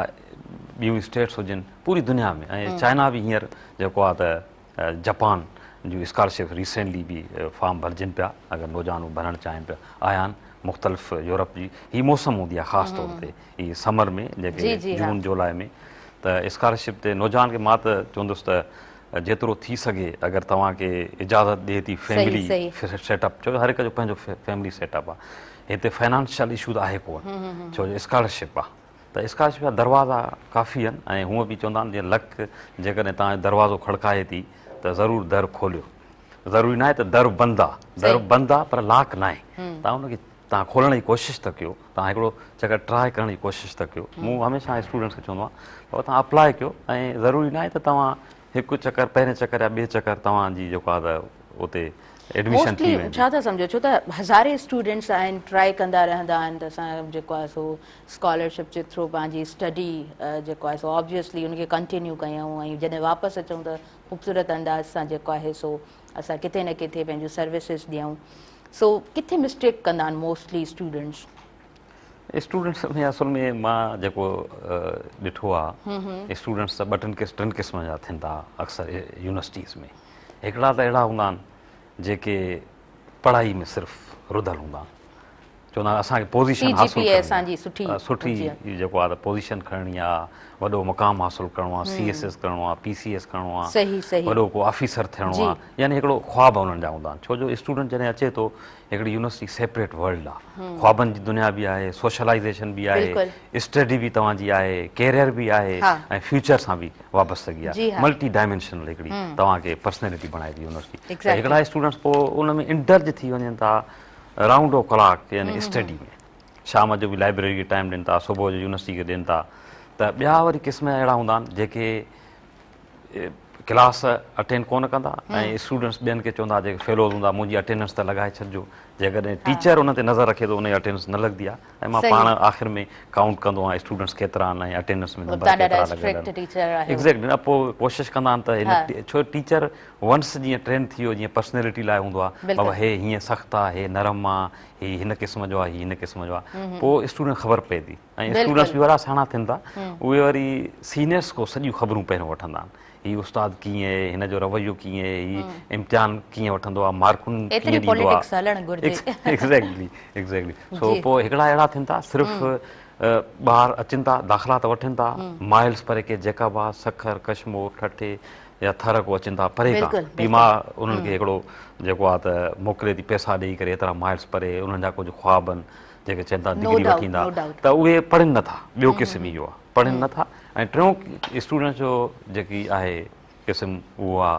ٻيون اسٽيٽس هجن پوري دنيا ۾ ۽ چائنا به هينئر جيڪو آهي ته جپان جون اسڪالرشپس ريسينٽلي به فارم ڀرجن پيا اگر نوجوان اهي ڀرڻ چاهين پيا آيا آهن مختلف يورپ جي هي موسم هوندي آهي خاص طور تي هي سمر ۾ جيڪي جون جولاء ۾ ته اسڪالرشپ تي نوجوان کي مان ته چوندس ته جيترو ٿي سگهي اگر توهان کي اجازت ڏي ٿي فيملي سيٽ اپ ڇو جو هر هڪ جو پنهنجو فيملي سيٽ اپ آهي هتي فائنانشل اشو ته آهي ڪونه ڇو جو اسڪالرشپ آهي ته اسڪالرشپ جا دروازا ڪافي آهن ۽ هونء به چوندا آهن جيئن لڪ جيڪڏهن توهان جو دروازو کڙڪائي ٿي ته ضرور در کوليو. ضروري ناهي ته در بند آ، در بند آ پر لاڪ ناهي. توهان ان کي توهان کولڻ جي ڪوشش ته ڪيو، توهان هڪڙو چڪر ٽراء ڪرڻ جي ڪوشش ته ڪيو. مون هميشه اسٽوڊنٽس کي چوندو آهيان بابا توهان اپلاء ڪيو ۽ ضروري ناهي ته توهان هڪ چڪر پهرين چڪر يا ٻئي چڪر توهان جي جيڪو آ ته اتي ايڊميشن ٿي موسٽلي ويندي. ڇا ٿا سمجهو ڇو ته هزارين اسٽوڊنٽس آهن ٽراء ڪندا رهندا آهن ته اسان جيڪو آهي سو اسڪالرشپ جي ٿرو پنهنجي اسٽڊي جيڪو آهي سو آبويسلي ان کي ڪنٽينيو ڪيون ۽ جڏهن واپس اچون ته خوبصورت انداز سان جيڪو آهي سو اسان ڪٿي نه ڪٿي پنهنجون سروسز ڏيون سو ڪٿي مسٽيڪ ڪندا آهن موسٽلي اسٽوڊنٽس. اسٽوڊنٽس ۾ اصل ۾ مان جيڪو ڏٺو آ اسٽوڊنٽس ته ٻه ٽن ٽن قسمن جا ٿين ٿا اڪثر يونيورسٽيز ۾ هڪڙا ته اهڙا هوندا آهن جيڪي پڙهائي ۾ صرف رڌل هوندا آهن چوندا آهن اسان کي پوزيشن حاصل ڪرڻي آهي سٺي جيڪو آهي ته پوزيشن کڻڻي آهي وڏو مقام حاصل ڪرڻو آهي سي ايس ايس ڪرڻو آهي پي سي ايس ڪرڻو آهي وڏو ڪو آفيسر ٿيڻو آهي يعني هڪڙو خواب انهن جا هوندا آهن ڇو جو اسٽوڊنٽ جڏهن اچي ٿو هڪڙي يونيورسٽي سيپريٽ ورلڊ آهي خوابن جي دنيا به آهي سوشلائيزيشن به آهي اسٽڊي به توهان جي آهي ڪيريئر به آهي ۽ فيوچر سان به وابستگي آهي ملٽي ڊائمينشنل هڪڙي توهان کي پرسنالٽي بڻائي ٿي يونيورسٽي هڪڙا اسٽوڊنٽس پوء ان ۾ انڊلج ٿي وڃن ٿا رائونڊ آف ڪلاڪ يعني اسٽڊي ۾ شام جو به لائبريري کي ٽائيم ڏين ٿا صبح جو يونيورسٽي کي ڏين ٿا ته ٻيا وري قسم جا اهڙا هوندا آهن جيڪي ڪلاس اٽينڊ ڪونه ڪندا ۽ اسٽوڊنٽس ٻين کي چوندا جيڪي فيلوز هوندا منهنجي اٽينڊنس ته لڳائي ڇڏجو جيڪڏهن ٽيچر ان تي نظر رکي ٿو ان جي اٽينڊنس نه لڳندي آهي ۽ مان پاڻ آخر ۾ ڪائونٽ ڪندو آهيان اسٽوڊنٽس ڪيترا آهن ۽ اٽينڊنس ۾ نمبر ڪيترا لڳل آهن ايگزيڪٽلي نه پوء ڪوشش ڪندا آهن ته هن ڇو ٽيچر ونس جيئن ٽرين ٿي ويو جيئن پرسنالٽي لاء هوندو آهي بابا هي هيئن سخت آهي هي نرم آهي هي هن قسم جو آهي هي هن قسم جو آهي پوء اسٽوڊنٽ خبر پئي ٿي ۽ اسٽوڊنٽس به وڏا سياڻا ٿين ٿا اهي وري سينيئرس کان سڄيون خبرون پهريون وٺندا آهن هي استاد ڪيئن آهي هن جو رويو ڪيئن آهي هي امتحان ڪيئن وٺندو آهي مارڪون ڪيئن ڏيندو آهي ايگزيڪٽلي ايگزيڪٽلي سو پوء هڪڙا اهڙا ٿين ٿا صرف ٻار اچن ٿا داخلا ته وٺن ٿا مائلز پري ڪي جيڪب آباد سکر ڪشمور ٺٽي يا ٿر ڪو اچن ٿا پري کان پي ماء انهن کي هڪڙو جيڪو آ ته موڪلي ٿي پئسا ڏيئي ڪري ايترا مائلز پري انهن جا ڪجهه خواب آهن جيڪي چون ٿا ڊگري وٺي ايندا ته اهي پڙهن نه ٿا ٻيو قسم اهو آ پڙهن نه ٿا ۽ ٽيون اسٽوڊنٽس جو جيڪي آهي قسم اهو آ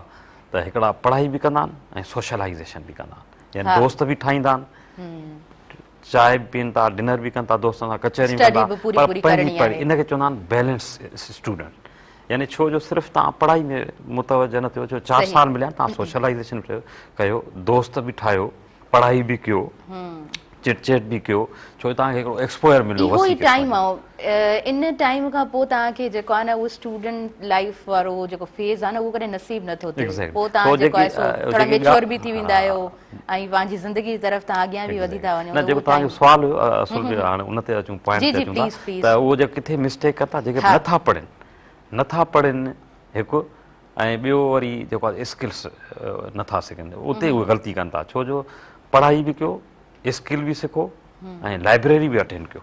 ته هڪڙا پڙهائي به ڪندا آهن ۽ سوشلائيزيشن به ڪندا آهن يعني دوست به ٺاهيندا آهن چانهه به پيئن ٿا ڊنر به ڪن ٿا دوستن سان ڪچهريون ڪن ٿا پر پنهنجي پڙهي ان کي چوندا آهن بيلنس اسٽوڊنٽ. يعني ڇو جو صرف توهان پڙهائي ۾ متوجه نه ٿيو، ڇو 4 سال مليا آهن، توهان سوشلائيزيشن به ڪيو، دوست به ٺاهيو، پڙهائي به ڪيو، چٽ چيٽ به ڪيو، ڇو جو توهان کي هڪڙو ايڪسپوئر مليو. اهو ئي ٽائيم آهي، ان ٽائيم کان پوء توهان کي جيڪو آهي نه اهو اسٽوڊنٽ لائيف وارو جيڪو فيز آهي نه اهو ڪڏهن نصيب نه ٿو ٿئي. پوء توهان جيڪو آهي سو ٿورا ميچوئر به ٿي ويندا آهيو ۽ پنهنجي زندگي جي طرف توهان اڳيان به وڌي ٿا وڃو. نه جيڪو توهان جو سوال هيو اصل ۾ هاڻي ان تي اچون، پوائنٽ تي اچون ٿا ته اهو جيڪو ڪٿي مسٽيڪ ڪن ٿا، جيڪي نٿا پڙهن، نٿا پڙهن هڪ، ۽ ٻيو وري جيڪو آهي اسڪلس نٿا سکن، اتي اهي غلطي ڪن ٿا. ڇو جو پڙهائي به ڪيو، اسڪل به سکو ۽ لائبريري به اٽينڊ ڪيو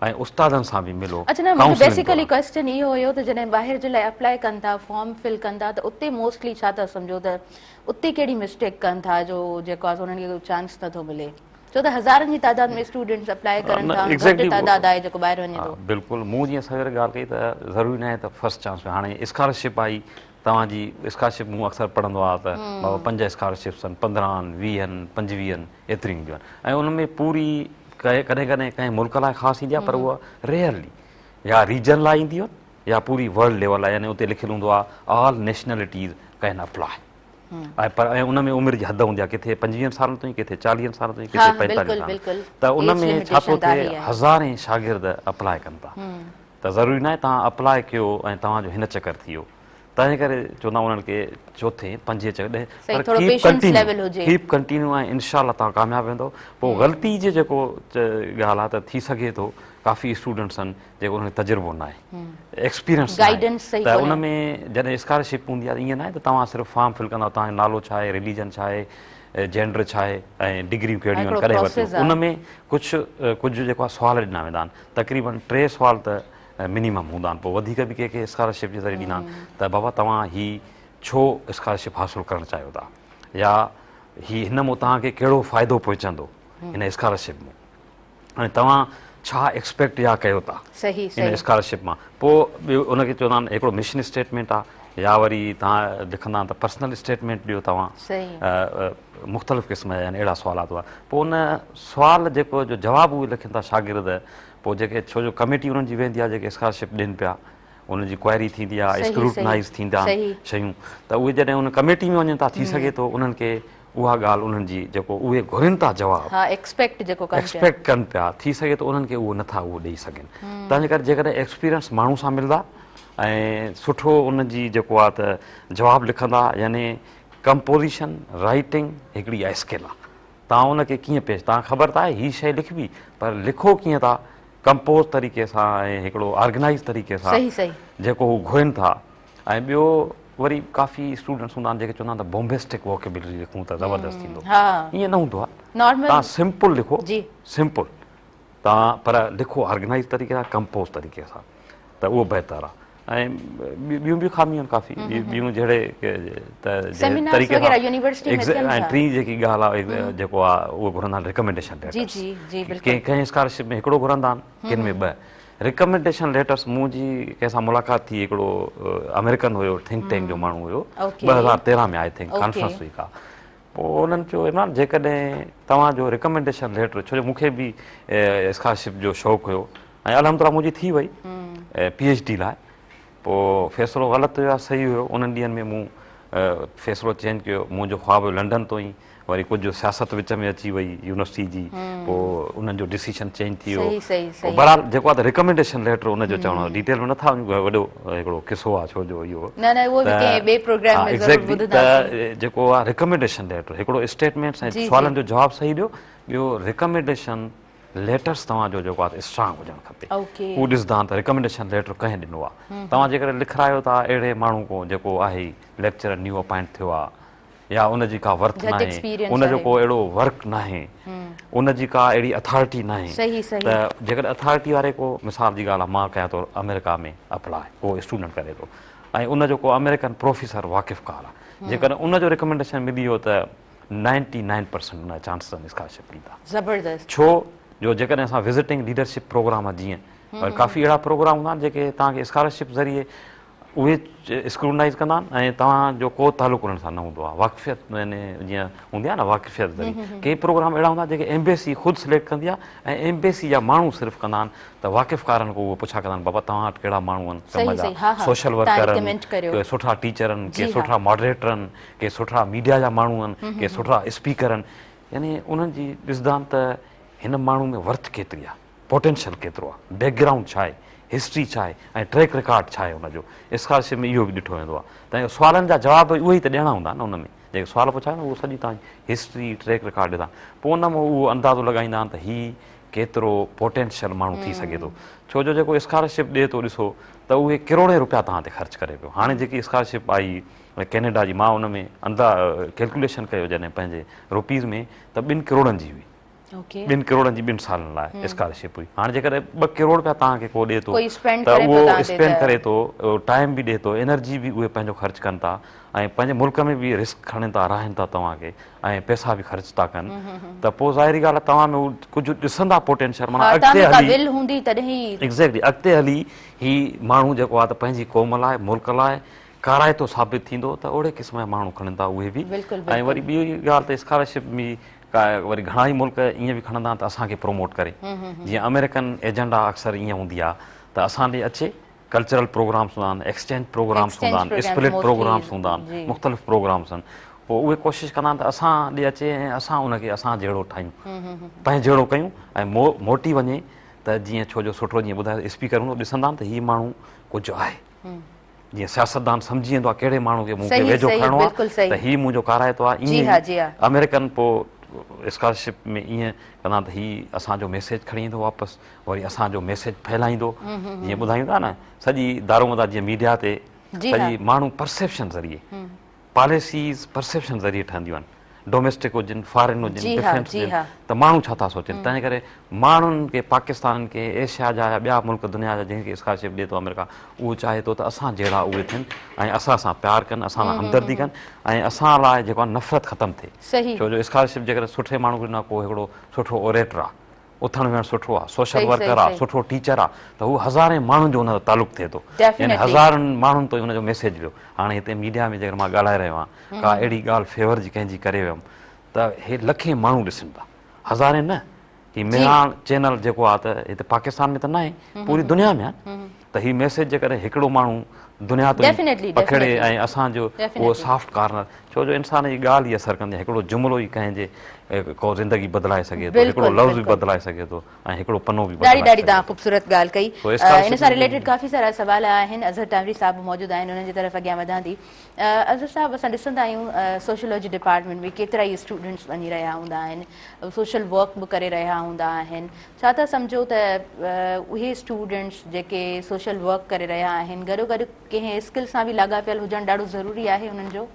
۽ استادن سان به ملو. اڇا نه منهنجو بيسيڪلي ڪويسچن اهو هيو ته جڏهن ٻاهر جي لاء اپلائي ڪن ٿا، فارم فل ڪن ٿا ته اتي موسٽلي ڇا ٿا سمجهو ته اتي ڪهڙي مسٽيڪ ڪن ٿا جو جيڪو آهي سو انهن کي چانس نٿو ملي؟ ڇو ته هزارن جي تعداد ۾ اسٽوڊنٽس اپلائي ڪرن ٿا، گهٽ تعداد آهي جيڪو ٻاهر وڃي ٿو. بلڪل مون جيئن سوير ڳالهه ڪئي ته ضروري ناهي ته فرسٽ چانس ۾ هاڻي اسڪالرشپ آئي توهان جي اسڪالرشپ مون اڪثر پڙهندو آهيان ته بابا 5 اسڪالرشپس آهن، 15 آهن، 20 آهن، 25 آهن، ايتريون اينديون آهن ۽ ان ۾ پوري ڪڏهن ڪڏهن ڪنهن ملڪ لاء خاص ايندي آهي پر اها ريئرلي يا ريجن لاء ايندي آهن يا پوري ورلڊ ليول لاء، يعني اتي لکيل هوندو آهي آل نيشنلٽيز ڪين اپلاء ۽ پر ۽ ان ۾ عمر جي حد هوندي آهي ڪٿي 25 سالن تائين، ڪٿي 40 سالن تائين، ڪٿي 45 سالن، ته ان ۾ ڇا ٿو ٿئي هزارين شاگرد اپلاء ڪن ٿا ته ضروري ناهي توهان اپلاء ڪيو ۽ توهان جو هن چڪر ٿي ويو، تنهن ڪري چوندا انهن کي چوٿين پنجين چڪر ڏهين، پر ڪيپ ڪنٽينيو، ڪيپ ڪنٽينيو ۽ انشاء الله توهان ڪامياب ويندو. پوء غلطي جي جيڪو ڳالهه آهي ته ٿي سگهي ٿو ڪافي اسٽوڊنٽس آهن جيڪو انهن کي تجربو ناهي، ايڪسپيرينس ناهي، ته ان ۾ جڏهن اسڪالرشپ هوندي آهي ته ائين ناهي ته توهان صرف فارم فل ڪندا توهان جو نالو ڇا آهي، رليجن ڇا آهي، جينڊر ڇا آهي ۽ ڊگريون ڪهڙيون آهن، ڪڏهن ورتيون، ان ۾ ڪجهه ڪجهه جيڪو آهي سوال ڏنا ويندا آهن، تقريبن 3 سوال ته منيمم هوندا آهن، پوء وڌيڪ به ڪي ڪي اسڪالرشپ جي ذريعي ڏيندا آهن ته بابا توهان هي ڇو اسڪالرشپ حاصل ڪرڻ چاهيو ٿا يا هي هن مون توهان کي ڪهڙو فائدو پهچندو هن اسڪالرشپ مون ۽ توهان ڇا ايڪسپيڪٽ يا ڪيو ٿا ان اسڪالرشپ مان. پوء ٻيو ان کي چوندا آهن هڪڙو مشن اسٽيٽمينٽ آهي يا وري توهان لکندا آهن ته پرسنل اسٽيٽمينٽ ڏيو توهان، مختلف قسم جا يعني اهڙا سوالات هئا. پوء ان سوال جيڪو جو جواب اهي لکن ٿا شاگرد، پوء جيڪي ڇو جو ڪميٽي انهن جي ويندي آهي جيڪي اسڪالرشپ ڏين پيا، انهن جي ڪوائري ٿيندي آهي، اسڪروٽنائز ٿيندا آهن شيون، ته اهي جڏهن ان ڪميٽي ۾ وڃن ٿا ٿي سگهي ٿو انهن کي اها ڳالهه انهن جي جيڪو اهي گهرين ٿا جواب، ايڪسپيڪٽ جيڪو ڪن پيا، ايڪسپيڪٽ ڪن پيا، ٿي سگهي ٿو انهن کي اهو نٿا اهو ڏئي سگهن. تنهن جي ڪري جيڪڏهن ايڪسپيرينس ماڻهو سان ملندا ۽ سٺو ان جي جيڪو آهي ته جواب لکندا، يعني ڪمپوزيشن رائيٽنگ هڪڙي اها اسڪل آهي، توهان ان کي ڪيئن پيش، توهان کي خبر ته آهي هي شيء لکبي پر لکو ڪيئن ٿا ڪمپوز طريقي سان ۽ هڪڙو آرگنائز طريقي سان جيڪو هو گهرين ٿا. ۽ ٻيو وري ڪافي اسٽوڊنٽس هوندا آهن جيڪي چوندا آهن ته بومبيسٽڪ ووڪيبلري لکون ته زبردست ٿيندو، ائين نه هوندو آهي، توهان سمپل لکو، سمپل توهان پر لکو آرگنائز طريقي سان، ڪمپوز طريقي سان ته اهو بهتر آهي. ۽ ٻيون به خاميون آهن ڪافي ٻيون جهڙي ته جنهن طريقي سان ۽ ٽين جيڪي ڳالهه آهي جيڪو آهي اهو گهرندا آهن ريڪمينڊيشن ليٽرس، ڪنهن اسڪالرشپ ۾ هڪڙو گهرندا آهن ڪن ۾ 2 ريڪمينڊيشن ليٽرس. منهنجي ڪنهن سان ملاقات ٿي، هڪڙو آمريڪن هيو، ٿنڪ ٽينڪ جو ماڻهو هيو، 2013 ۾ I think conference هئي ڪا، پوء انهن چيو عمران جيڪڏهن توهان جو ريڪمينڊيشن ليٽر، ڇو جو مون کي به اسڪالرشپ جو شوق هيو ۽ الحمدلله منهنجي ٿي وئي پي ايڇ ڊي لاء، پوء فيصلو غلط هيو يا صحيح هيو انهن ڏينهن ۾ مون فيصلو چينج ڪيو، منهنجو خواب هيو لنڊن تون ئي، وري ڪجهه سياست وچ ۾ اچي وئي يونيورسٽي جي، پوء انهن جو ڊسيشن چينج ٿي ويو، پوء بهرحال جيڪو آهي ته ريڪمينڊيشن ليٽر ان جو چوڻ هو، ڊيٽيل ۾ نٿا وڃون، وڏو هڪڙو قصو آهي ڇو جو اهو ته جيڪو آهي ريڪمينڊيشن ليٽر هڪڙو اسٽيٽمينٽس ۽ سوالن جو جواب صحيح ڏيو، ٻيو ريڪمينڊيشن ليٽرس توهان جو جيڪو آهي اسٽرانگ هجڻ کپي، هو ڏسندا آهن ته ريڪمينڊيشن ليٽر ڪنهن ڏنو آهي، توهان جيڪڏهن لکرايو ٿا اهڙي ماڻهو کان جيڪو آهي ئي ليڪچرر نيو اپائنٽ ٿيو آهي يا ان جي ڪا ورٿ ناهي، ان جو ڪو اهڙو ورڪ ناهي، ان جي ڪا اهڙي اٿارٽي ناهي ته جيڪڏهن اٿارٽي واري ڪو مثال جي ڳالهه آهي مان ڪيان ٿو آمريڪا ۾ اپلاء ڪو اسٽوڊنٽ ڪري ٿو ۽ ان جو ڪو آمريڪن پروفيسر واقف ڪار آهي جيڪڏهن ان جو ريڪمينڊيشن ملي ويو ته 99% ان جا چانسز آهن اسڪالرشپ ڏيندا. زبردست. ڇو جو جيڪڏهن اسان وزٽنگ ليڊرشپ پروگرام جيئن ڪافي اهڙا پروگرام هوندا آهن جيڪي توهان کي اسڪالرشپ ذريعي اهي اسڪروٽنائيز ڪندا آهن ۽ توهان جو ڪو تعلق انهن سان نه هوندو آهي واقفيت يعني جيئن هوندي آهي نه واقفيت ذريعي ڪي پروگرام اهڙا هوندا آهن جيڪي ايمبيسي خود سليڪٽ ڪندي آهي ۽ ايمبيسي جا ماڻهو صرف ڪندا آهن ته واقفڪارن کان اهو پڇا ڪندا آهن بابا توهان وٽ ڪهڙا ماڻهو آهن ڪم جا سوشل ورڪر آهن ڪي سٺا ٽيچر آهن ڪي سٺا ماڊريٽر آهن ڪي سٺا ميڊيا جا ماڻهو آهن ڪي سٺا اسپيڪر آهن يعني انهن جي ڏسندا آهن ته هن ماڻهو ۾ ورٿ ڪيتري آهي پوٽينشل ڪيترو آهي، بيڪ گرائونڊ ڇا آهي، هسٽري ڇا آهي ۽ ٽريڪ رڪارڊ ڇا آهي ان جو. اسڪالرشپ ۾ اهو به ڏٺو ويندو آهي ته سوالن جا جواب به اهي ئي ته ڏيڻا هوندا آهن نه ان ۾ جيڪي سوال پڇيا ويندا اهو سڄي توهان جي هسٽري ٽريڪ رڪارڊ ڏسندا پوء ان مان اهو اندازو لڳائيندا آهن ته هي ڪيترو پوٽينشل ماڻهو ٿي سگهي ٿو ڇو جو جيڪو اسڪالرشپ ڏئي ٿو ڏسو ته اهي ڪروڙين روپيا توهان تي خرچ ڪري پيو هاڻي جيڪي اسڪالرشپ آئي ڪينيڊا جي مان ان ۾ اندا ڪيلڪوليشن ڪيو جڏهن پنهنجي روپيز ۾ ته ٻن ڪروڙن جي هئي ٻن ڪروڙن جي ٻن سالن لاء اسڪالرشپ هئي هاڻي جيڪڏهن ٻه ڪروڙ رپيا توهان کي ڪو ڏئي ٿو ته اهو اسپينڊ ڪري ٿو ٽائيم به ڏئي ٿو انرجي به اهي پنهنجو خرچ ڪن ٿا ۽ پنهنجي ملڪ ۾ به رسڪ کڻن ٿا رهن ٿا توهان کي ۽ پئسا به خرچ ٿا ڪن ته پوء ظاهري ڳالهه آهي توهان ۾ هو ڪجهه ڏسندا پوٽينشل معنيٰ اڳتي هلي ايگزيڪٽلي اڳتي هلي هي ماڻهو جيڪو آهي ته پنهنجي قوم لاء ملڪ لاء ڪارائتو ثابت ٿيندو ته اهڙي قسم جا ماڻهو کڻن ٿا اهي به ۽ وري ٻي ڳالهه ته اسڪالرشپ به وري گهڻا ئي ملڪ ائين به کڻندا آهن ته اسان کي پروموٽ ڪري جيئن آمريڪن ايجنڊا اڪثر ائين هوندي آهي ته اسان ڏي اچي ڪلچرل پروگرامس هوندا آهن ايڪسچينج پروگرامس هوندا آهن اسپلٽ پروگرامس هوندا آهن مختلف پروگرامس آهن پوء اهي ڪوشش ڪندا آهن ته اسان ڏي اچي ۽ اسان ان کي اسان جهڙو ٺاهيون پنهنجي جهڙو ڪيون ۽ موٽي وڃي ته جيئن ڇو جو سٺو جيئن ٻڌايو اسپيڪر هوندو ڏسندا آهن ته هي ماڻهو ڪجهه آهي جيئن سياستدان سمجهي ويندو آهي ڪهڙي ماڻهو کي مون کي ويجهو کڻڻو آهي ته هي منهنجو ڪارائتو آهي ائين ئي آمريڪن پوء اسڪالرشپ ۾ ائين ڪندا ته هي اسان جو ميسيج کڻي ايندو واپس وري اسان جو ميسيج ڦهلائيندو جيئن ٻڌايون ٿا نه سڄي دارومدار جيئن ميڊيا تي سڄي ماڻهو پرسيپشن ذريعي پاليسيز پرسيپشن ذريعي ٺهنديون آهن ڊوميسٽڪ هجن فارين هجن ڊفينس هجن ته ماڻهو ڇا ٿا سوچن تنهن ڪري ماڻهن کي پاڪستانين کي ايشيا جا يا ٻيا ملڪ دنيا جا جنهن کي اسڪالرشپ ڏي ٿو آمريڪا اهو چاهي ٿو ته اسان جهڙا اهي ٿين ۽ اسان سان پيار ڪن اسان سان همدردي ڪن ۽ اسان لاء جيڪو آهي نفرت ختم ٿئي ڇو جو اسڪالرشپ جيڪڏهن سٺي ماڻهو کي ڏنو ڪو هڪڙو سٺو اوريٽر آهي اٿڻ ويهڻ سٺو آ، سوشل ورڪر آ، سٺو ٽيچر آ ته هو هزارين ماڻهن جو ان سان تعلق ٿئي ٿو يعني هزارن ماڻهن تائين ان جو ميسيج ويو. هاڻي هتي ميڊيا ۾ جيڪڏهن مان ڳالهائي رهيو آهيان ڪا اهڙي ڳالهه فيور جي ڪنهن جي ڪري ويم ته هي لکين ماڻهو ڏسن ٿا هزارين نه هي مهراڻ چينل جيڪو آ ته هتي پاڪستان ۾ ته ناهي پوري دنيا ۾ آ ته هي ميسيج جيڪڏهن هڪڙو ماڻهو دنيا تائين پکيڙي ۽ اسان جو اهو سافٽ ڪارنر ڇو جو انسان جي ڳالهه ئي اثر ڪندي آهي هڪڙو جملو ئي ڪنهن جي ڪو زندگي بدلائي سگهي ٿو هڪڙو لفظ به بدلائي سگهي ٿو ۽ هڪڙو پنو به بدلائي ڏاڍي توهان خوبصورت ڳالهه ڪئي ان سان رليٽيڊ ڪافي سارا سوال آهن اظهر ٽانوري صاحب به موجود آهن انهن جي طرف اڳيان وڌان ٿي اظهر صاحب اسان ڏسندا آهيون سوشيولوجي ڊپارٽمينٽ ۾ ڪيترا ئي اسٽوڊنٽس وڃي رهيا هوندا آهن سوشل ورڪ به ڪري رهيا هوندا آهن ڇا ٿا سمجهو ته اهي اسٽوڊنٽس جيڪي سوشل ورڪ ڪري رهيا آهن گڏو گڏ ڪنهن اسڪل سان به لاڳاپيل هجڻ ڏاڍو ضروري آهي انهن جو؟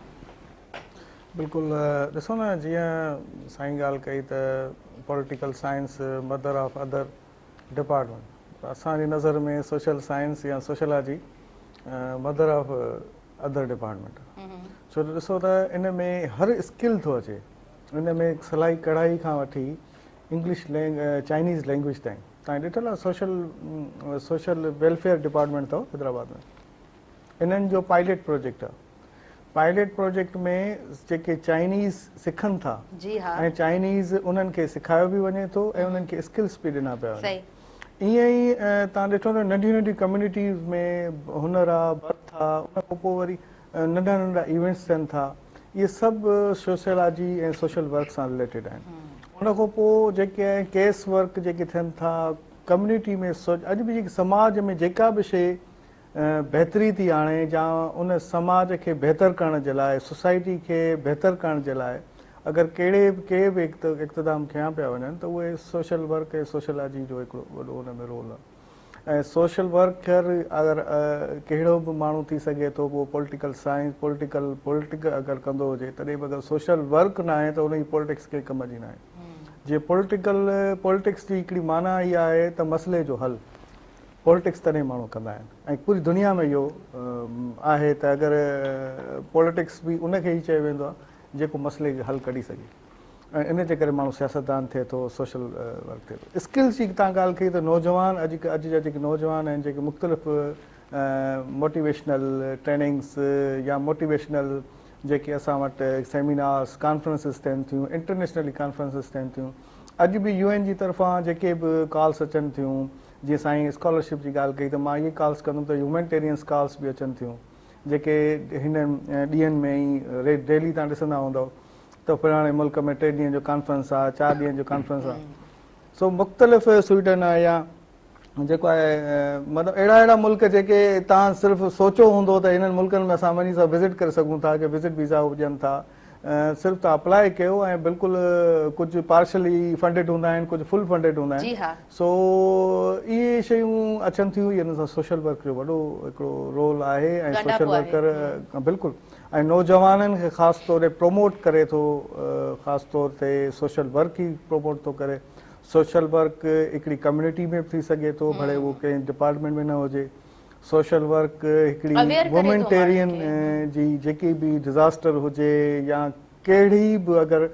بلڪل ڏسو نه جيئن سائين ڳالهه ڪئي ته political science mother of other department اسان جي نظر ۾ سوشل سائنس يا sociology mother of other department ڇو ته ڏسو ته ان ۾ هر اسڪل ٿو اچي ان ۾ سلائي ڪڙهائي کان وٺي انگلش لينگ چائنيز لينگويج تائين تائين ڏٺل آهي سوشل سوشل ويلفيئر ڊپارٽمينٽ اٿو حيدرآباد ۾ انهن جو پائلٽ پروجيڪٽ آهي پائلٽ پروجيڪٽ ۾ جيڪي چائنيز سکن ٿا جي ها ۽ چائنيز انهن کي سکايو به وڃي ٿو ۽ انهن کي اسڪلس به ڏنا پيا وڃن ائين ئي تان ڏٺو ته ننڍيون ننڍيون ڪميونٽيز ۾ هنر آ ڀرت آ ان کان پوء وري ننڍا ننڍا ايونٽس ٿين ٿا اهي سڀ سوشيالاجي ۽ سوشل ورڪ سان رليٽيڊ آهن ان کان پوء جيڪي آهن ڪيس ورڪ جيڪي ٿين ٿا ڪميونٽي ۾ اڄ به جيڪي سماج ۾ جيڪا به شيء بهتري ٿي آڻي يا ان سماج کي بهتر ڪرڻ جي لاء سوسائٽي کي بهتر ڪرڻ جي لاء اگر ڪهڙي به ڪي به اقتدام کنيا پيا وڃن ته اهي سوشل ورڪ ۽ سوشيالاجي جو هڪڙو وڏو ان ۾ رول آهي ۽ سوشل ورڪر اگر ڪهڙو به ماڻهو ٿي سگهي ٿو پوء پوليٽيڪل سائنس پوليٽيڪل پوليٽڪ اگر ڪندو هجي تڏهن به اگر سوشل ورڪ ناهي ته ان جي پوليٽڪس ڪنهن ڪم جي ناهي جي پوليٽيڪل پوليٽڪس جي هڪڙي معنيٰ ئي آهي ته مسئلي جو حل پوليٽڪس تڏهن ماڻهو ڪندا آهن ۽ پوري دنيا ۾ اهو آهي ته اگر پوليٽڪس به ان کي ئي چيو ويندو آهي جيڪو مسئلي جو حل ڪڍي سگهي. ۽ ان جي ڪري ماڻهو سياستدان ٿئي ٿو، سوشل ورڪ ٿئي ٿو. اسڪلز جي تان ڳالهه ڪئي ته نوجوان اڄ اڄ جا جيڪي نوجوان آهن جيڪي مختلف موٽيويشنل ٽريننگس يا موٽيويشنل جيڪي اسان وٽ سيمينارس ڪانفرنسز ٿين ٿيون انٽرنيشنلي ڪانفرنسز ٿين ٿيون اڄ به يو اين جي طرفان جيڪي به ڪالس اچن ٿيون جيئن سائين اسڪالرشپ جي ڳالهه ڪئي ته مان اهي ڪالس ڪندم ته هيومينٽيرينس ڪالس به اچن ٿيون جيڪي هن ڏينهن ۾ ئي ڊيلي تان ڏسندا هوندؤ ته فلاڻي ملڪ ۾ ٽي ڏينهن جو ڪانفرنس آ چار ڏينهن جو ڪانفرنس آ سو مختلف سوئيڊن آ يا جيڪو آهي مطلب اهڙا اهڙا ملڪ جيڪي تان صرف سوچو هوندو ته هنن ملڪن ۾ اسان وڃي سڀ وزٽ ڪري سگهون ٿا ڪي وزٽ ويزا ڏين ٿا صرف تان اپلائي ڪيو ۽ بلڪل ڪجهه پارشلي فنڊيڊ هوندا آهن ڪجهه فل فنڊيڊ هوندا آهن سو اهي شيون اچن ٿيون ان سان سوشل ورڪ جو وڏو هڪڙو رول آهي ۽ سوشل ورڪر بلڪل ۽ نوجوانن کي خاص طور تي پروموٽ ڪري ٿو خاص طور تي سوشل ورڪ ئي پروموٽ ٿو ڪري سوشل ورڪ هڪڙي ڪميونٽي ۾ به ٿي سگهي ٿو ڀلي اهو ڪنهن ڊپارٽمينٽ ۾ نه هجي سوشل ورڪ هڪڙي هيومينٽيرين جي جيڪي به ڊزاسٽر هجي يا ڪهڙي به اگر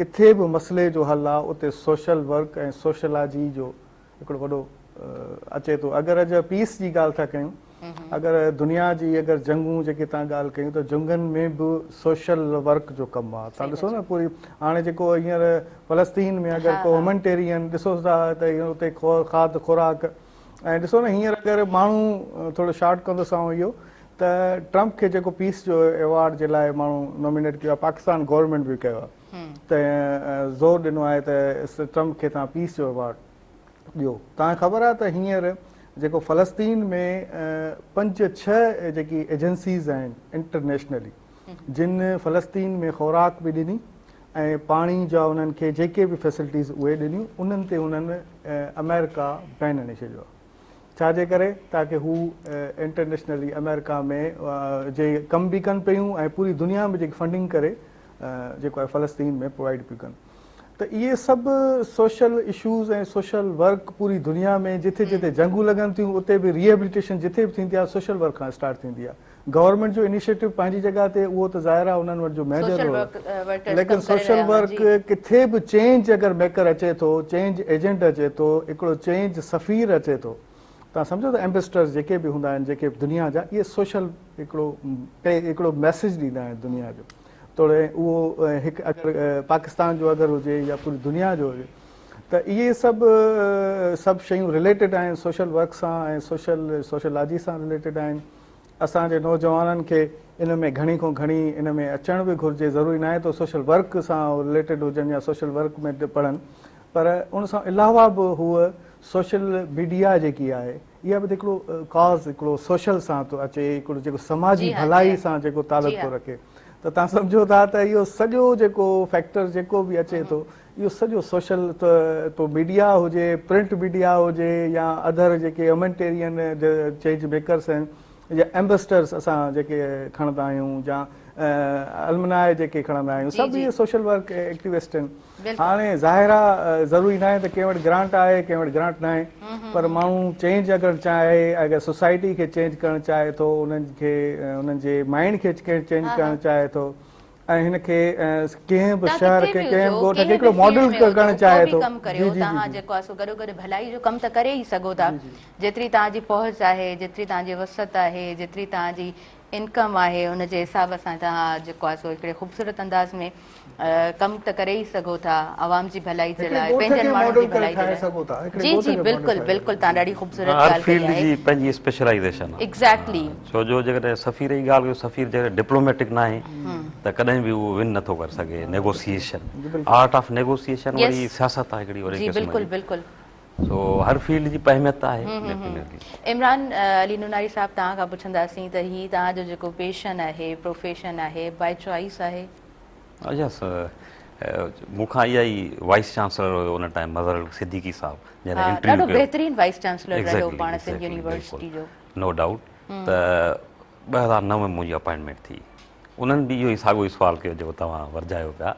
ڪٿي به مسئلي جو حل آ اتي سوشل ورڪ ۽ سوشلاجي جو هڪڙو وڏو اچي ٿو اگر اڄ پيس جي ڳالهه ٿا ڪيون اگر دنيا جي اگر جنگون جيڪي تان ڳالهه ڪيون ته جنگن ۾ به سوشل ورڪ جو ڪم آ تان ڏسو نه پوري هاڻي جيڪو هينئر فلسطين ۾ اگر ڪو هيومنٽيرين ڏسو ٿا ته اتي کاڌ خوراڪ ۽ ڏسو نه هينئر اگر ماڻهو ٿورو شارٽ ڪندس آئون اهو ته ٽرمپ کي جيڪو پيس جو ايوارڊ جي لاء ماڻهو نومينيٽ ڪيو آهي پاڪستان گورنمينٽ به ڪيو آهي ته زور ڏنو آهي ته ٽرمپ کي تان پيس جو ايوارڊ ڏيو تان خبر آهي ته هينئر جيڪو فلسطين ۾ پنج ڇهه جيڪي ايجنسيز آهن انٽرنيشنلي جن فلسطين ۾ خوراڪ به ڏني ۽ پاڻي جا انهن کي جيڪي به فيسلٽيز اهي ڏنيون انهن تي انهن آمريڪا بين هڻي ڇڏيو آهي ڇا جي ڪري تاڪه هو انٽرنيشنلي آمريڪا ۾ جي ڪم به ڪن پيون ۽ پوري دنيا ۾ جيڪي فنڊنگ ڪري جيڪو آهي فلسطين ۾ پرووائيڊ پيون ڪن ته اهي سڀ سوشل اشوز ۽ سوشل ورڪ پوري دنيا ۾ جٿي جٿي جنگون لڳن ٿيون اتي به ريهيبليٽيشن جٿي به ٿيندي آهي سوشل ورڪ کان اسٽارٽ ٿيندي آهي گورنمينٽ جو انيشيٽو پنهنجي جڳهه تي اهو ته ظاهر آهي انهن وٽ جو ميجر رول آهي ليڪن سوشل ورڪ ڪٿي به چينج اگر ميڪر اچي ٿو چينج ايجنٽ اچي ٿو هڪڙو چينج سفير اچي ٿو توهان سمجهو ته ايمبيسڊرز جيڪي به هوندا آهن جيڪي دنيا جا اهي سوشل هڪڙو هڪڙو ميسيج ڏيندا آهن دنيا جو توڙي اهو هڪ اگر پاڪستان جو اگر هجي يا پوري دنيا جو هجي ته اهي سڀ سڀ شيون رليٽيڊ آهن سوشل ورڪ سان ۽ سوشل سوشلاجي سان رليٽيڊ آهن اسان جي نوجوانن کي ان ۾ گهڻي کان گهڻي ان ۾ اچڻ به گهرجي ضروري ناهي ته سوشل ورڪ سان رليٽيڊ هجن يا سوشل ورڪ ۾ پڙهن پر ان سان علاوه به هو سوشل ميڊيا جيڪي آهي اها به ته هڪڙو ڪاز هڪڙو سوشل سان ٿو اچي هڪڙو جيڪو سماجي ڀلائي سان جيڪو تعلق ٿو رکي ته تان سمجهو ٿا ته اهو سڄو جيڪو فيڪٽر جيڪو به اچي ٿو اهو سڄو سوشل ته ميڊيا هجي پرنٽ ميڊيا هجي يا اڌر جيڪي هيومنٽيرين چينج ميڪرس آهن يا ايمبسڊرس اسان جيڪي کڻندا آهيون يا المناء جيڪي کڻندا آهيون سڀ اهي سوشل ورڪ ايڪٽيوسٽ آهن هاڻي ظاهر آهي ضروري ناهي ته ڪنهن وٽ گرانٽ آهي ڪنهن وٽ گرانٽ ناهي پر ماڻهو چينج اگر چاهي اگر سوسائٽي کي چينج ڪرڻ چاهي ٿو انهن کي انهن جي مائنڊ کي چينج ڪرڻ چاهي ٿو ۽ هن کي ڪنهن به شهر کي ڪنهن به ڳوٺ کي هڪڙو ماڊل ڪرڻ چاهي ٿو ڪم ڪريو توهان جيڪو آهي سو گڏو گڏ ڀلائي جو ڪم ته ڪري ئي سگهو ٿا جيتري توهان جي پهچ آهي جيتري توهان جي وسعت آهي جيتري توهان جي انڪم آهي ان جي حساب سان توهان جيڪو آهي سو هڪڙي خوبصورت انداز ۾ ڪم ته ڪري ئي سگهو ٿا عوام جي ڀلائي جي لاء پنهنجن ماڻهن جي ڀلائي جي لاء جي جي بلڪل بلڪل توهان ڏاڍي خوبصورت ڳالهه ڪئي آهي هر فيلڊ جي پنهنجي اسپيشلائيزيشن آهي ايگزيڪٽلي ڇو جو جيڪڏهن سفير جي ڳالهه ڪيون سفير جيڪڏهن ڊپلوميٽڪ ناهي ته ڪڏهن به اهو ون نٿو ڪري سگهي نيگوسيئيشن آرٽ آف نيگوسيئيشن وري سياست آهي هڪڙي وڏي قسم جي بلڪل بلڪل سو هر فيلڊ جي اهميت آهي ڊيفينيٽلي. عمران علي نوناري صاحب توهان کان پڇنداسين ته هي توهان جو جيڪو پيشن آهي پروفيشن آهي بائي چوائس آهي؟ يس مون کان اها ئي وائيس چانسلر هيو ان ٽائيم مظهر الحق صديقي صاحب جڏهن انٽرويو ڏاڍو بهترين وائيس چانسلر رهيو پاڻ سنڌ يونيورسٽي جو نو ڊائوٽ ته 2009 ۾ منهنجي اپائنٽمينٽ ٿي انهن به اهو ئي ساڳيو ئي سوال ڪيو جيڪو توهان ورجايو پيا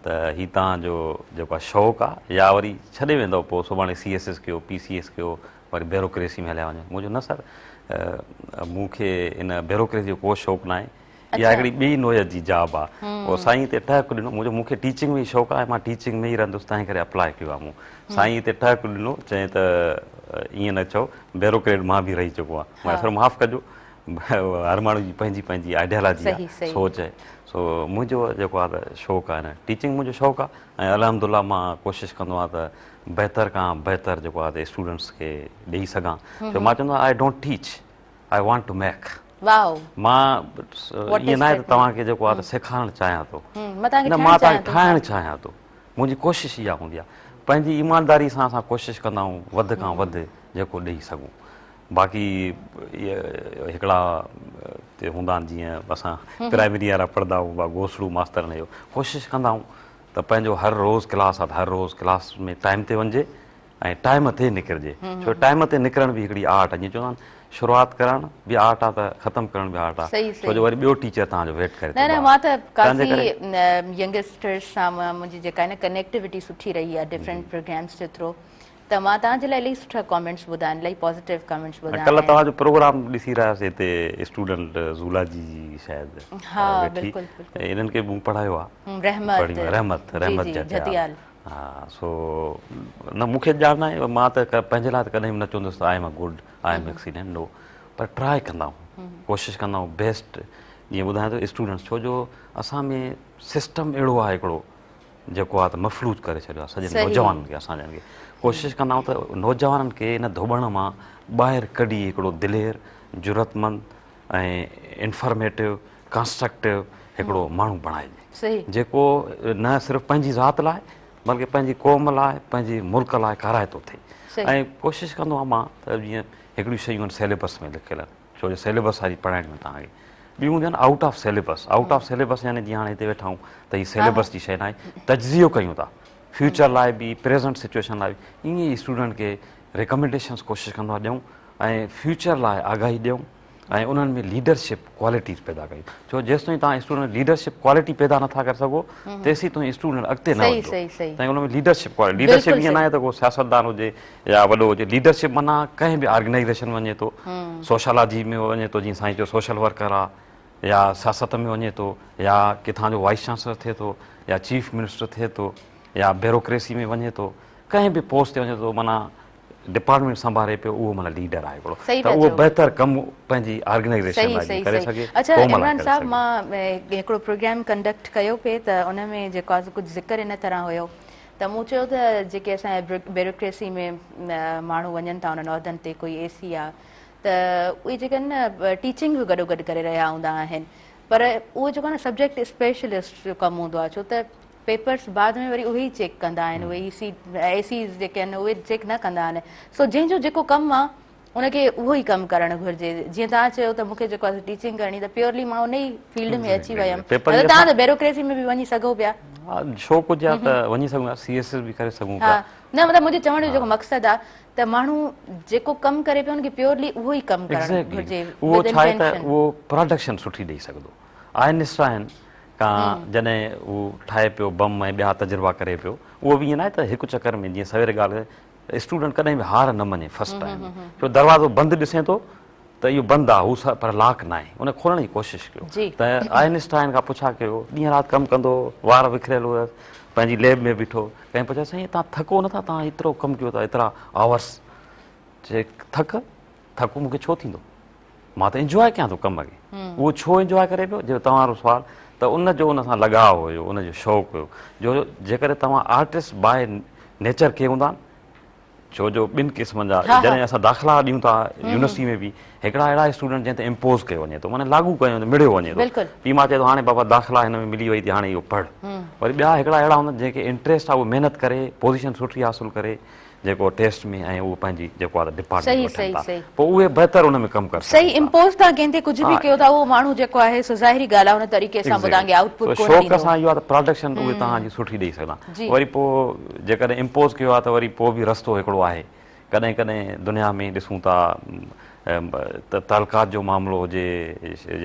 ته هي توهان جو جيڪو آهي شوق آهي يا وري ڇڏي ويندؤ پوء سڀاڻي سي ايس ايس ڪيو پي سي ايس ڪيو وري بيروڪريسي ۾ هليا وڃو مون چيو نه سر مون کي ان بيروڪريسي جو ڪو شوق ناهي اها هڪڙي ٻي نوعيت جي جاب آ. پوء سائين هتي ٽهڪ ڏنو، مون چيو مون کي ٽيچنگ ۾ ئي شوق آهي، مان ٽيچنگ ۾ ئي رهندس، تنهن ڪري اپلاء ڪيو آ مون. سائين هتي ٽهڪ ڏنو، چيائين ته ائين نه چئو، بيوروڪريٽ مان به رهي چڪو آهيان. مون چيو سر معاف ڪجو، هر ماڻهو جي پنهنجي پنهنجي آئيڊيالاجي آ، سوچ آهي. سو منهنجو جيڪو آ ته شوق آهي نه ٽيچنگ منهنجو شوق آ ۽ الحمدلله مان ڪوشش ڪندو آهيان ته بهتر کان بهتر جيڪو آ ته اسٽوڊنٽس کي ڏئي سگهان. ڇو مان چوندو آهيان I don't teach I want to make. مان ائين ناهي ته توهان کي جيڪو آ ته سيکارڻ چاهيان ٿو، نه مان توهان کي ٺاهڻ چاهيان ٿو. منهنجي ڪوشش اها هوندي آهي پنهنجي ايمانداري سان اسان ڪوشش ڪندا آهيون وڌ کان وڌ جيڪو ڏئي سگهون. باقي هڪڙا هوندا آهن جيئن اسان پرائمري وارا پڙهندا آهيون گوسڙو ماسترن جو ڪوشش ڪندا آهيون ته پنهنجو هر روز ڪلاس آهي ته هر روز ڪلاس ۾ ٽائيم تي وڃجي ۽ ٽائيم تي نڪرجي ڇو ٽائيم تي نڪرڻ به هڪڙي آرٽ آهي جيئن چوندا آهن شروعات ڪرڻ به آرٽ آهي ته ختم ڪرڻ به آرٽ آهي ڇو جو وري ٻيو ٽيچر توهان جو ويٽ ڪري ٿو نه نه مان ته ڪافي ينگسٽرز سان منهنجي جيڪا آهي نه ڪنيڪٽيوٽي سٺي رهي آهي ڊفرنٽ پروگرامز جي ٿرو ته مان توهان جي لاء الاهي سٺا ڪامينٽس ٻڌا آهن الاهي پازيٽو ڪامينٽس ٻڌا آهن. ڪلهه توهان جو پروگرام ڏسي رهياسين هتي اسٽوڊنٽ زولاجي جي شايد ها بلڪل بلڪل انهن کي مون پڙهايو آهي رحمت رحمت رحمت جهتيال ها سو نه مون کي ڄاڻ ناهي مان ته پنهنجي لاء ته ڪڏهن به نه چوندس ته I am a good I am excellent no پر ٽرائي ڪندا آهيون ڪوشش ڪندا آهيون بيسٽ جيئن ٻڌايان ٿو اسٽوڊنٽس ڇو جو اسان ۾ سسٽم اهڙو آهي هڪڙو جيڪو آهي ته مفلوج ڪري ڇڏيو آهي سڄن نوجوانن کي اسان جن کي ڪوشش ڪندا آهيون ته نوجوانن کي ان ڌوٻڻ مان ٻاهر ڪڍي هڪڙو دلير جرئتمند ۽ انفارميٽو ڪنسٽرڪٽو هڪڙو ماڻهو بڻائجي جيڪو نه صرف پنهنجي ذات لاء بلڪه پنهنجي قوم لاء پنهنجي ملڪ لاء ڪارائتو ٿئي ۽ ڪوشش ڪندو آهيان مان ته جيئن هڪڙيون شيون آهن سيليبس ۾ لکيل آهن ڇو جو سيليبس واري پڙهائڻي آهي توهان کي. ٻيون هونديون آهن out of syllabus. Out of syllabus يعني جيئن هاڻي هتي ويٺا آهيون ته هي سيليبس جي شيء ناهي، تجزيو ڪيون ٿا فيوچر لاء به پريزنٽ سچوئيشن لاء به. ائين ئي اسٽوڊنٽ کي ريڪمينڊيشنس ڪوشش ڪندو آهيان ڏيون ۽ فيوچر لاء آگاهي ڏيون ۽ انهن ۾ ليڊرشپ ڪوالٽيز پيدا ڪيون. ڇو جيستائين توهان اسٽوڊنٽ ليڊرشپ ڪوالٽي پيدا نٿا ڪري سگهو تيسين تائين اسٽوڊنٽ اڳتي نه وڌندو. تائين ان ۾ ليڊرشپ ڪوالٽي ليڊرشپ ائين ناهي ته ڪو سياستدان هجي يا وڏو هجي ليڊرشپ معنيٰ ڪنهن به آرگنائيزيشن ۾ وڃي ٿو سوشالاجي ۾ وڃي ٿو جيئن سائين چيو سوشل ورڪر آ يا سياست ۾ وڃي ٿو يا ڪٿان جو وائيس چانسلر ٿئي ٿو يا چيف منسٽر ٿئي ٿو يا بيوروڪريسي ۾ وڃي ٿو ڪنهن به پوسٽ تي وڃي ٿو معنيٰ ڊپارٽمينٽ سنڀاري پيو اهو معنيٰ ليڊر آهي هڪڙو ته اهو بهتر ڪم پنهنجي آرگنائيزيشن لاء به ڪري سگهي اڇا عمران صاحب مان هڪڙو پروگرام ڪنڊڪٽ ڪيو پئي ته ان ۾ جيڪو آهي ڪجهه ذڪر ان طرح هيو ته مون چيو ته جيڪي اسان جا بيوروڪريسي ۾ ماڻهو وڃن ٿا انهن عهدن تي ڪوئي اي سي آ ته اهي جيڪي آهن نه ٽيچنگ به گڏو گڏ ڪري رهيا هوندا آهن پر اهو جيڪو آهي نه سبجيڪٽ اسپيشلسٽ جو ڪم هوندو آهي ڇو ته پيپرس بعد ۾ وري اهي ئي چيڪ ڪندا آهن اهي اي سي اي سيز جيڪي آهن اهي چيڪ نه ڪندا آهن سو جنهن جو جيڪو ڪم آهي ان کي اهو ئي ڪم ڪرڻ گهرجي جيئن توهان چيو ته مون کي جيڪو آهي ٽيچنگ ڪرڻي ته پيورلي مان ان ئي فيلڊ ۾ اچي ويم نه ته توهان ته بيوروڪريسي ۾ به وڃي سگهو پيا. ها شوق هجي ها ته وڃي سگهون ها سي ايس ايس به ڪري سگهون پيا. نه مطلب منهنجي چوڻ جو جيڪو مقصد آهي ته ماڻهو جيڪو ڪم ڪري پيو ان کي پيورلي اهو ئي ڪم ڪرڻ گهرجي اهو ڇا آهي ته اهو پراڊڪشن سٺي ڏئي سگهندو آئنسٽائن کان جڏهن هو ٺاهي پيو بم ۽ ٻيا تجربا ڪري پيو اهو به ائين ناهي ته هڪ چڪر ۾ جيئن سوير ڳالهه اسٽوڊنٽ ڪڏهن به هار نه مڃي فرسٽ ٽائيم ۾ ڇو دروازو بند ڏسين ٿو ته اهو بند آ هو پر لاڪ ناهي ان کولڻ جي ڪوشش ڪيو ته آئنسٽائن کان پڇا ڪيو ڏينهن رات ڪم ڪندو هو وار وکريل هيس پنهنجي ليب ۾ بيٺو ڪنهن پڇيو سائين تان ٿڪو نٿا تان ايترو ڪم ڪيو ٿا ايترا آورس چي ٿڪ ٿڪ مونکي ڇو ٿيندو مان ته انجواء ڪيان ٿو ڪم کي. اهو ڇو انجواء ڪري پيو؟ جو توهان وارو سوال ته ان جو ان سان لڳاء هيو، ان جو شوق هيو. جو جيڪڏهن توهان آرٽسٽ باء نيچر ڪي هوندا آهن، ڇو جو ٻن قسمن جا جڏهن اسان داخلا ڏيون ٿا يونيورسٽي ۾ به هڪڙا اهڙا اسٽوڊنٽ جنهن تي امپوز ڪيو وڃي ٿو معنيٰ لاڳو ڪيو وڃي ٿو مڙهيو وڃي ٿو پيء ماء چئي ٿو هاڻي بابا داخلا هن ۾ ملي وئي ٿي هاڻي اهو پڙهه وري ٻيا هڪڙا اهڙا هوندا آهن جنهن کي انٽريسٽ آهي اهو محنت ڪري پوزيشن سٺي حاصل ڪري جيڪو ٽيسٽ ۾ ۽ اهو پنهنجي جيڪو آهي ڊپارٽمينٽ وٺن ٿا پوء اهي بهتر ان ۾ ڪم ڪري سگهن ٿا. امپوز تان ڪنهن تي ڪجهه به ڪيو ٿا اهو ماڻهو جيڪو آهي سو ظاهري ڳالهه آهي ان طريقي سان به توهان کي آئوٽ پٽ ڪونه ڏيندو. شوق سان اهو آهي ته پراڊڪشن اهي توهان جي سٺي ڏئي سگهندا وري پوء جيڪڏهن امپوز ڪيو آهي ته وري پوء به رستو هڪڙو آهي ڪڏهن ڪڏهن دنيا ۾ ڏسون ٿا ته تعلقات جو معاملو هجي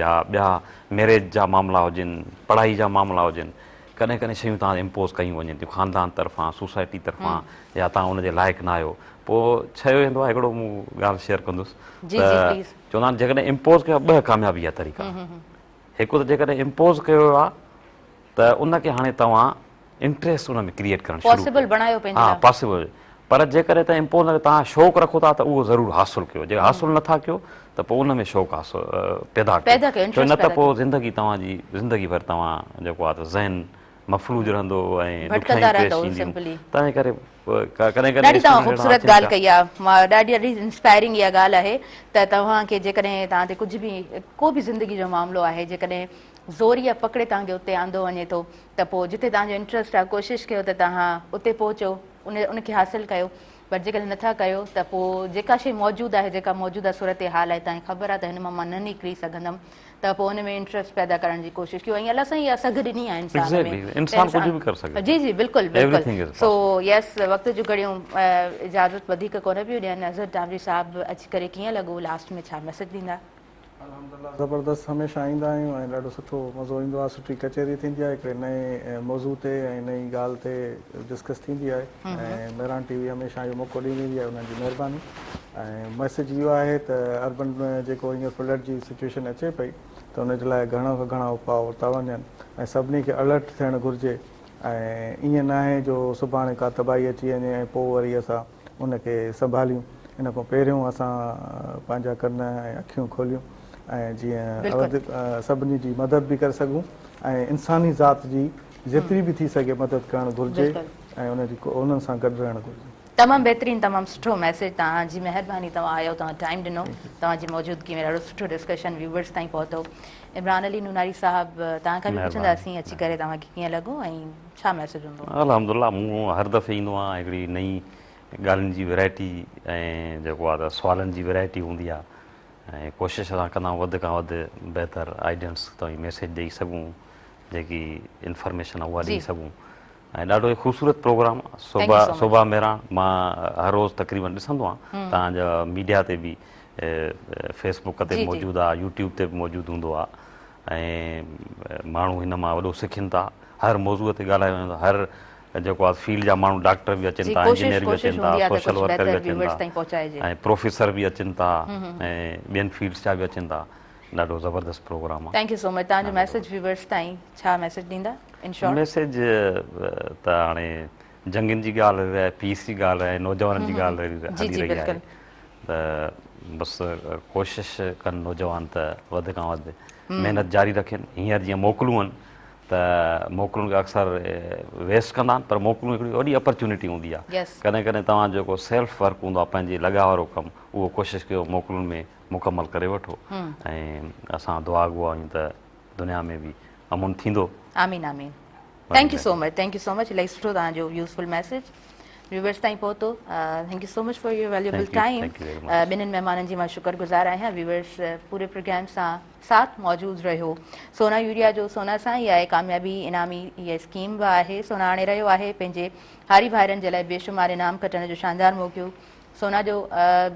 يا ٻيا ميريج جا معاملا هجن پڙهائي جا معاملا هجن ڪڏهن ڪڏهن شيون توهان تي امپوز ڪيون وڃن ٿيون خاندان طرفان، سوسائٽي طرفان يا توهان ان جي لائق نه آهيو. پوء چيو ويندو آهي هڪڙو مون ڳالهه شيئر ڪندس ته چوندا آهن جيڪڏهن امپوز ڪيو ٻه ڪاميابي جا طريقا. هڪ ته جيڪڏهن امپوز ڪيو ويو آهي ته ان کي هاڻي توهان انٽريسٽ ان ۾ ڪريئيٽ ڪرڻ شروع پاسيبل بڻايو پنهنجي لاء. ها پاسيبل پر جيڪڏهن توهان امپوز نه توهان شوق رکو ٿا ته اهو ضرور حاصل ڪيو جي حاصل نه ٿا ڪيو ته پوء ان ۾ شوق حاصل پيدا ڪيو ڇو نه ته پوء زندگي توهان جي زندگي ڀر توهان جيڪو آهي ته ذهن مفلوج رهندو ۽ ڏکيائيون پيش اينديون تنهن ڪري ڪڏهن ڪڏهن ڏاڍي توهان خوبصورت ڳالهه ڪئي آهي مان ڏاڍي ڏاڍي انسپائرنگ اها ڳالهه آهي ته توهان کي جيڪڏهن توهان تي ڪجهه به ڪو به زندگي جو معاملو آهي جيڪڏهن زوريء پڪڙي توهان کي اتي آندو وڃي ٿو ته پوء جتي توهان جو انٽرسٽ آهي ڪوشش ڪيو ته توهان اتي پهچو ان ان کي حاصل ڪيو پر جيڪڏهن نٿا ڪيو ته پوء جيڪا شيء موجود آهي جيڪا موجوده صورتحال آهي توهان کي خبر آهي ته هن مان مان نه نڪري سگهندم ته پوء ان ۾ انٽرسٽ پيدا ڪرڻ جي ڪوشش ڪيو ۽ الله سائين اها سگهه ڏني آهي انسان ۾ Exactly. انسان ڪجهه به ڪري سگهي جي جي بلڪل بلڪل سو يس وقت جون گهڙيون اجازت وڌيڪ ڪونه پيون ڏين اظهر ٽانوري صاحب اچي ڪري ڪيئن لڳو لاسٽ ۾ ڇا ميسج ڏيندا؟ الحمدالله زبردست هميشه ايندا آهيون ۽ ڏاڍو سٺو مزو ايندو آهي سٺي ڪچهري ٿيندي آهي هڪڙي نئين موضوع تي ۽ نئين ڳالهه تي ڊسڪس ٿيندي آهي ۽ مهراڻ ٽي وي هميشه اهو موقعو ڏيندي ايندي آهي انهن جي مهرباني ۽ ميسج اهو آهي ته اربن ۾ جيڪو هينئر فلڊ جي سچويشن اچي پئي ته ان جي لاء گهڻا کان گهڻا اپاء ورتا وڃن ۽ سڀني کي الرٽ ٿيڻ گهرجي ۽ ائين ناهي جو سڀاڻي ڪا تباهي اچي وڃي ۽ پوء وري اسان ان کي سنڀاليون ان کان پهريون اسان پنهنجا ڪن ۽ اکيون کوليون ۽ جيئن سڀني جي مدد به ڪري سگهون ۽ انساني ذات جي جيتري به ٿي سگهي مدد ڪرڻ گهرجي ۽ ان جي انهن سان گڏ رهڻ گهرجي. تمام بهترين تمام سٺو ميسيج توهان جي مهرباني توهان آيو توهان ٽائيم ڏنو توهان جي موجودگي ۾ ڏاڍو سٺو ڊسڪشن ويورز تائين پهتو عمران علي نوناري صاحب توهان کان به پڇنداسين اچي ڪري توهان کي ڪيئن لڳو ۽ ڇا ميسيج هوندو؟ الحمدلله مون هر دفعي ايندو آهيان هڪڙي نئين ڳالهين جي ورائٽي ۽ جيڪو آهي ته سوالن جي ورائٽي هوندي آهي ۽ ڪوشش اسان ڪندا آهيون وڌ کان وڌ بهتر آئيڊينس توهين ميسيج ڏئي سگهون جيڪي انفارميشن آهي اها ڏئي سگهون ۽ ڏاڍو ئي خوبصورت پروگرام صبح صبح مهراڻ مان هر روز تقريبن ڏسندو آهيان توهان جا ميڊيا تي به فيس بڪ تي موجود آهي يوٽيوب تي به موجود هوندو آهي ۽ ماڻهو هن مان وڏو سکن ٿا هر موضوع تي ڳالهايو وڃي ٿو هر جيڪو آهي فيلڊ جا ماڻهو ڊاڪٽر به اچن ٿا انجنيئر به اچن ٿا سوشل ورڪر به اچن ٿا ۽ پروفيسر به اچن ٿا ۽ ٻين فيلڊس جا به اچن ٿا ڏاڍو زبردست پروگرام آهي. Thank you سو مچ توهان جو ميسيج ويورز تائين ڇا ميسيج ڏيندا ان شارٽ. ميسيج ته هاڻي جنگين جي ڳالهه هلي رهي آهي پيس جي ڳالهه ۽ نوجوانن جي ڳالهه هلي رهي آهي ته بس ڪوشش ڪن نوجوان ته وڌ کان وڌ محنت جاري رکن هينئر جيئن موڪلون آهن ته موڪلن کي اڪثر ويسٽ ڪندا آهن پر موڪلون هڪڙي وڏي اپرچونٽي هوندي آهي ڪڏهن ڪڏهن توهان جيڪو سيلف ورڪ هوندو آهي پنهنجي لڳاء وارو ڪم اهو ڪوشش ڪيو موڪلن ۾ مڪمل ڪري وٺو ۽ اسان دعا گو آهيون ته دنيا ۾ به امن ٿيندو. آمين آمين thank you so much thank you so much الاهي سٺو توهان جو يوزفل ميسيج ويورز تائين پهتو thank you so much for your valuable time ٻنهين مهمانن جي مان شڪر گذار آهيان ويورز پوري پروگرام سان ساٿ موجود رهيو سونا يوريا جو سونا سان ئي آهي ڪاميابي انعامي هي اسڪيم به آهي سونا آڻي رهيو آهي پنهنجي هاري ڀائرن جي لاء بيشمار انعام کٽڻ جو شاندار موقعو سونا جو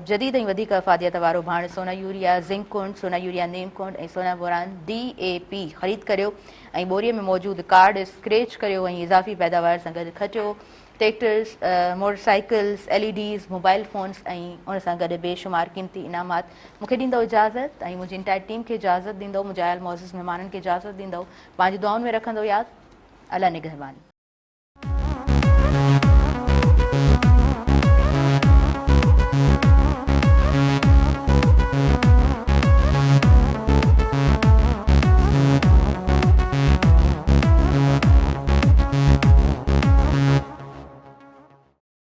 جديد ۽ وڌيڪ افاديت وارو ڀاڻ سونا يوريا زنڪ ڪونڊ، سونا يوريا نيم ڪونڊ ۽ سونا بوران ڊي اي پي خريد ڪريو ۽ ٻوري ۾ موجود ڪارڊ اسڪريچ ڪريو ۽ اضافي پيداوار سان گڏ کٽيو tractors, motor cycles, L E Ds, mobile phones ۽ ان سان گڏ بي شمار قيمتي انعامات مون کي ڏيندؤ اجازت ۽ منهنجي انٽائر ٽيم کي اجازت ڏيندؤ منهنجا آيل معزز مهمانن کي اجازت ڏيندؤ پنهنجي دعائن ۾ رکندؤ ياد الله نگهبان.